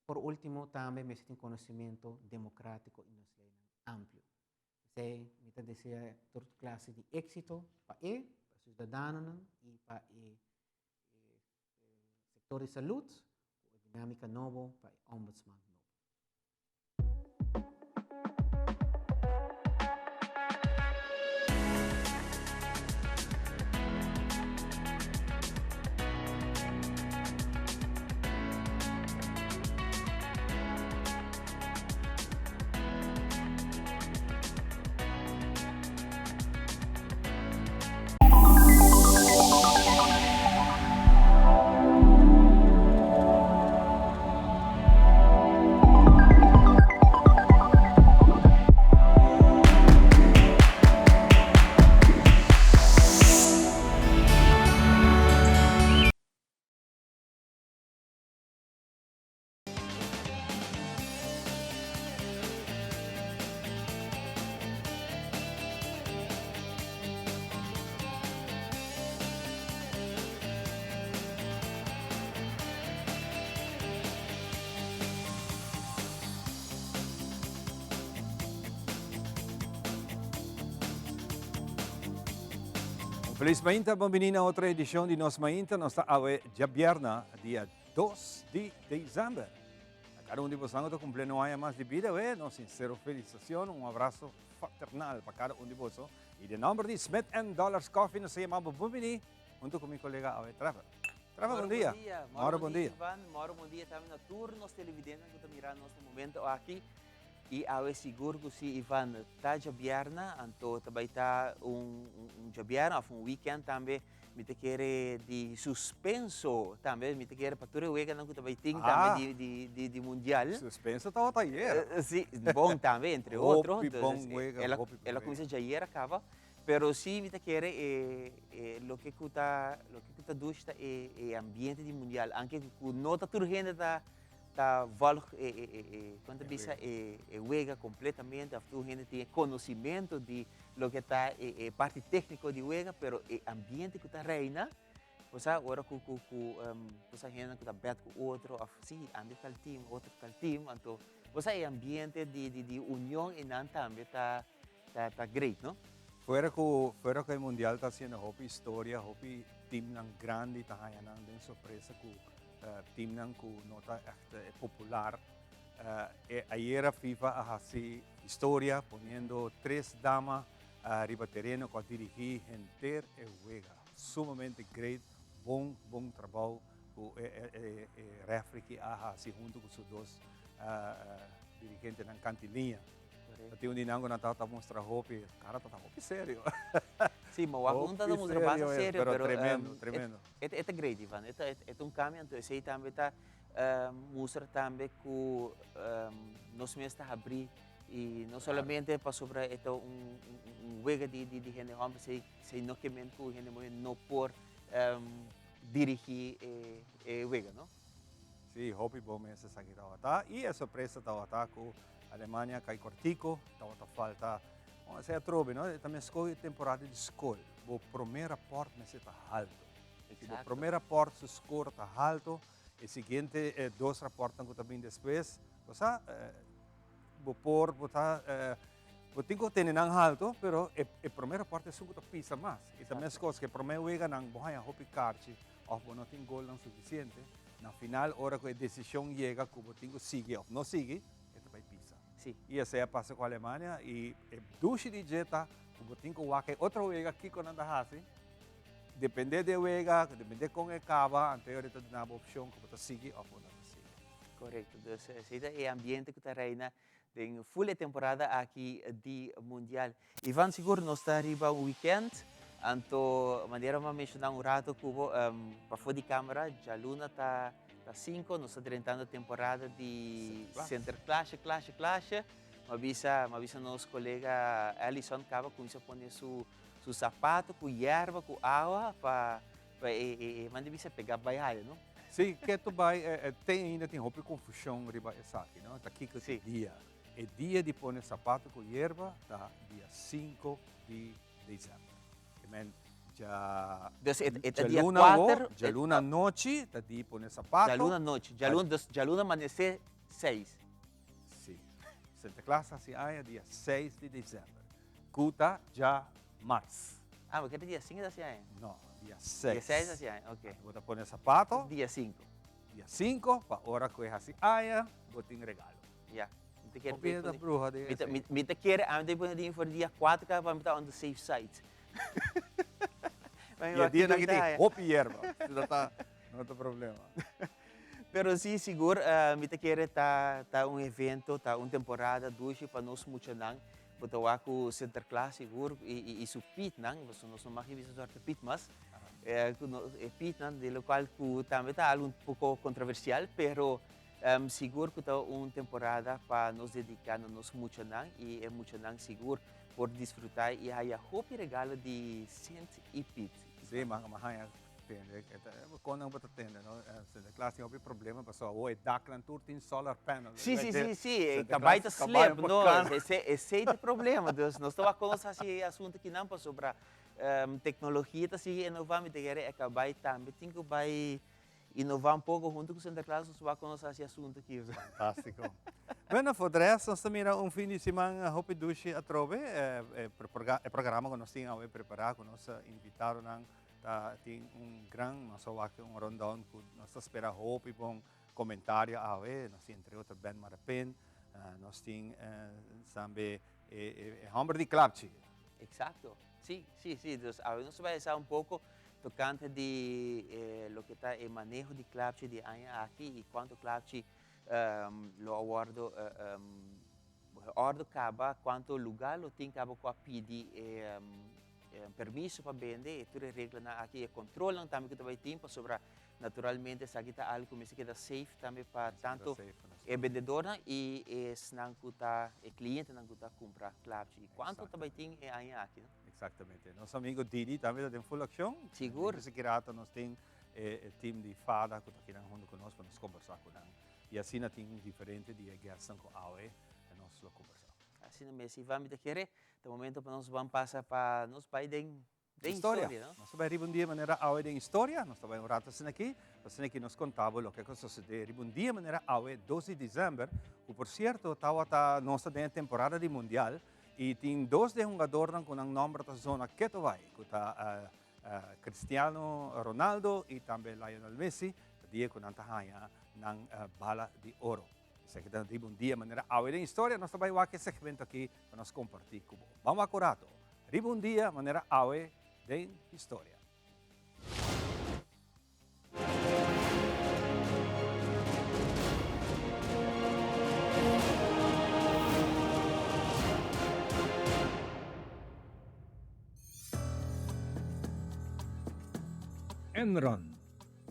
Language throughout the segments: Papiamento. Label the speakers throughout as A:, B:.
A: Por último tambe mester tin konosementu demokratiko i nos leinan amplio. P'esei mi ta desea tur klase di éksito pa e, pa siudadanonan i pa e sektor di salud ku e dinámika nobo pa e ombudsman nobo.
B: Un feliz mainta, bon bini na otro edicion di Nos Mainta. Nos ta awe djabièrna, dia Dos di december. A cada un di bosan cu ta cumpliendo un aña mas di bida, we, nos sincero felicitacion, un abrazo fraternal pa cada un di boso. Y den nomber di Smith and Dollars Coffee nos ta yama bo bon bini hunto cu mi colega awe Trevor. Trevor, bon dia.
C: Mauro, bon dia. Ivan, Mauro, bon dia tambe na tur nos televidentenan cu ta mira nos na momento aki. Y awe sigur cu si, Ivan, ta djabièrna, anto ta bay ta un djabièrna of un weekend tambe. Mi ta kere di suspenso tambe, mi ta kere pa tur e weganan ku ta bai tin tambe di di di di mundial.
B: Suspenso tabata ayer.
C: Si, bon tambe entre otro.
B: Hopi bon wega,
C: El a
B: hopi bon
C: el a
B: wega.
C: kuminsá djayer a kaba, pero si mi ta kere e e loke ku ta loke ku ta dushi ta e e ambiente di mundial, anke ku no ta tur hende ta ta volg e e e e kon ta bisa e e wega completamente of tur hende tin e conocimento di loke ta e e parti tecnico di wega pero e ambiente cu ta reina bo sa ora cu cu cu bo sa hendenan cu ta bet cu otro of si ami tal team otro tal team anto bo sa e ambiente di di di union eynan tambe ta ta ta great no.
B: Fuera cu fuera cu e mundial ta haciendo hopi historia hopi teamnan grandi ta haya nan den sorpresa cu Teamnan ku no ta ègt popular. E ayera FIFA a hasi historia poniendo tres dama riba tereno ku a dirigí henter e wega. Sumamente great, bon bon trabou ku e refri ki a hasi huntu ku su dos dirigentenan kanti liña. Ta tin un di nan ku nan tabata mustra hopi, kara tabata hopi serio.
C: Sí, ma wak un tabata mustra basta serio,
B: pero tremendo, tremendo.
C: E ta great, Ivan. E ta e ta un cambio, anto esey tambe ta mustra tambe cu nos mes ta habri y no solamente pasobra e ta un un wega di di hende homber, esey esey no ke men cu hende muher no por dirigi e e wega, no?
B: Sí, hopi bon mes esaki tabata. Y e sorpresa tabata cu Alemania cay cortico, tabata falta, bon esey atrobe, no? E ta mesco e temporada di scol. Bo prome rapport mester ta halto. Si bo prome rapport su score ta halto, e siguiente dos rapportnan cu ta bin despues, bo sa, bo por, bo ta, bo tin cu tene nan halto, pero e prome rapport esun cu ta pisa mas. Y ta mescos cu e prome weganan bo haya hopi karchi of bo no tin golnan suficiente, na final ora cu e decision yega cu bo tin cu sigui of no sigui, e ta bay pisa. Y esey a pasa cu Alemania y e dushi di dje ta Ku bo tin ku wak e otro wega kiko nan ta hasi, depende di e wega, depende kon e kaba, anto e ora ta duna bo opshon ku bo ta sigui òf bo no ta sigui.
C: Korekto, dus esei ta e ambiente ku ta reina den ful e temporada aki di Mundial. Ivan, sigur nos ta riba un weekend, anto manera mi a menshoná un rato ku bo pafó di kamera, djaluna ta sinku, nos ta drentando temporada di Sinterklaasje, klasje, klasje. M'a bisa, m'a bisa nos colega Allison caba cuminsa pone su, su zapato cu yerba, cu awa pa, pa e, e, e man di bisa pega bay haya, no?
B: Sí, keto bay, e, e, te ainda tin hopi confusion riba esaki, no? Ta kiko
C: Sí.
B: dia? E dia di pone zapato cu yerba ta dia 5 di december. E men dja,
C: Dus e, e ta dia
B: djaluna awo,
C: 4,
B: djaluna nochi ta di pone zapato.
C: Djaluna nochi, djaluna, dus djaluna amanece. 6.
B: Si. Sinterklaas ta hasi aña dia 6 di december. Ku ta dja mars.
C: Ah, bo kere dia 5 ta hasi aña?
B: No, dia 6.
C: Dia 6 ta hasi aña, ok.
B: Bo ta pone sapato.
C: Dia 5.
B: Dia 5, pa ora ku e hasi aña, bo tin regalo.
C: Ya. Mi ta kere
B: Hopi hende ta bruha den esei.
C: Mi ta kere, ami ta pone din for dia 4 kaba pa mi ta on the safe side.
B: I e dianan aki tin hopi yerba, no ta no ta problema.
C: Pero si, sigur mi ta kere ta ta un evento, ta un temporada dushi pa nos muchanan. Bo ta wak ku Sinterklaas sigur i i su pietnan, pasobra nos no mag bisa suerte piet mas, ku nos e pietnan, di lokual ku tambe ta algu un poko kontroversial, pero sigur ku ta un temporada pa nos dediká na nos muchanan i e muchanan sigur por disfrutá i haya hopi regalo di Sint i Piet.
B: Sí, ma ma haña tende, kon nan bo ta tende, no? Sinterklaas tin hopi problema pasobra awor e daknan tur tin solar panel.
C: Sí, sí, sí, sí, e kabai ta slip, no, esei ta e problema, dus nos ta wak kon nos hasi e asuntu kinan pasobra teknologia ta sigui inová, mi ta kere e kabai tambe tin ku bai Innová un poko huntu ku Sinterklaas nos wak kon nos hasi asuntu aki.
B: Fantástiko. Bueno, for de rest nos ta mira un fin di siman hopi dushi atrobe. E programa ku nos tin awe prepará ku nos invitadonan ta tin un gran, nos a wak un rundown ku nos ta spera hopi bon komentario awe. Nos tin entre otro Ben Marapin, nos tin tambe e hòmber di klapchi.
C: Eksakto. Sí, sí, sí. Dus awe nos ta bai sa un poko Tocante di e loke ta e maneho di klapchi di aña aki y cuanto klapchi lo a wordo ordo caba, cuanto lugar lo tin caba cu a pidi e permiso pa bende y tur e reglanan aki y e controlnan tambe cu ta bay tin pasobra naturalmente esaki ta algo cu mester keda safe tambe pa tanto e bendedornan y esnan cu ta e clientenan cu ta cumpra klapchi y cuanto ta bay tin e aña aki.
B: Exactamente. Nos amigo Didi tambe ta den full accion.
C: Sigur.
B: Disi kirato nos tin e team di FADA cu ta kinan hunto cu nos pa nos conversa cu nan. Y asina tin diferente di e guestnan cu awe nos lo conversa.
C: Asina mes, Ivan, mi ta kere ta momento pa nos ban pasa pa nos bai den den historia, no?
B: Nos ta bai riba un dia manera awe den historia. Nos ta bai un rato asina aki. Asina aki nos conta bo loke cu a sucede riba un dia manera awe, dos di december, cu por cierto tawata nos ta den e temporada di mundial. I tin dos di e hungadornan ku nan nòmber ta zona keto bai, ku ta Cristiano Ronaldo i tambe Lionel Messi, ta dia ku nan ta haña nan bala di oro. Esaki ta riba un dia manera awe den historia, nos ta bai wak e segmento aki pa nos kompartí ku bo. Ban wak un rato, riba un dia manera awe den historia.
D: Enron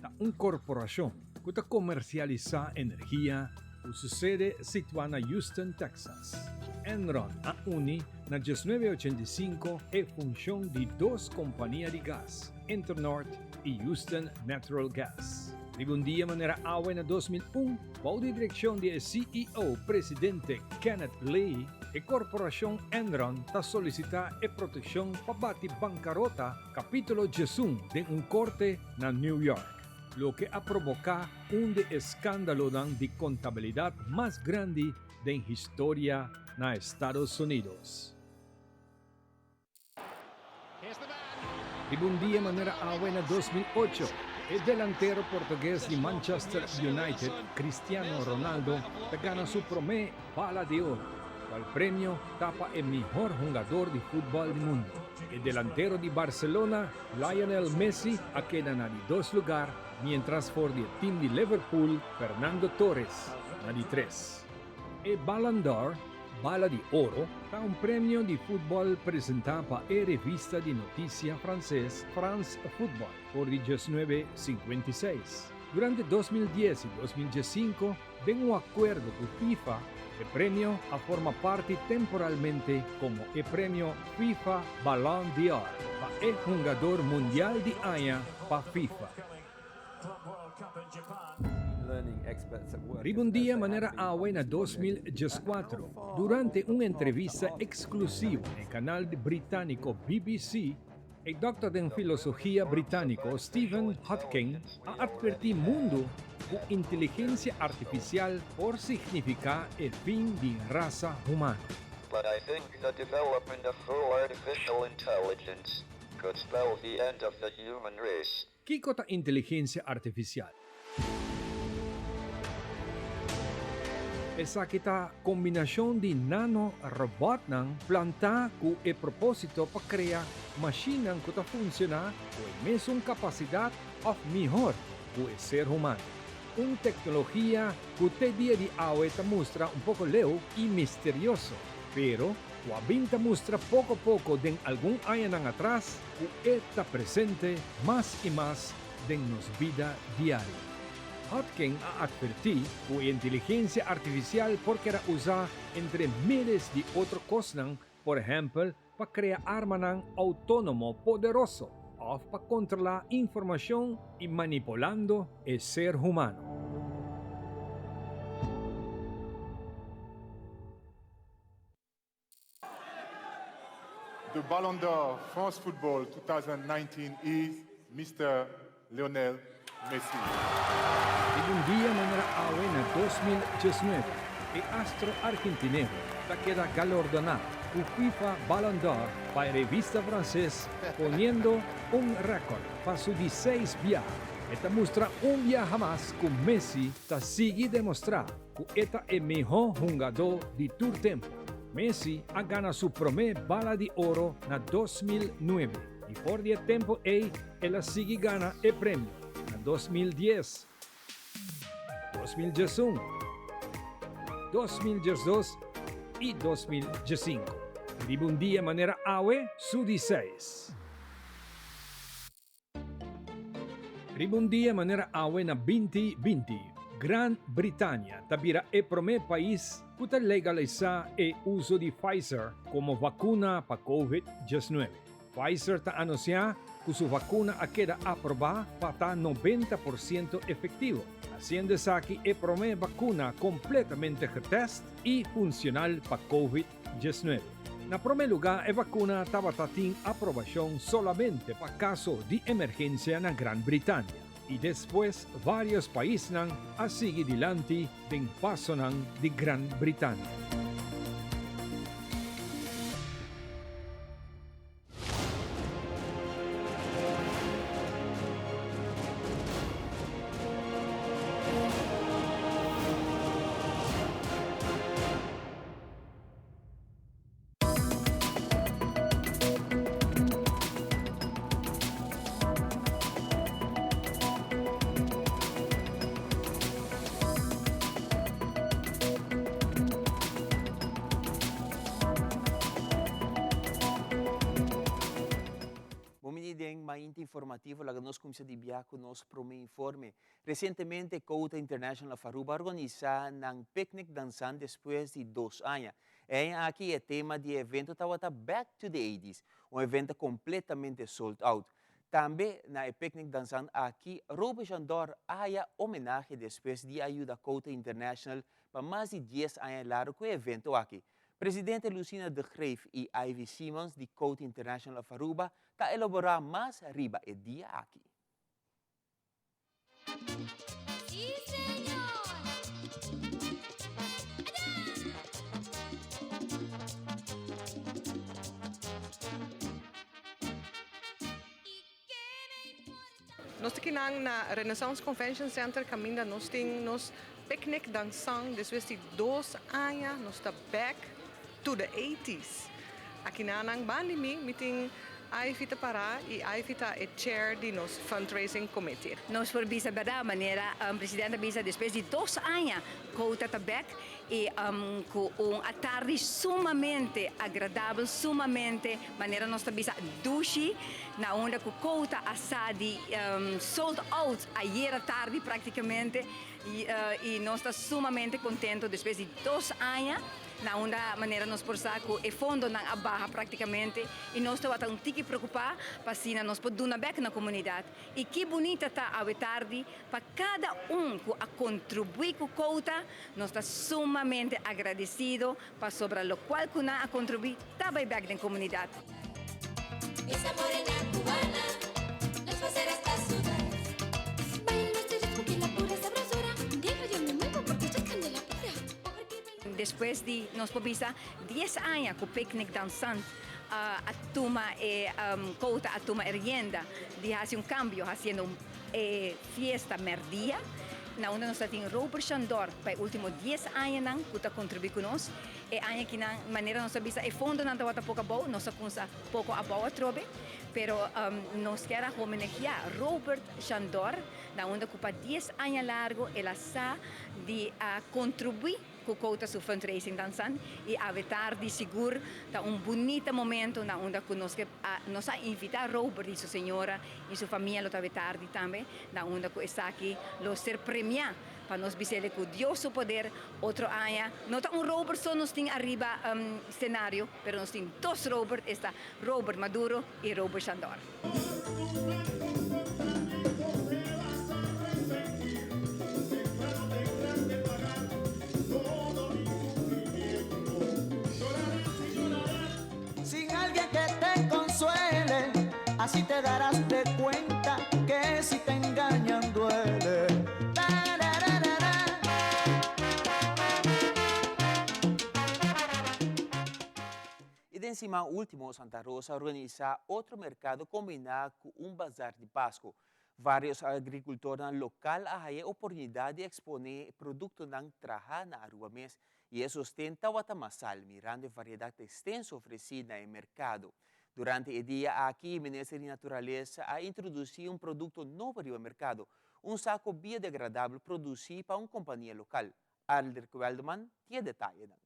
D: ta un korporashon ku ta komersialisá energia ku su sede situá na Houston, Texas. Enron a uni na 1985 e funshon di dos kompania di gas, Internord i Houston Natural Gas. Riba un dia manera awe na 2001, bou di direkshon di e CEO presidente Kenneth Lay, e korporashon Enron ta solisitá e protekshon pa bati bankarota kapítulo 11 den un korte na New York, loke a proboká un di e skandalonan di kontabilidat mas grandi den historia na Estados Unidos. Riba un dia manera awe na 2008, e delantero portugues di Manchester United, Cristiano Ronaldo, ta gana su prome Bala di Oro, cual premio ta pa e mihor hungador di futbol di mundo. E delantero di Barcelona, Lionel Messi, a keda na di dos lugar, mientras for di e team di Liverpool, Fernando Torres, na di tres. E Ballon d'Or, Bala di Oro, ta un premio di futbòl presentá pa e revista di notisia franses France Football for di 1956. Durante 2010 i 2015, den un akuerdo ku FIFA, e premio a forma parti temporalmente komo e premio FIFA Ballon d'Or pa e hungador mundial di aña pa FIFA. Riba un dia manera awe na 2014, durante un entrevista exclusivo na e canal britanico BBC, E dòkter den filosofia britániko Stephen Hawking a atvertí mundu ku inteligensia artifisial por signifiká e fin di rasa humano.
E: But I think the development of full artificial intelligence could spell the end of the human race.
D: Kiko ta inteligensia artifisial? Esaki ta kombinashon di nanorobòtnan plantá ku e propósito pa krea mashinnan ku ta funshoná ku e mesun kapasidat òf mihor ku e ser humano. Un teknologia ku te dia di awe ta mustra un poko leu i misterioso, pero ku a bin ta mustra poko poko den algun añanan atras ku e ta presente mas i mas den nos bida diario. Hotkin a atvertí ku e inteligensia artifisial por keda usá entre miles di otro kosnan, por ehèmpel pa krea armanan outónomo poderoso òf pa kontrolá informashon i manipulando e ser humano.
F: The Ballon d'Or France Football 2019 is Mister Lionel Messi.
D: Riba un dia manera awe na 2019, e astro argentinero ta keda galardoná ku FIFA Ballon d'Or pa e revista franses poniendo un rèkòrt pa su di seis biaha. E ta mustra un biaha mas ku Messi ta sigui demostrá ku e ta e mihó hungadó di tur tempu. Messi a gana su promé Bala di Oro na 2009 i for di e tempu ei el a sigui gana e premio na 2010, 2011, 2012 i 2015. Riba un dia manera awe su di seis. Riba un dia manera awe na binti binti, Gran Britania ta bira e promé pais ku ta legalisá e uso di Pfizer komo vakuna pa Covid 19. Pfizer ta anunsiá ku su vakuna a keda aprobá pa ta 90% efektivo, hasiendo esaki e promé bakuna kompletamente getèst i funshonal pa Covid 19. Na promé lugá e vakuna tabata tin aprobashon solamente pa kaso di emergensia na Gran Britania i despues vários paisnan a sigui dilanti den pasonan di Gran Britania.
C: Bon bini den Mainta Informativo, laga nos cuminsa di bia cu nos prome informe. Recientemente Cota International of Aruba a organisa nan picnic danzan despues di dos aña. E aña aki e tema di e evento tabata Back to the Eighties, un evento completamente sold out. Tambe na e picnic danzan aki Roby Jandor a haya homenahe despues di a yuda Cota International pa mas di dies aña largo cu e evento aki. Presidente Lucina de Greef y Ivy Simons di Cota International of Aruba ta elabora mas riba e dia aki.
G: Nos ta kinan na Renaissance Convention Center kaminda nos tin nos picnic dansan despues di dos aña nos ta back to the eighties. Akinan nan bandi mi mi tin Ivy ta para y Ivy ta e chair di nos fundraising committee.
H: Nos por bisa berdad manera presidente a bisa despues di dos aña Quota ta bek y cu un atardi sumamente agradabel, sumamente manera nos ta bisa dushi na unda cu Quota a sa di sold out ayer atardi practicamente y nos ta sumamente contento despues di dos aña. Na unda manera nos por sa ku e fondonan a baha praktikamente i nos tabata un tiki preokupá pa asina nos por duna bèk na komunidat. I ki bunita ta awe tardi pa kada un ku a kontribuí ku kouta, nos ta sumamente agradesido pasobra lokual ku nan a kontribuí ta bai bèk den komunidat.
I: Esa morena cubana nos va a hacer hasta sudar. Bailo este ritmo que la pura sabrosura. Deja yo me muevo porque esto es candela pura.
H: Despues di nos por bisa dies aña ku Picnic Dansant a tuma e kouta a tuma e rienda di hasi un kambio hasiendo un e fiesta mèrdia na unda nos ta tin Robert Shandor pa e ultimo dies añanan ku ta kontribuí ku nos. E aña akinan manera nos a bisa e fondonan tabata poko abou nos a kumsa poko abou atrobe pero nos kier a homenageá Robert Shandor na unda ku pa dies aña largu el a sa di a kontribuí ku kouta su fundraising dansan i awe tardi sigur ta un bunita momento na unda ku nos ke a nos a invitá Robert i su señora i su famia lo ta awe tardi tambe na unda ku esaki lo ser premiá pa nos bis'ele ku Dios su poder otro aña no ta un Robert so nos tin ariba scenario pero nos tin dos Robert esta Robert Maduro i Robert Shandor.
J: Sin alguien que te consuele, así te darás de cuenta que si te engañan duele.
C: I den siman ultimo Santa Rosa a organisa otro merkado kombiná ku un bazar di Pasku. Varios agrikultornan lokal a haya e oportunidat di eksponé e produktonan trahá na Aruba mes i e sosten tabata masal mirando e variedat ekstenso ofresí na e merkado. Durante e dia aki Minister di Naturalesa a introdusí un produkto nobo riba merkado, un sako biodegradabel produsí pa un kompania lokal. Aldrich Weldeman tin e detayenan.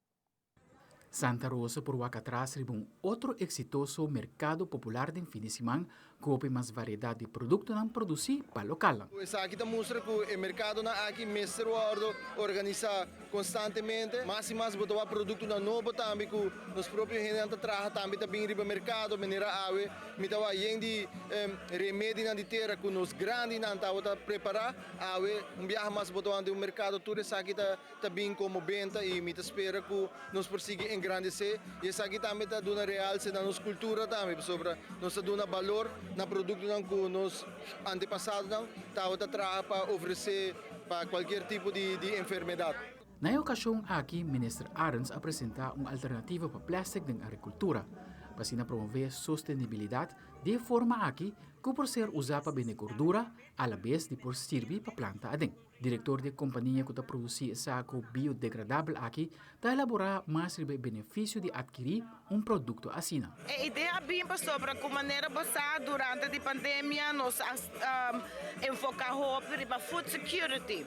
K: Santa Rosa por wak atras riba un otro eksitoso merkado popular den fin di siman ku hopi mas variedat di produktonan produsí pa lokalnan.
L: Esaki ta mustra ku e merkadonan aki mester wòrdu organisá konstantemente. Mas i mas bo ta wak produktonan nobo tambe ku nos propio hendenan ta traha tambe ta bin riba merkado. Manera awe mi ta wak yen di remedinan di tera ku nos grandinan tabata prepará. Awe un biaha mas bo ta wak den un merkado tur esaki ta. ta bin komo benta i mi ta spera ku nos por sigui engrandesé i esaki tambe ta duna realse na nos kultura tambe pasobra nos ta duna balor na produktonan ku nos antepasadonan tabata traha pa ofresé pa kualkier tipo di di enfermedat.
K: Na e okashon aki Minister Arends a presentá un alternativa pa plèstik den agrikultura, pa asina promové sostenibilidat di e forma aki ku por ser usá pa bende gordura alabes di por sirbi pa planta aden. Direktor di e kompania ku ta produsí e sako biodegradabel aki ta elaborá mas riba e benefisio di atkirí un produkto asina.
M: E idea a bin pasobra ku manera bo sa durante di pandemia nos a enfoká hopi riba food security,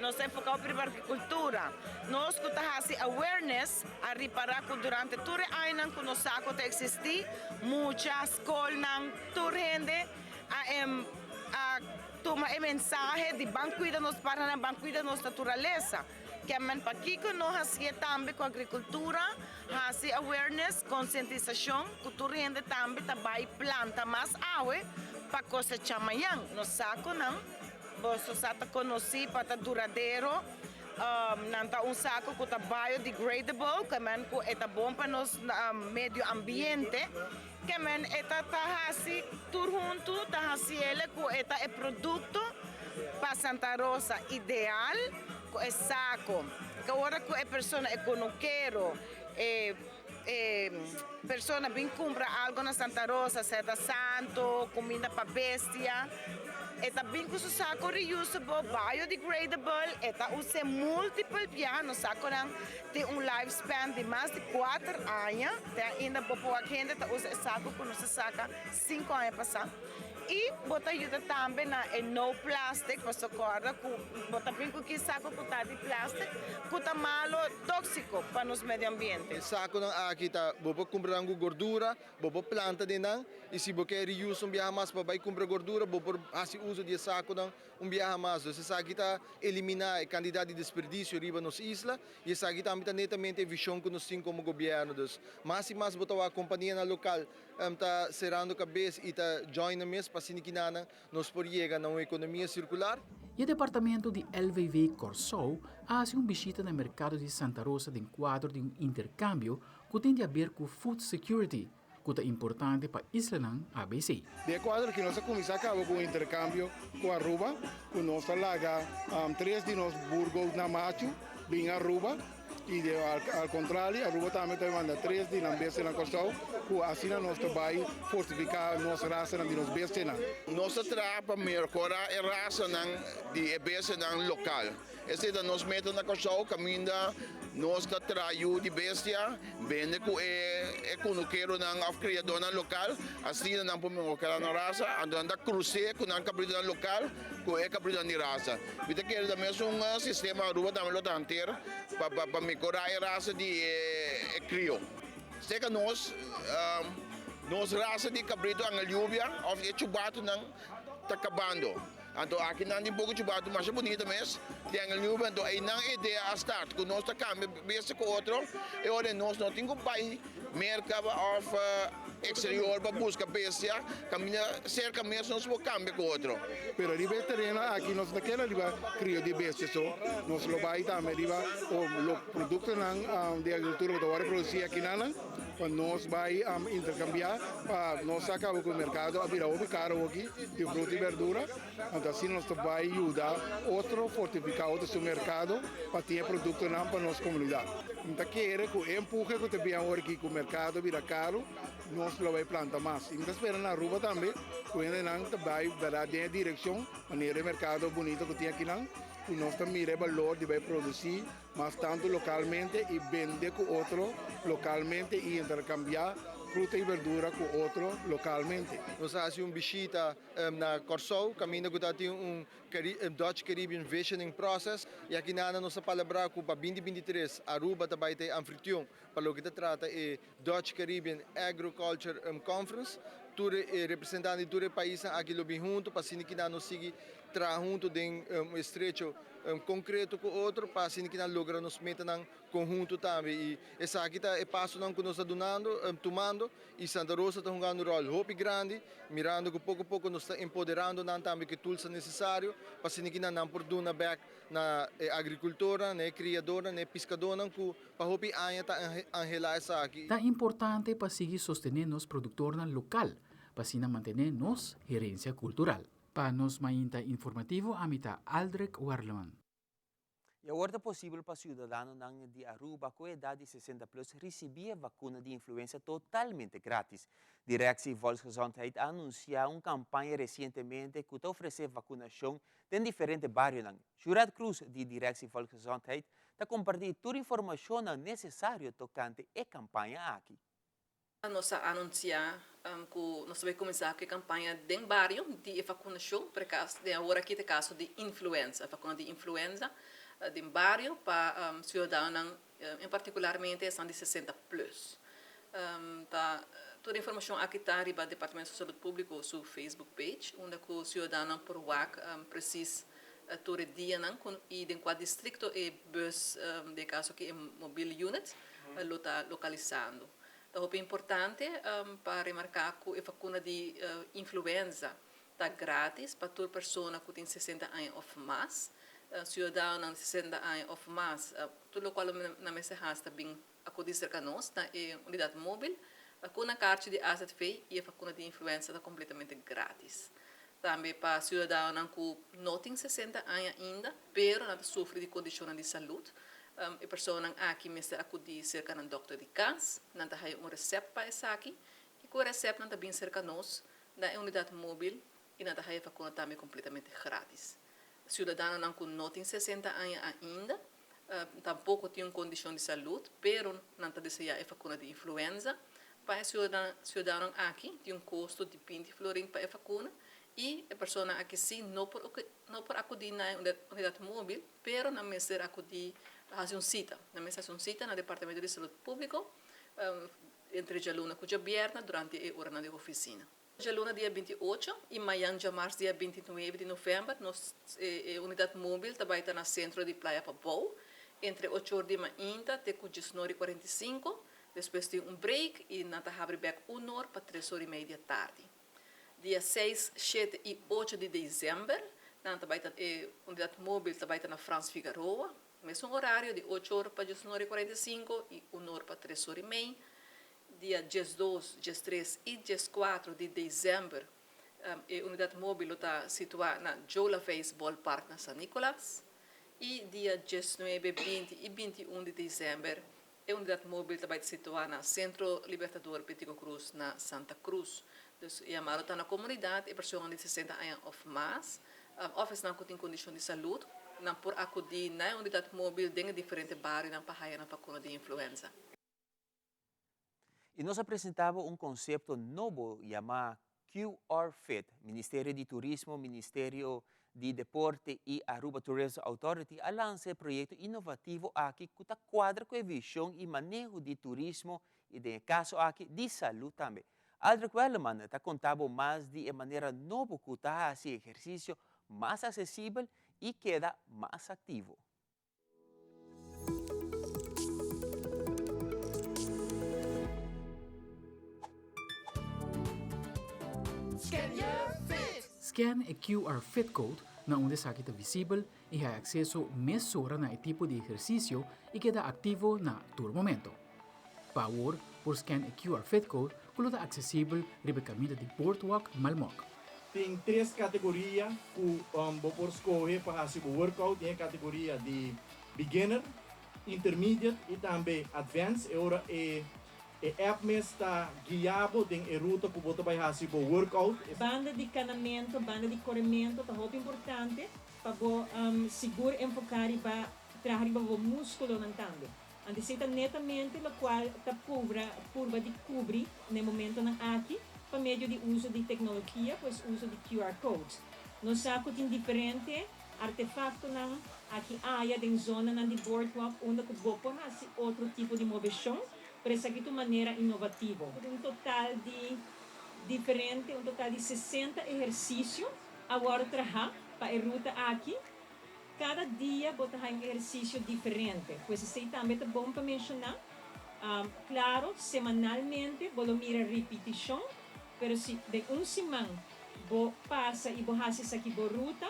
M: nos a enfoká hopi riba agrikultura. Nos ku ta hasi awareness a ripará ku durante tur e añanan ku nos sako ta eksistí, mucha, skolnan, tur hende a Tuma e mensahe di ban cuida nos parhanan, ban cuida nos naturalesa. Kemen pakico no hacié tambe cu agricultura, haci awareness, concientisacion cu tur hende tambe ta bay planta mas awe pa cosecha mañan. Nos saconan, boso sa ta conoci pa ta duradero, nan ta un saco cu ta biodegradable, kemen cu e ta bon pa nos medio ambiente. Kemen e ta ta hasi tur huntu ta hasiele ku e ta e produkto pa Santa Rosa ideal ku e sako. Ke ora ku e persona e kunukero e e persona bin kumpra algo na Santa Rosa sea ta santo, kuminda pa bestia e ta bin ku su sako reusable, biodegradable, e ta us'é multiple biaha nos sakonan Tin un lifespan di mas di kuater aña, te ainda bo por wak hende ta usa e saku ku nos a saka sinku aña pasá. I bo ta yuda tambe na e no plastic, pasobra kòrda ku bo ta bin ku ki saku ku ta di plastic ku ta malo, tóksiko pa nos medio ambiente.
L: E sakunan aki ta bo por kumpra nan ku gordura, bo por planta den nan i si bo ke reuse un biaha mas pa bai kumpra gordura bo por hasi uso di e sakunan Un biaha mas, dus esaki ta eliminá e kantidat di desperdisio riba nos isla i esaki tambe ta netamente e vishon ku nos tin komo gobièrnu. Dus mas i mas bo ta wak kompanianan lokal ta serando kabes i ta join nan mes pa asina kinanan nos por yega na un ekonomia sirkular.
K: E departamento di LVV Kòrsou a hasi un bishita na e merkado di Santa Rosa den kuadro di un interkambio ku tin di aber ku food security. ku ta importante pa islanan ABC.
N: Den e kuadro aki nos a kuminsá kaba ku un interkambio ku Aruba, ku nos ta laga tres di nos burgoutnan machu bin Aruba i de al kontrali Aruba tambe ta manda tres di nan bestianan Kòrsou, ku asina nos ta bai fortifiká nos rasanan di nos bestianan.
O: Nos ta traha pa mehorá e rasanan di e bestianan lokal. Esei ta nos meta na Kòrsou kaminda nos ta traha yu di bestia, bende ku e kunukeronan òf kriadónan lokal, asina nan por mehorá nan rasa, anto nan ta krus'é ku nan kabritonan lokal ku e kabritonan di rasa. Mi ta kere ta mesun sistema Aruba tambe lo ta hanter pa pa mehorá e rasa di e krio. Serka nos, nos rasa di kabrito angeliubia òf e chubatonan ta kabando. Anto aki nan tin poco chubatu masha bunita mes, triangle nube, anto einan e idea a start cu nos ta cambia beste cu otro, e ora ei nos no tin cu bay Merca of exterior pa busca bestia, caminda cerca mes nos por cambia cu otro.
N: Pero riba e tereno aki nos no ta keda riba crio di bestia so, nos lo bay tambe riba lo productonan di agricultura cu ta worde produci akinanan. Pa nos bai interkambiá pa nos sa kaba ku e merkado a bira hopi karo awoki di fruta i berdura. Anto asina nos ta bai yuda otro fortifiká otro su merkado pa tin e produktonan pa nos komunidat. Mi ta kere ku e empuhe ku ta bin awor aki ku merkado a bira karu nos lo bai planta mas. I mi ta spera na Aruba tambe ku hendenan ta bai bèrdat den e direkshon manera e merkado bunito ku tin akinan ku nos ta mira e balor di bai produsí Mas tantu lokalmente i bende ku otro lokalmente i interkambiá fruta i berdura ku otro lokalmente.
L: Nos a hasi un bishita na Kòrsou kaminda ku ta tin un Dutch Caribbean Visioning Process i aki nana nos a palabrá ku pa binti 23 Aruba ta bai ta e anfitrion pa loke ta trata e Dutch Caribbean Agriculture Conference. Tur e representante di tur e paisnan aki lo bin huntu pa asina ki nan nos sigui traha huntu den un estrecho konkreto ku otro pa asina ki nan logra nos metanan konhunto tambe. I esaki ta e pasonan ku nos ta dunando, tumando i Santa Rosa ta hungando un ròl hopi grandi mirando ku poko poko nos ta empoderando nan tambe ku e toolsnan nesesario pa asina ki nan nan por duna bèk na e agrikultornan, na e kriadornan, na e piskadónan ku Pa hopi aña ta anhelá esaki.
K: Ta importante pa sigui sostené nos produktornan lokal pa asina mantené nos herensia kultural. Pa nos mainta informativo ami ta Aldrich Werleman.
C: I awor ta posibel pa siudadanonan di Aruba ku edat di 60 plus risibí e vakuna di influenza totalmente gratis. Directie Volksgezondheid a anunsiá un kampaña resientemente ku ta ofresé vakunashon den diferente barionan. Shurat Cruz di Directie Volksgezondheid ta kompartí tur informashonnan nesesario tokante e kampaña aki.
P: Nos a anunsiá ku nos ta bai kuminsá ku e kampaña den bario di e vakunashon, por e kas den awor aki ta e kaso di influenza, e vakuna di influenza den bario pa siudadanonan en partikularmente esnan di 60 plus. Ta tur informashon aki ta riba Departamento di Salud Públiko su Facebook page unda ku siudadanonan por wak presis tur e dianan ku i den kua distrikto e bus, den e kaso aki e mobile unit, lo ta lokalisando. Ta hopi importante pa remarká ku e vakuna di influenza ta grátis pa tur persona ku tin 60 aña òf mas. Siudadanonan di 60 aña òf mas, tur lokual nan mester hasi ta bin akudí serka nos na e unidat móbil. Vakuna karchi di AZV i e vakuna di influenza ta kompletamente grátis. Tambe pa siudadanonan ku no tin 60 aña ainda, pero nan ta sufri di kondishonnan di salud, e personanan aki mester akudí serka nan dòkter di kas. Nan ta haya un resèpt pa esaki i ku e resèpt nan ta bin serka nos na e unidat móbil i nan ta haya vakuna tambe kompletamente grátis. Siudadanonan ku no tin 60 aña ainda, tampoko tin un kondishon di salud, pero nan ta deseá e vakuna di influenza. Pa e siudadanonan aki tin un kosto di 20 florin pa e vakuna i e persona aki si no por no por akudí na e unidat móbil, pero nan mester akudí hasi un sita. Nan mester hasi un sita na Departamento di Salud Públiko entre djaluna ku djabièrnè durante e oranan di ofisina. Djaluna dia 28 i mayan djamars dia 29 di novèmber nos e unidat móbil ta bai ta na sentro di Playa Pabou entre ocho or di mainta te ku diesnor i 45. Despues tin un break i nan ta habri bèk un or pa tres or i mei di atardi. Dia 6, 7 i 8 di desèmber nan ta bai ta e unidat móbil ta bai ta na Frans Figaroa, mesun orario di ocho or pa diesnor i 45 i un or pa tres or i mei. Dia 12, 13 i 14 di desèmber e unidat móbil lo ta situá na Joe Laveist Ballpark na San Nicolas i dia 19, 20 i 21 di desèmber e unidat móbil ta bai ta situá na Centro Libertador Betico Croes na Santa Cruz. Dus e yamado ta na komunidat, e personanan di 60 aña òf mas òf esnan ku tin kondishon di salud, nan por akudí na e unidat móbil den e diferente barionan pa haya nan vakuna di influenza.
C: I nos a presentá bo un konsepto nobo yamá QR Fit. Ministerio di Turismo, Ministerio di Deporte i Aruba Tourism Authority a lansa e proyekto inovativo aki ku ta kuadra ku e vishon i maneho di turismo i den e kaso aki di salú tambe. Aldrich Werleman ta konta bo mas di e manera nobo ku ta hasi ehersisio mas aksesibel i keda mas aktivo.
K: Scan e QR Fit Code na unda esaki ta visibel i haña akseso mesora na e tipo di ehersisio i keda aktivo na tur momento. Pa awor por scan e QR Fit Code ku lo ta aksesibel riba e kaminda di Boardwalk Malmok.
Q: Tin tres kategoria ku bo por skohe pa hasi bo workout. Tin e kategoria di beginner, intermediate i tambe advanced. E ora e e app mes ta guia bo den e ruta ku bo ta bai hasi bo workout.
R: Banda di kanamentu, banda di korementu ta hopi importante pa bo sigur enfoká riba traha riba bo múskulonan tambe. Anto esei ta netamente lokual ta pubra purba di kubri na e momentonan aki pa medio di uso di teknologia, pues uso di QR codes. Nos sa ku tin diferente artefaktonan aki aya den zonanan di boardwalk unda ku bo por hasi otro tipo di moveshon, pero esaki ta un manera inovativo. Un total di diferente, un total di 60 ehersisio a wòrdu trahá pa e ruta aki. Kada dia bo ta haña un ehersisio diferente, pues esei tambe ta bon pa menshoná. Klaro, semanalmente bo lo mira ripitishon, pero si den un siman bo pasa i bo hasi esaki bo ruta,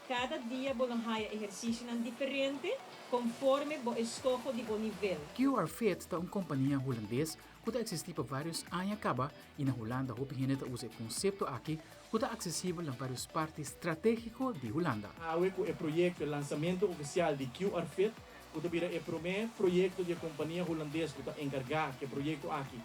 R: kada dia bo lo haña ehersisionan diferente konforme bo eskoho di bo nivel.
K: QR Fit ta un kompania hulandes ku ta eksistí pa vários aña kaba i na Hulanda hopi hende ta usa e konsepto aki ku ta aksesibel na vários parti stratégiko di Hulanda.
Q: Awe ku e proyekto e lansamentu ofisial di QR Fit ku ta bira e promé proyekto di e kompania hulandes ku ta enkargá ku e proyekto aki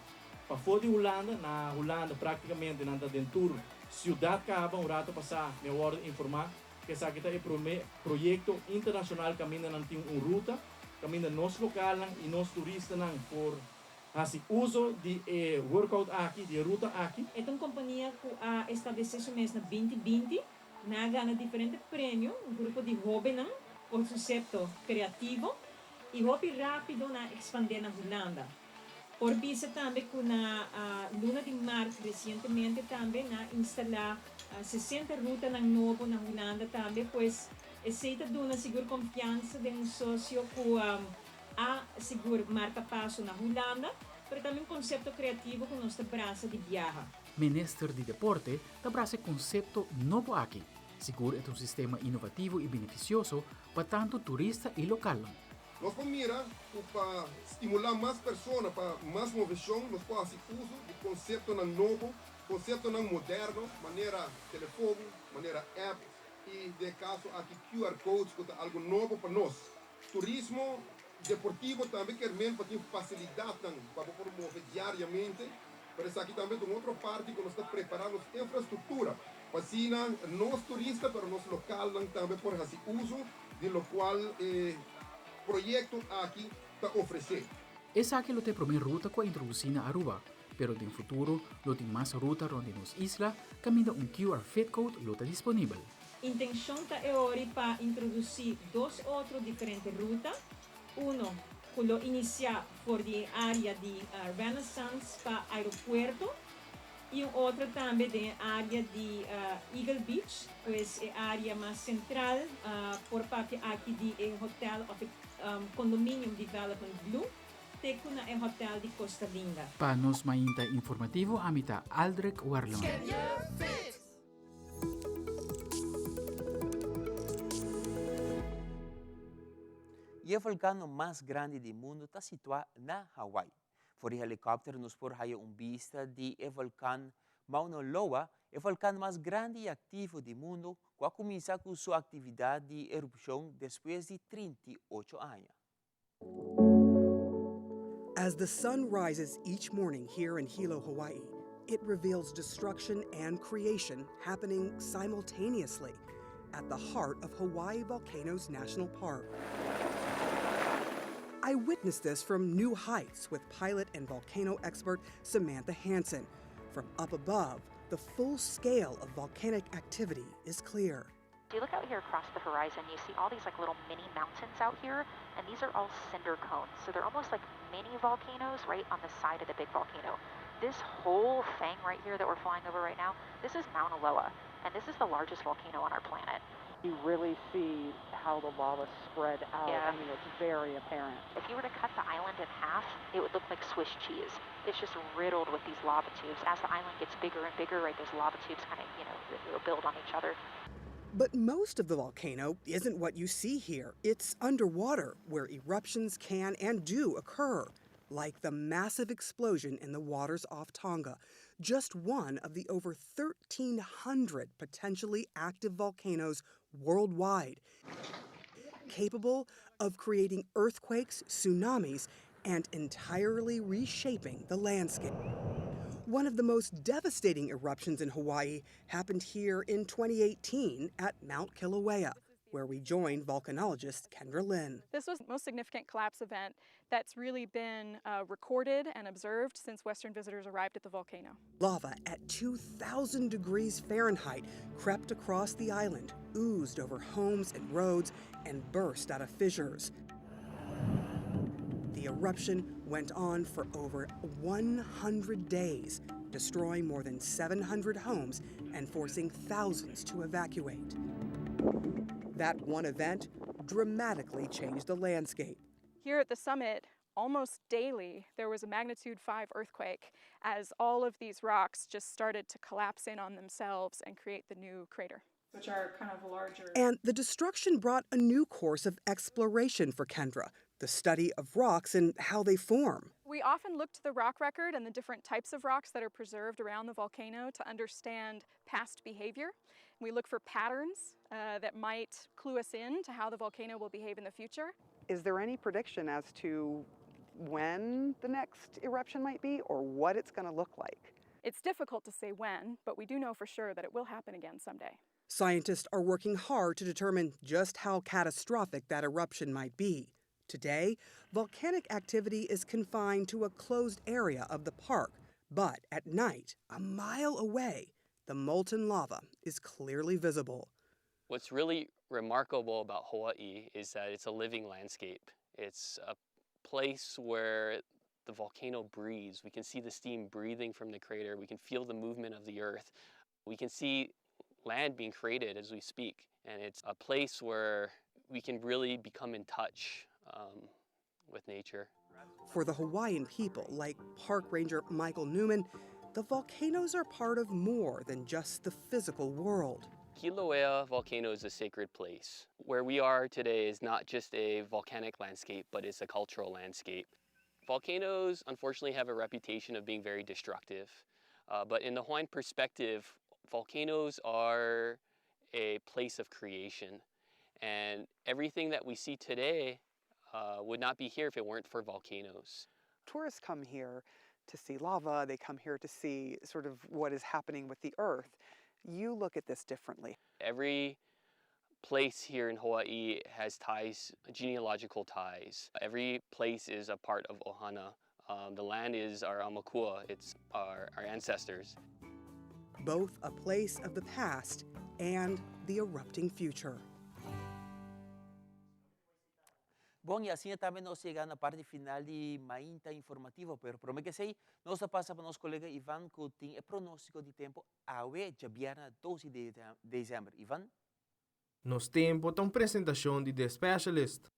Q: pafó di Hulanda. Na Hulanda práktikamente nan ta den tur siudat kaba. Un rato pasá mi a wòrdu informá ku esaki ta e promé proyekto internashonal kaminda nan tin un ruta kaminda nos lokalnan i nos turistanan por Hasi uso di e workout aki, di e ruta aki.
R: E ta un kompania ku a establesé su mes na binti binti. Nan a gana diferente premio, un grupo di hóbennan ku un konsepto kreativo i hopi rápido nan a ekspandé na Hulanda. Por bisa tambe ku na luna di mart resientemente tambe nan a instalá 60 rutanan nobo na Hulanda tambe, pues esei ta duna sigur konfiansa den un sosio ku A sigur marka paso na Hulanda, pero tambe un konsepto kreativo ku nos ta brasa di biaha.
K: Minister di Deporte ta brasa e konsepto nobo aki. Sigur e ta un sistema inovativo i benefisioso pa tantu turista i lokalnan.
S: Nos por mira ku pa stimulá mas persona pa mas moveshon nos por hasi uso di konseptonan nobo, konseptonan moderno manera telefon, manera app i den e kaso aki QR codes ku ta algu nobo pa nos. Turismo deportivo tambe kier men pa tin facilidadnan pa bo por move diariamente, pero esaki tambe ta un otro parti cu nos ta prepara nos infrastructura pa asina nos turista pero nos localnan tambe por haci uso di locual e proyecto aki ta ofrece.
K: Esaki lo ta e prome ruta cu a introduci na Aruba, pero den futuro lo tin mas ruta rond di nos isla caminda un QR Fit Code lo ta disponibel.
R: Intencion ta e ori pa introduci dos otro diferente ruta, uno cu lo inicia for di e area di Renaissance pa aeropuerto y un otro tambe den e area di Eagle Beach, pues e area mas central por papia aki di e hotel of e condominium development Blue te cu na e hotel di Costa Linda.
K: Pa nos mainta informativo ami ta Aldrich Werleman.
C: E volcano mas grandi di mundo ta situa na Hawaii. For di helikòpter nos por haya un bista di e volkan Mauna Loa, e volkan mas grandi i aktivo di mundu ku a kuminsá ku su aktividat di erupshon despues di 38 aña.
T: As the sun rises each morning here in Hilo, Hawaii, it reveals destruction and creation happening simultaneously at the heart of Hawaii Volcanoes National Park. I witnessed this from new heights with pilot and volcano expert Samantha Hansen. From up above, the full scale of volcanic activity is clear.
U: If you look out here across the horizon, you see all these like little mini mountains out here, and these are all cinder cones. So they're almost like mini volcanoes right on the side of the big volcano. This whole thing right here that we're flying over right now, this is Mauna Loa, and this is the largest volcano on our planet.
V: You really see how the lava spread out.
U: Yeah.
V: I mean, it's very apparent.
U: If you were to cut the island in half, it would look like Swiss cheese. It's just riddled with these lava tubes. As the island gets bigger and bigger, right, those lava tubes kind of, you know, build on each other.
T: But most of the volcano isn't what you see here. It's underwater, where eruptions can and do occur, like the massive explosion in the waters off Tonga, just one of the over 1,300 potentially active volcanoes worldwide, capable of creating earthquakes, tsunamis, and entirely reshaping the landscape. One of the most devastating eruptions in Hawaii happened here in 2018 at Mount Kilauea, where we joined volcanologist Kendra Lynn.
W: This was the most significant collapse event that's really been uh, recorded and observed since Western visitors arrived at the volcano.
T: Lava at 2,000 degrees Fahrenheit crept across the island, oozed over homes and roads, and burst out of fissures. The eruption went on for over 100 days, destroying more than 700 homes and forcing thousands to evacuate. That one event dramatically changed the landscape.
W: Here at the summit, almost daily, there was a magnitude 5 earthquake as all of these rocks just started to collapse in on themselves and create the new crater. Which are kind of larger.
T: And the destruction brought a new course of exploration for Kendra, the study of rocks and how they form.
W: We often look to the rock record and the different types of rocks that are preserved around the volcano to understand past behavior. We look for patterns uh, that might clue us in to how the volcano will behave in the future.
V: Is there any prediction as to when the next eruption might be or what it's going to look like?
W: It's difficult to say when, but we do know for sure that it will happen again someday.
T: Scientists are working hard to determine just how catastrophic that eruption might be. Today, volcanic activity is confined to a closed area of the park, but at night, a mile away, the molten lava is clearly visible.
X: What's really remarkable about Hawaii is that it's a living landscape. It's a place where the volcano breathes. We can see the steam breathing from the crater. We can feel the movement of the earth. We can see land being created as we speak. And it's a place where we can really become in touch um, with nature.
T: For the Hawaiian people, like park ranger Michael Newman, the volcanoes are part of more than just the physical world.
X: Kilauea volcano is a sacred place. Where we are today is not just a volcanic landscape, but it's a cultural landscape. Volcanoes, unfortunately, have a reputation of being very destructive. Uh, but in the Hawaiian perspective, volcanoes are a place of creation. And everything that we see today uh, would not be here if it weren't for volcanoes.
V: Tourists come here to see lava, they come here to see sort of what is happening with the earth. You look at this differently.
X: Every place here in Hawaii has ties, genealogical ties. Every place is a part of Ohana. Um, the land is our aumakua, it's our, our ancestors.
T: Both a place of the past and the erupting future.
C: Bon, y asina tambe nos yega na parti final di Mainta Informativo, pero prome cu esey, nos ta pasa pa nos colega Ivan cu tin e pronostico di tempo awe djabièrnè 12 di december. Ivan?
Y: Nos Tempo ta un presentacion di The Specialist.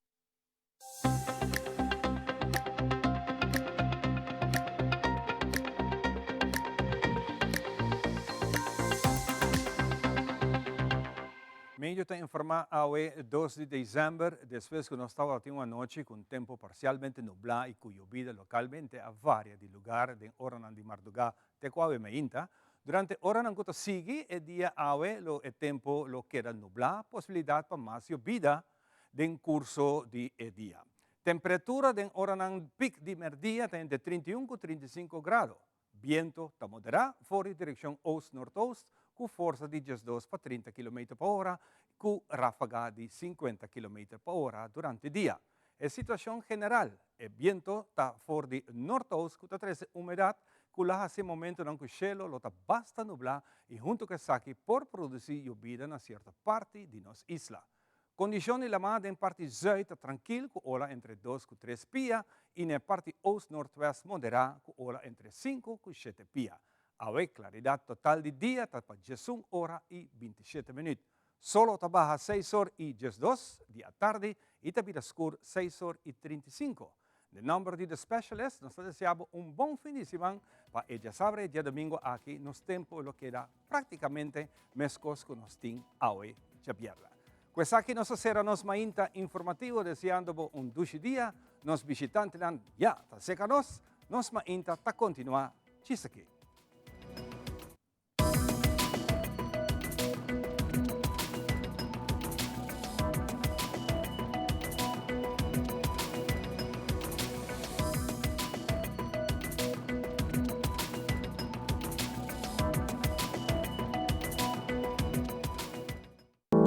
A: Medio ta informá awe dos di desèmber despues ku nos tabatin un anochi ku un tempu parsialmente nublá i ku yobida lokalmente a varia di lugar den oranan di mardugá te ku awe meinta. Durante oranan ku ta sigui e dia awe lo e tempu lo keda nublá, posibilidat pa mas yobida den kurso di e dia. Temperatura den oranan pik di mèrdia ta entre 31 ku 35 grado. Biento ta moderá for di direkshon oost-noordoost ku forsa di 12 pa 30 kilometer pa ora ku ráfaga di 50 kilometer pa ora durante dia. E situashon general, e biento ta for di noordoost ku ta trese humedat ku lo hasi momentonan ku shelo lo ta basta nublá i huntu ku esaki por produsí yobida na sierto parti di nos isla. Kondishon di lamá den parti zùit ta trankil ku ola entre dos ku tres pia i na e parti oost-noordwest moderá ku ola entre sinku ku shete pia. Awe klaridat total di dia ta pa 11 ora i 27 minüt. Solo ta baha seis or i 12 di atardi i ta bira skur seis or i 35. Den nòmber di The Specialist nos ta desea bo un bon fin di siman pa e djasabra i djadomingo aki nos tempu lo keda práktikamente meskos ku nos tin awe djabièrnè. Ku esaki nos ta sera nos mainta informativo deseando bo un dushi dia. Nos bishitantenan ya ta seka nos. Nos mainta ta kontinuá djis aki.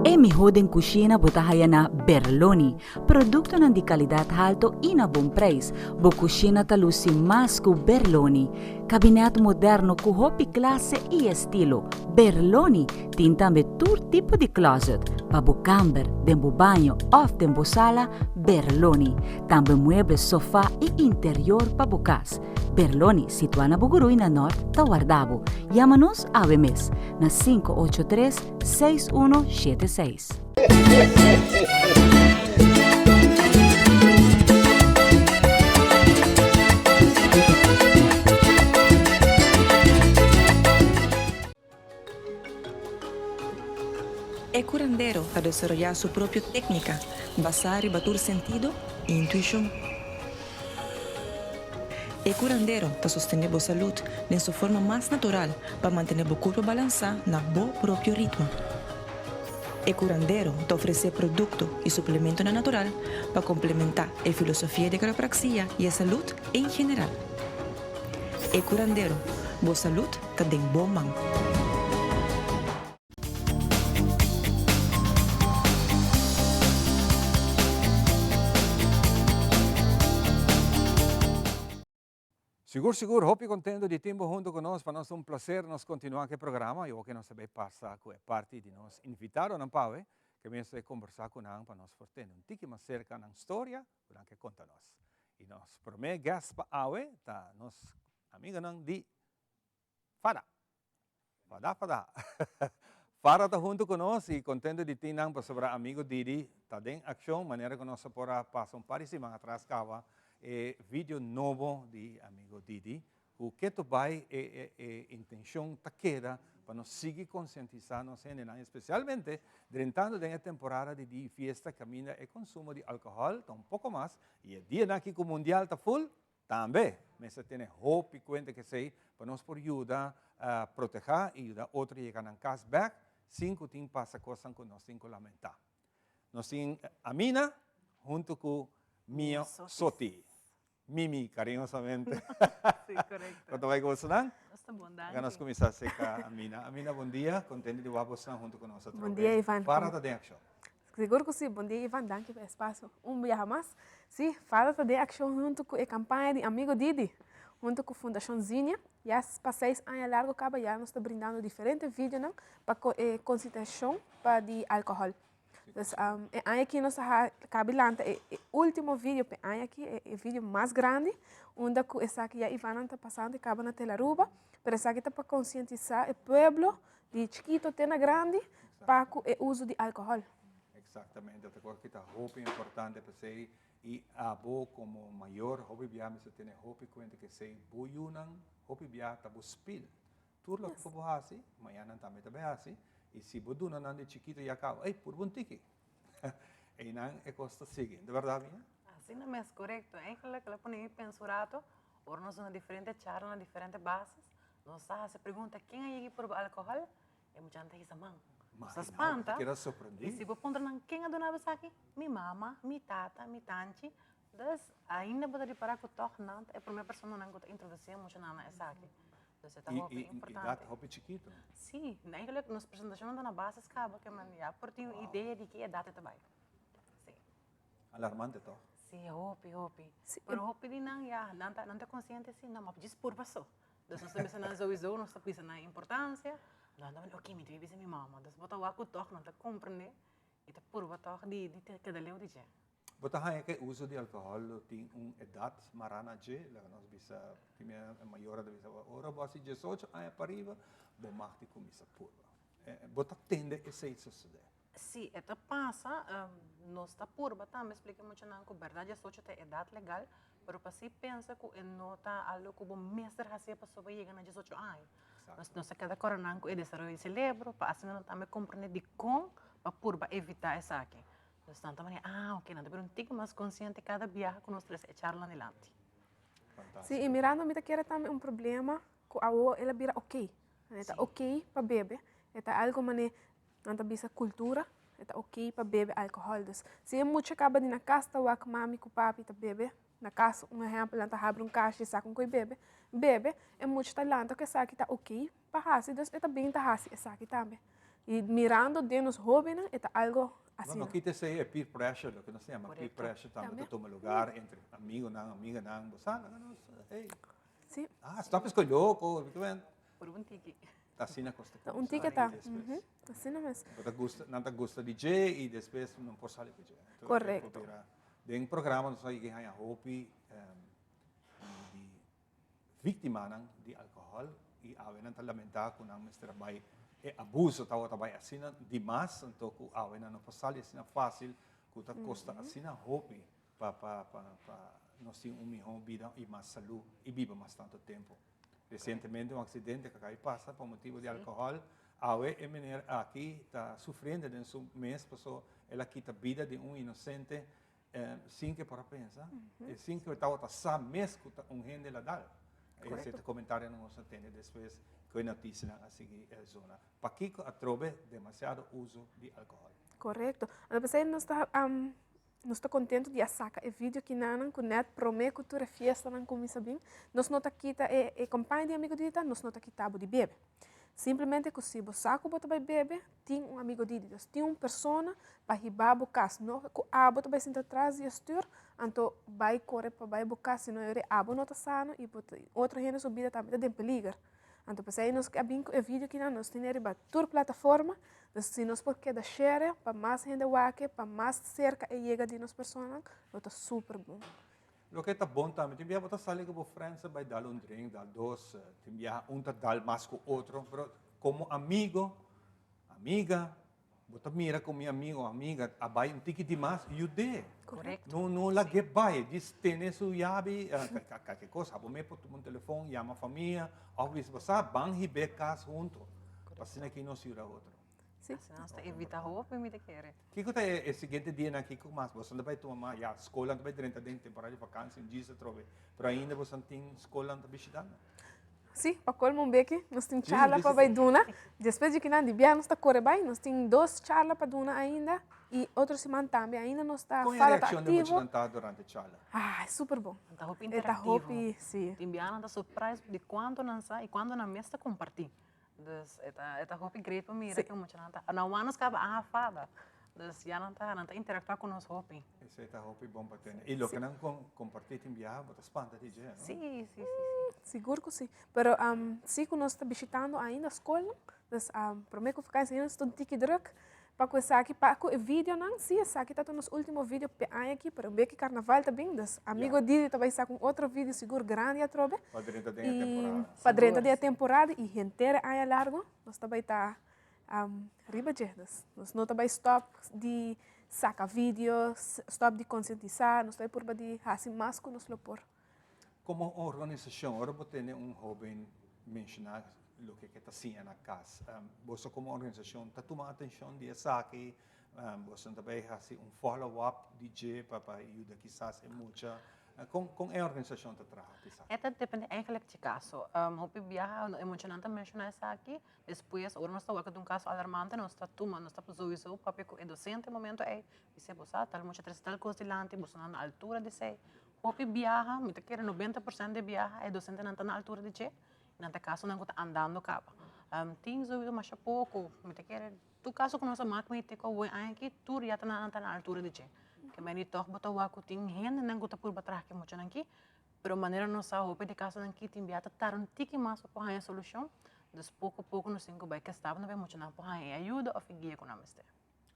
B: E mihó den kushina bo ta haya na Berloni. Produktonan di kalidat halto i na bon preis. Bo kushina ta lusi mas ku Berloni. Kabinèt moderno ku hopi klase i estilo. Berloni tin tambe tur tipo di closet, pa bo kamber, den bo baño òf den bo sala, Berloni. Tambe mueble, sofá i interior pa bo kas. Berloni, situá na Bugurui na Nòrt, ta warda bo. Yama nos awe mes na 583 6176.
D: E curandero ta desaroyá su propio técnica basá riba tur sentido i intuishon. E curandero ta sostené bo salud den su forma mas natural pa mantené bo curpa balansá na bo propio ritmo. E curandero ta ofresé producto i suplementonan natural pa complementá e filosofia di quiropraxia i e salud en general. E curandero, bo salud ta den bo man.
A: Sigur sigur hopi contento di tin bo hunto cu nos, pa nos ta un placer nos continua cu e programa y oke nos ta bay pasa cu e parti di nos invitadonan pawe ke mester combersa cu nan pa nos por tende un tiki mas cerca nan storia cu nan ke conta nos. Y nos prome guest pa awe ta nos amigonan di Fada. Fada fada. Fada ta hunto cu nos y contento di tin nan pasobra amigo Didi ta den accion manera cu nos a por a pasa un par di siman atras caba e video nobo di amigo Didi cu keto bay e e intencion ta keda pa nos sigui concientisa nos hendenan especialmente drentando den e temporada di di fiesta caminda e consumo di alcohol ta un poco mas y e dianan aki cu mundial ta full Tambe mester tene hopi kuenta ku esei pa nos por yuda protehá i yuda otro yega nan kas bèk sin ku tin pasa kosnan ku nos tin ku lamentá. Nos tin Amina huntu ku Mia Soti, Mimi kariñosamente.
E: Sí, korekto.
A: Kon ta bai ku bosonan?
E: Nos ta bon, danki.
A: Laga nos kuminsá seka Amina. Amina, bon dia. Kontenti di wak bosonan huntu ku nos atrobe.
E: Bon dia, Ivan.
A: Para ta den akshon.
E: Sigur ku si. Bon dia Ivan, danki pa e espasio un biaha mas. Si, Fada ta den akshon huntu ku e kampaña di Amigo Didi, huntu ku Fundashon Zinia. Ya pa seis aña largu kaba ya nos ta brindando diferente videonan pa e konsientashon pa di alkohòl. Dus e aña aki nos a kabi lanta e ultimo video pa e aña aki, e video mas grandi, unda ku esaki ya Ivannan ta pasando e kaba na Telaruba, pero esaki ta pa konsientisá e pueblo Di chikito te na grandi pa ku e uso di alkohòl.
A: Eksaktamente, ta kos ki ta hopi importante p'esei i abo komo mayor hopi bia mester tene hopi kuenta ku esei bo yunan hopi bia ta bo spil. Tur loke ku bo hasi, mañana nan tambe ta bai hasi. I si bo duna nan di chikito ya kaba, ey, purba un tiki. Einan e kos ta sigui. Ta bèrdat, Mia?
F: Asina mes, korekto. Eigenlijk el a pone mi pensa un rato, ora nos duna diferente charla na diferente bases, nos ta hasi pregunta ken a yega purba alkohòl, e muchanan ta hisa man. Nos ta spanta. I si bo puntra nan ken a duna bo esaki, mi mama, mi tata, mi tanchi. Dus ainda bo ta ripará ku tòg nan ta e promé personanan ku ta introdusí e muchanan na esaki. Dus e ta hopi importante.
A: I edat hopi chikito.
F: Sí, eigenlijk nos presentashonnan ta na basis kaba ke men ya por tin un idea di ki edat e ta bai. Sí.
A: Alarmante tòg?
F: Sí, hopi, hopi. Pero hopi di nan ya, nan ta, nan ta konsiente sí, no, ma djis purba so. Dus nos ta bisa nan souiso, nos ta bisa nan e importansia. Nan ta bini, oké, mi debe bisa mi mama. Dus bo ta wak ku tòg nan ta komprendé i ta purba tòg di keda leu di dje.
A: Bo ta haña ku e uso di alkohòl lo tin un edat mará na dje? Laga nos bisa, tin mi mayornan ta bisa, ora bo hasi diesocho aña pariba, bo mag di kuminsá purba. Bo ta tende esei sosodé?
F: Sí, e ta pasa. Nos ta purba tambe splika e muchanan ku bèrdat diesocho ta e edat legal, pero pa si pensa ku e no ta algu ku bo mester hasié pasobra bo yega na diesocho aña. Nos ta keda kòrda nan ku e desaroyo di selebro, pa asina nan tambe komprendé dikon pa purba evitá esaki. Dus nan ta manera, ah, ok, nan ta bira un tiki mas konsiente kada biaha ku nos trese e charla dilanti.
E: Sí, i mirando mi ta kere tambe un problema ku awo el a bira ok. E ta ok pa bebe, e ta algo mane nan ta bisa kultura, e ta ok pa bebe alkohòl. Dus si e mucha kaba di na kas ta wak mami ku papi ta bebe na kas, un ehèmpel nan ta habri un kashi i sa kon ku e bebe, bebe, e mucha ta lanta ku esaki ta ok pa hasi, dus e ta bin ta hasi esaki tambe. I mirando den nos hóbennan e ta algo asina.
A: No kita esei e peer pressure, loke nos ta yama peer pressure tambe ta tuma lugar entre amigonan, amiganan, bo sa laga nos, hey.
E: Sí.
A: Ah, stop es loko,
F: Por un tiki.
A: Ta asina kos ta
E: Un tiki ta, asina mes.
A: Bo ta gusta, nan ta gusta di dje i despues nan por sali ku dje.
E: Korekto.
A: Den programa nos a yega haña hopi di Víktimanan di alkohòl i awe nan ta lamentá ku nan mester a bai e abuso tabata bai asina dimas anto ku awe nan no por sali asina fásil ku ta kosta asina hopi pa pa pa pa nos tin un mihó bida i mas salú i biba mas tantu tempu. Resientemente un aksidente ku a kai pasa pa motibu di alkohòl awe e meneer aki ta sufriendo den su mes paso el a kita bida di un inosente Sin ke por a pensa, e sin ke tabata sa mes ku ta un hende la dal. Esei ta komentarionan nos a tende despues ku e notisianan a sigui zona. Pakiko atrobe demasiado uso di alkohòl?
E: Korekto. Anto p'esei nos ta nos ta kontentu di a saka e video kinanan ku nèt promé ku tur e fiestanan kuminsá bin. Nos no ta kita e e kompaña di amigu di ta, nos no ta kita bo di bebe. Simplemente ku si bo sa ku bo ta bai bebe, tin un amigo di Dios, tin un persona pa hiba bo kas, no ku abo ta bai sinta tras di e stuur, anto bai kore pa bai bo kas, sino yori abo no ta sano i bo ta otro hende su bida tambe ta den peliger. Anto p'esei nos a bin ku e video kinan, nos tene riba tur plataforma, dus si nos por keda share pa mas hende wak e, pa mas serka e yega di nos personanan, lo ta super bon.
A: Loke ta bon tambe, tin biaha bo ta sali ku bo friends a bai dal un drink, dal dos, tin biaha un ta dal mas ku otro, pero komo amigo, amiga, bo ta mira ku mi amigo o amiga a bai un tiki di mas, yud'é.
F: Korekto.
A: No, no lag'é bai, djis tene su yabi, kalke kos, abo mes por tuma un telefon, yama famia, òf bisa bo sa, ban hib'é kas hunto, pa asina aki nos yuda otro.
E: Sí.
F: Asina nos ta evita hopi, mi ta kere.
A: Kiko ta e siguiente dianan? Kiko mas boso ta bai tuma mas? Ya, skolnan ta bai drenta den temporada di vakansi, un djis atrobe. Pero ainda boso tin skolnan ta bishitando?
E: Sí, pa colmo un beki, nos tin charla pa bai duna. Despues di kinan di biaha nos ta kore bai, nos tin dos charla pa duna ainda i otro siman tambe ainda nos ta
A: Kon e
E: fala ta
A: reakshon di
E: aktivo.
A: muchanan ta durante charla?
E: Ah, e super bon.
F: Nan ta hopi
E: E ta
F: interactivo.
E: hopi, sí.
F: Tin biaha nan ta surprise di kuantu nan sa i kuantu nan mes ta kompartí. Dus e ta e ta hopi great pa mira ku muchanan ta na wan nos kaba a hafada. Dus ya nan ta nan ta interaktua ku nos hopi.
A: Esei ta hopi bon pa tene. I loke nan kompartí tin biaha bo ta spanta di dje, no?
F: Sí, sí, sí, sí.
E: Sigur ku sí. Pero sí ku nos ta bishitando ainda skolnan. Dus promé ku vakansi nos ta un tiki drùk Pa ku esaki, pa ku e videonan, sí esaki ta nos último video p'e aña aki, pero bek e karnaval ta bin, dus amigo Didi ta bai sa ku un otro video sigur grandi atrobe.
A: Pa drenta den e temporada.
E: Pa drenta den e temporada i henter e aña largu nos ta bai ta riba dje. Dus nos no ta bai stòp di saka video, stòp di konsientisá, nos ta bai purba di hasi mas ku nos lo por.
A: Komo organisashon, ora bo tene un hóben menshoná. loke ke ta siña na kas. Boso komo organisashon ta tuma atenshon di esaki? Boso ta bai hasi un follow up di dje pa pa yuda kisas e mucha? Kon kon e organisashon ta traha ku esaki?
F: E ta depende eigenlijk dje kaso. Hopi biaha e muchanan ta menshoná esaki, despues ora nos ta wak di un kaso alarmante nos ta tuma, nos ta souiso papia ku e dosente e momento ei, bis'é bo sa tal mucha trese tal kos dilanti, boso nan na altura di esei. Hopi biaha, mi ta kere 90% di biaha e dosentenan ta na altura di dje, nan ta kasonan ku ta andando kaba. Tin souiso masha poko, mi ta kere Tur kaso ku nos a mak mete ku awor aña aki tur ya ta nan ta na altura di dje. Ke meni tòg bo ta wak ku tin hendenan ku ta purba traha ku e muchanan aki, pero manera nos sa hopi di kasonan aki tin bia ta tarda un tiki mas pa por haña solushon, dus poko poko nos tin ku bai kestap na pa e muchanan por haña e ayuda òf e guia ku nan mester.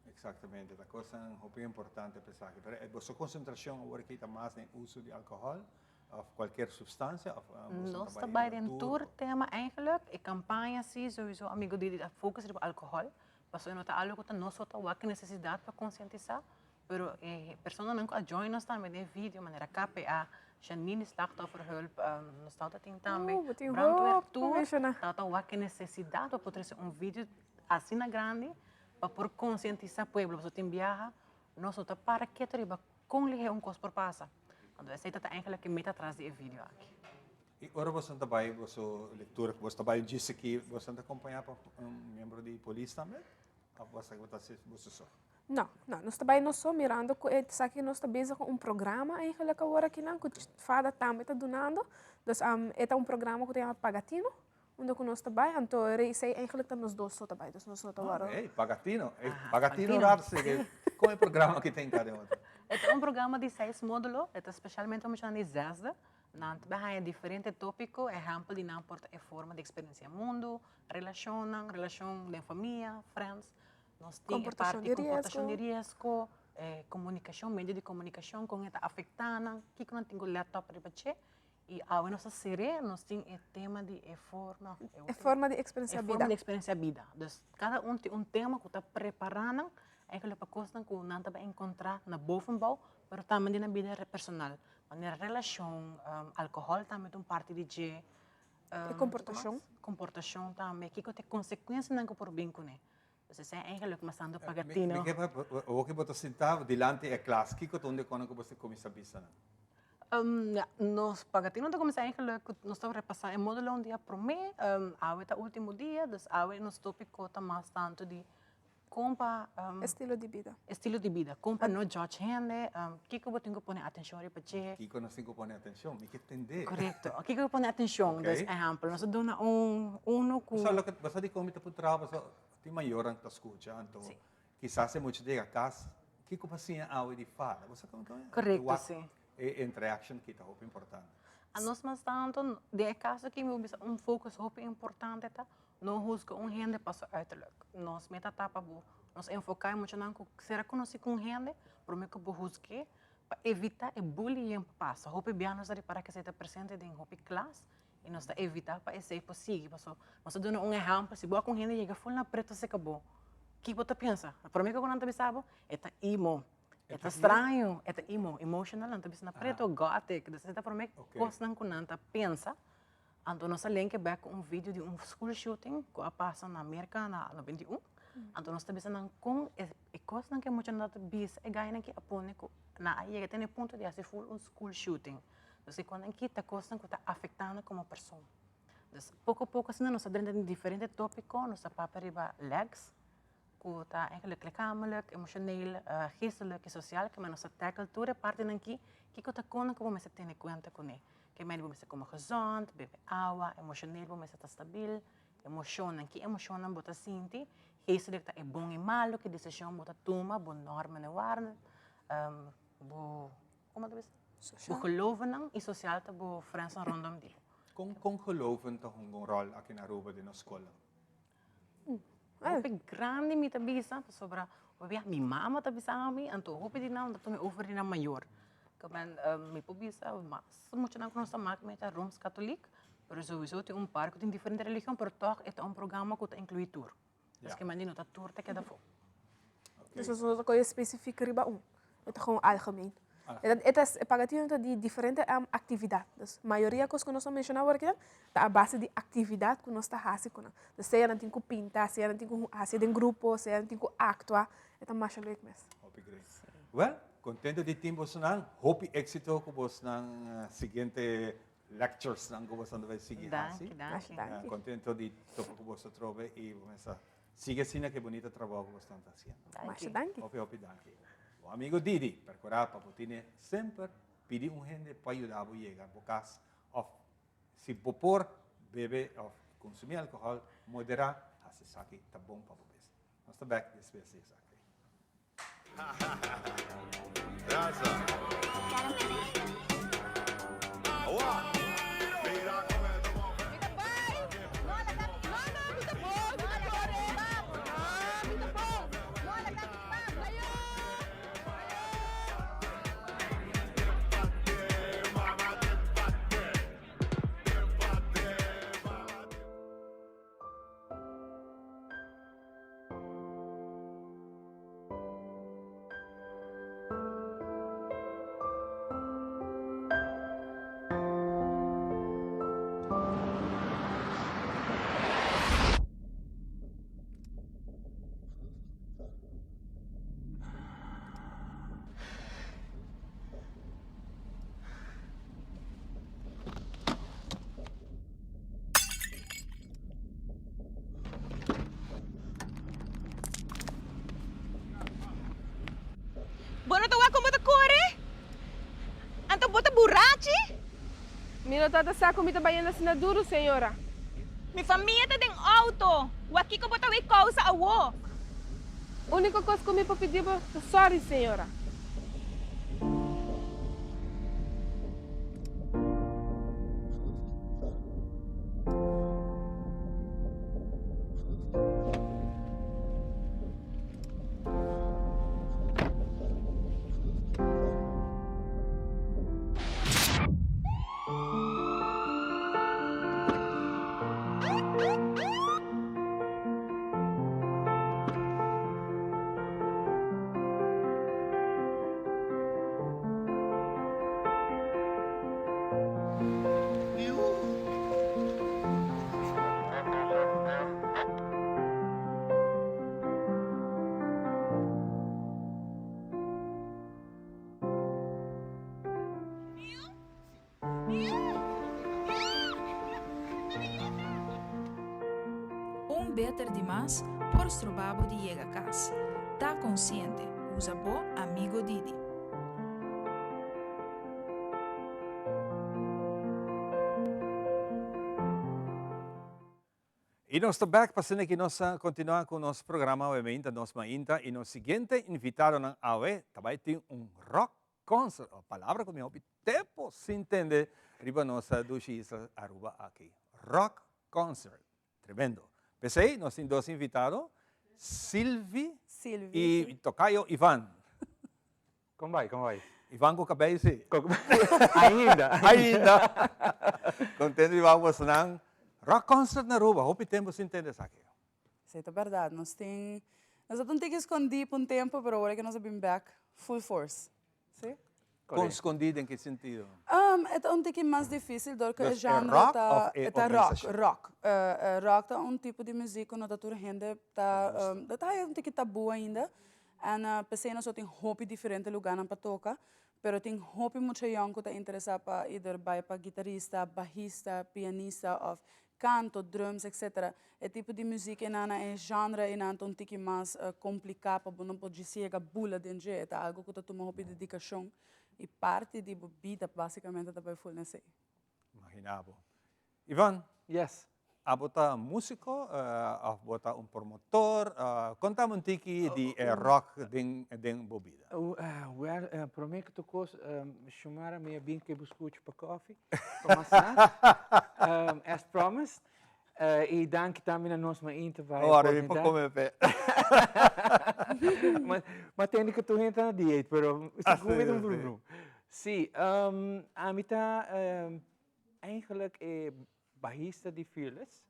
A: Exactamente, ta kosnan hopi importante pa esaki. Pero boso konsentrashon awor aki ta mas den uso di alkohòl òf kualkier supstansia òf boso
F: Nos ta bai den tur tema eigenlijk. E kampaña si souiso Amigo Didi ta focus riba alkohòl, pasobra no ta algu ku ta nos so ta wak nesesidat pa konsientisá, pero e personanan ku a join nos tambe den e video manera KPA, Janine Slachtofferhulp, nos tabata tin tambe Brandweer tur tabata wak e nesesidat pa por trese un video asina grandi pa por konsientisá pueblo, pasobra tin biaha nos no ta para ketu riba Kon lihé un kos por pasa? Anto esei ta ta eigenlijk e meta tras di e video aki.
A: I ora boso ta bai boso lektura ku boso ta bai djis aki, boso ta kompañá pa un miembro di polis tambe? Òf boso ta hasi boso so?
E: No, no, nos ta bai nos so mirando ku esaki nos ta bezig ku un programa eigenlijk awor akinan ku fada tambe ta dunando. Dus e ta un programa ku ta yama Pagatino. Unda ku nos ta bai, anto esei eigenlijk ta nos dos so ta bai, dus nos no ta wòrdu.
A: Ey, Pagatino, ey, Pagatino rato si ke, kon e programa ki tin kada otro?
F: E ta un programa di seis módulo, e ta spesialmente pa muchanan di zesde, nan ta bai haña diferente tópiko, ehèmpel di nan por ta e forma di eksperensiá mundu, relashonnan, relashon den famia, friends, nos tin e parti komportashon di riesgo, komunikashon, medio di komunikashon, kon e ta afektá nan, kiko nan tin ku lèt òp riba dje. I awe nos ta ser'é, nos tin e tema di e forma.
E: E forma di eksperensiá bida.
F: E forma di eksperensiá bida. Dus kada un tin un tema ku ta prepará nan eigenlijk pa kosnan ku nan ta bai enkontrá na bovenbouw, pero tambe den nan bida personal. Manera relashon, alkohòl tambe ta un parti di dje.
E: E komportashon.
F: Komportashon tambe. Kiko ta e konsekuensianan ku por bin kuné. Dus esei eigenlijk mas tantu paga tino.
A: Mi ke pa awor ku bo ta sinta dilanti e klas, kiko ta un di e kosnan ku bo ta kuminsá bisa nan?
F: Ja, nos paga tino ta kuminsá eigenlijk ku nos ta repasá e modulo un dia promé, awe ta ultimo dia, dus awe nos topiko ta mas tantu di kon pa.
E: Estilo di bida.
F: Estilo di bida, kon pa no judge hende, kiko bo tin ku pone atenshon riba dje.
A: Kiko nos tin ku pone atenshon? Mi ke tendé.
F: Korekto, kiko bo pone atenshon? Dus ehèmpel, nos ta duna un uno ku.
A: Bo sa dikon mi ta puntra bo? Tin mayornan ku ta skucha, anto kisas e mucha ta yega kas, kiko bo a siña awe di fada? Bo sa kon kon e?
F: Korekto, si.
A: E interaction aki ta hopi importante.
F: Anos mas tantu, den e kaso aki mi por bisa un focus hopi importante ta no husga un hende pa su uiterlijk. Nos meta ta pa bo nos enfoká e muchanan ku sera konosí ku un hende promé ku bo husg'é pa evitá e bullying pa pasa. Hopi bia nos ta ripará ku esei ta presente den hopi klas I nos ta evitá pa esei por sigui, pasobra nos ta duna un ehèmpel, si bo a ku un hende yega ful na pretu seka bo, ki bo ta pensa? Promé ku nan ta bisa bo, e ta emo, e ta straño, e ta emo, emotional, nan ta bisa na pretu, gothic, dus esei ta promé kosnan ku nan ta pensa. Anto nos a lenke bèk ku un video di un school shooting ku a pasa na Merka na 91, anto nos ta bisa nan kon e kosnan ku e muchanan ta bisa e gainan ki a pone ku nan a yega te na e punto di hasi ful un school shooting. Dus e konnan kita kosnan ku ta afektá nos komo persona. Dus poko poko asina nos a drenta den diferente topiko, nos a papia riba legs, ku ta eigenlijk lichamelijk, emotioneel, geestelijk i sosial, ke men nos a tackle tur e partinan aki, kiko ta konan ku bo mester tene kuenta kuné. Ke men bo mester kome gezond, bebe awa, emotioneel bo mester ta stabil, emoshonnan, ki emoshonnan bo ta sinti, geestelijk ta e bon i malu, ki desishon bo ta tuma, bo normen en waarden, bo. Como ta bisa?
E: Social.
F: Bo gelovennan y social ta bo friendsnan rondom di bo.
A: Con con geloven ta hunga un rol aki na Aruba den nos scolnan?
F: Hopi grandi mi ta bisa pasobra hopi bia mi mama ta bisa mi anto hopi di nan ta tuma over di nan mayor. Kimen mi por bisa mas muchanan ku nos ta mak mi ta Rooms Katolik pero souiso tin un par ku tin diferente religion pero tog e ta un programa ku ta inclui tur. Dus kimen di no ta tur ta keda afo.
E: Dus nos no ta kohe specifiek riba un, e ta gewoon algemeen. E ta e pagatino ta di diferente actividad. Dus mayoria cos cu nos a menciona awor aki ta a base di actividad cu nos ta haci cu nan. Dus sea nan tin cu pinta, sea nan tin cu haci den grupo, sea nan tin cu actua, e ta masha leuk mes.
A: Hopi great. Well, contento di tin bosonan. Hopi exito cu bosnan siguiente lecturesnan cu boso ta bay sigui haci.
E: Danki, danki.
A: Contento di topa cu boso atrobe y bo mester sigui asina cu e bunita trabou cu boso ta haciendo.
E: Masha danki.
A: Hopi, hopi danki. Bo amigo Didi, percura pa bo tine semper pidi un hende pa yuda bo yega bo cas of si bo por bebe of consumi alcohol modera, haci esaki ta bon pa bo mes. Nos ta bek despues di esaki.
G: Bo no ta wak kon bo ta kore? Anto bo ta burachi?
E: Mi no tabata sa ku mi ta bayendo asina duru, señora.
G: Mi famia ta den outo. Wak kiko bo ta wei kousa awo?
E: Úniko kos ku mi por pidi bo ta sòri, señora.
H: Un beter di mas por stroba bo di yega cas. Ta consciente, usa bo Amigo Didi.
A: Y nos ta back pa asina ki nos a continua cu nos programa awe mainta nos mainta y nos siguiente invitadonan awe ta bay tin un rock concert, o palabra cu mi hopi tempo sin tende riba nos dushi isla Aruba aki, rock concert, tremendo. P'esey nos tin dos invitado, Silvi y tocayo Ivan.
I: Kon bai, kon bai?
A: Ivan ku kabei si.
I: Ainda.
A: Ainda. Contento di wak bosonan. Rock concert na Aruba, hopi tempo sin tende esaki.
J: Esei ta berdad. Nos tin, nos a ta un tiki skondí pa un tempo, pero ora ke nos a bin bek, full force. Si?
A: Kon skondí den ki sentido?
J: E ta un tiki mas difícil dor ku e
A: Dus e
J: genre
A: rock
J: ta,
A: of e
J: e ta rock,
A: organisashon?
J: rock. Rock ta un tipo di muziek ku no ta tur hende ta, ta haya un tiki tabú ainda. En p'esei nos lo tin hopi diferente lugánan pa toka, pero tin hopi mucha yòn ku ta interesá pa either bai pa gitarista, bahista, pianista òf kanto, drums etcetera. E tipo di muzik einan, e genre einan ta un tiki mas kompliká pa bo no por djis yega bula den dje. E ta algu ku ta tuma hopi dedikashon i parti di bo bida basikamente ta bai ful na esei.
A: Imagina bo. Ivan.
I: Yes.
A: Abo ta musico of bo ta un promotor? Conta mi un tiki di e rock den den bo bida.
I: Well, prome cu tur cos, Xiomara mi a bin cu e buscucho pa koffie, pa mas na, as promised. Y danki tambe na nos mainta pa e
A: Ora mi por
I: oportunidad.
A: come pe.
I: Ma tende cu tur hende ta na dieet, pero si come ta un brum brum. Si, ami ta Eigenlijk e bahista di Fearless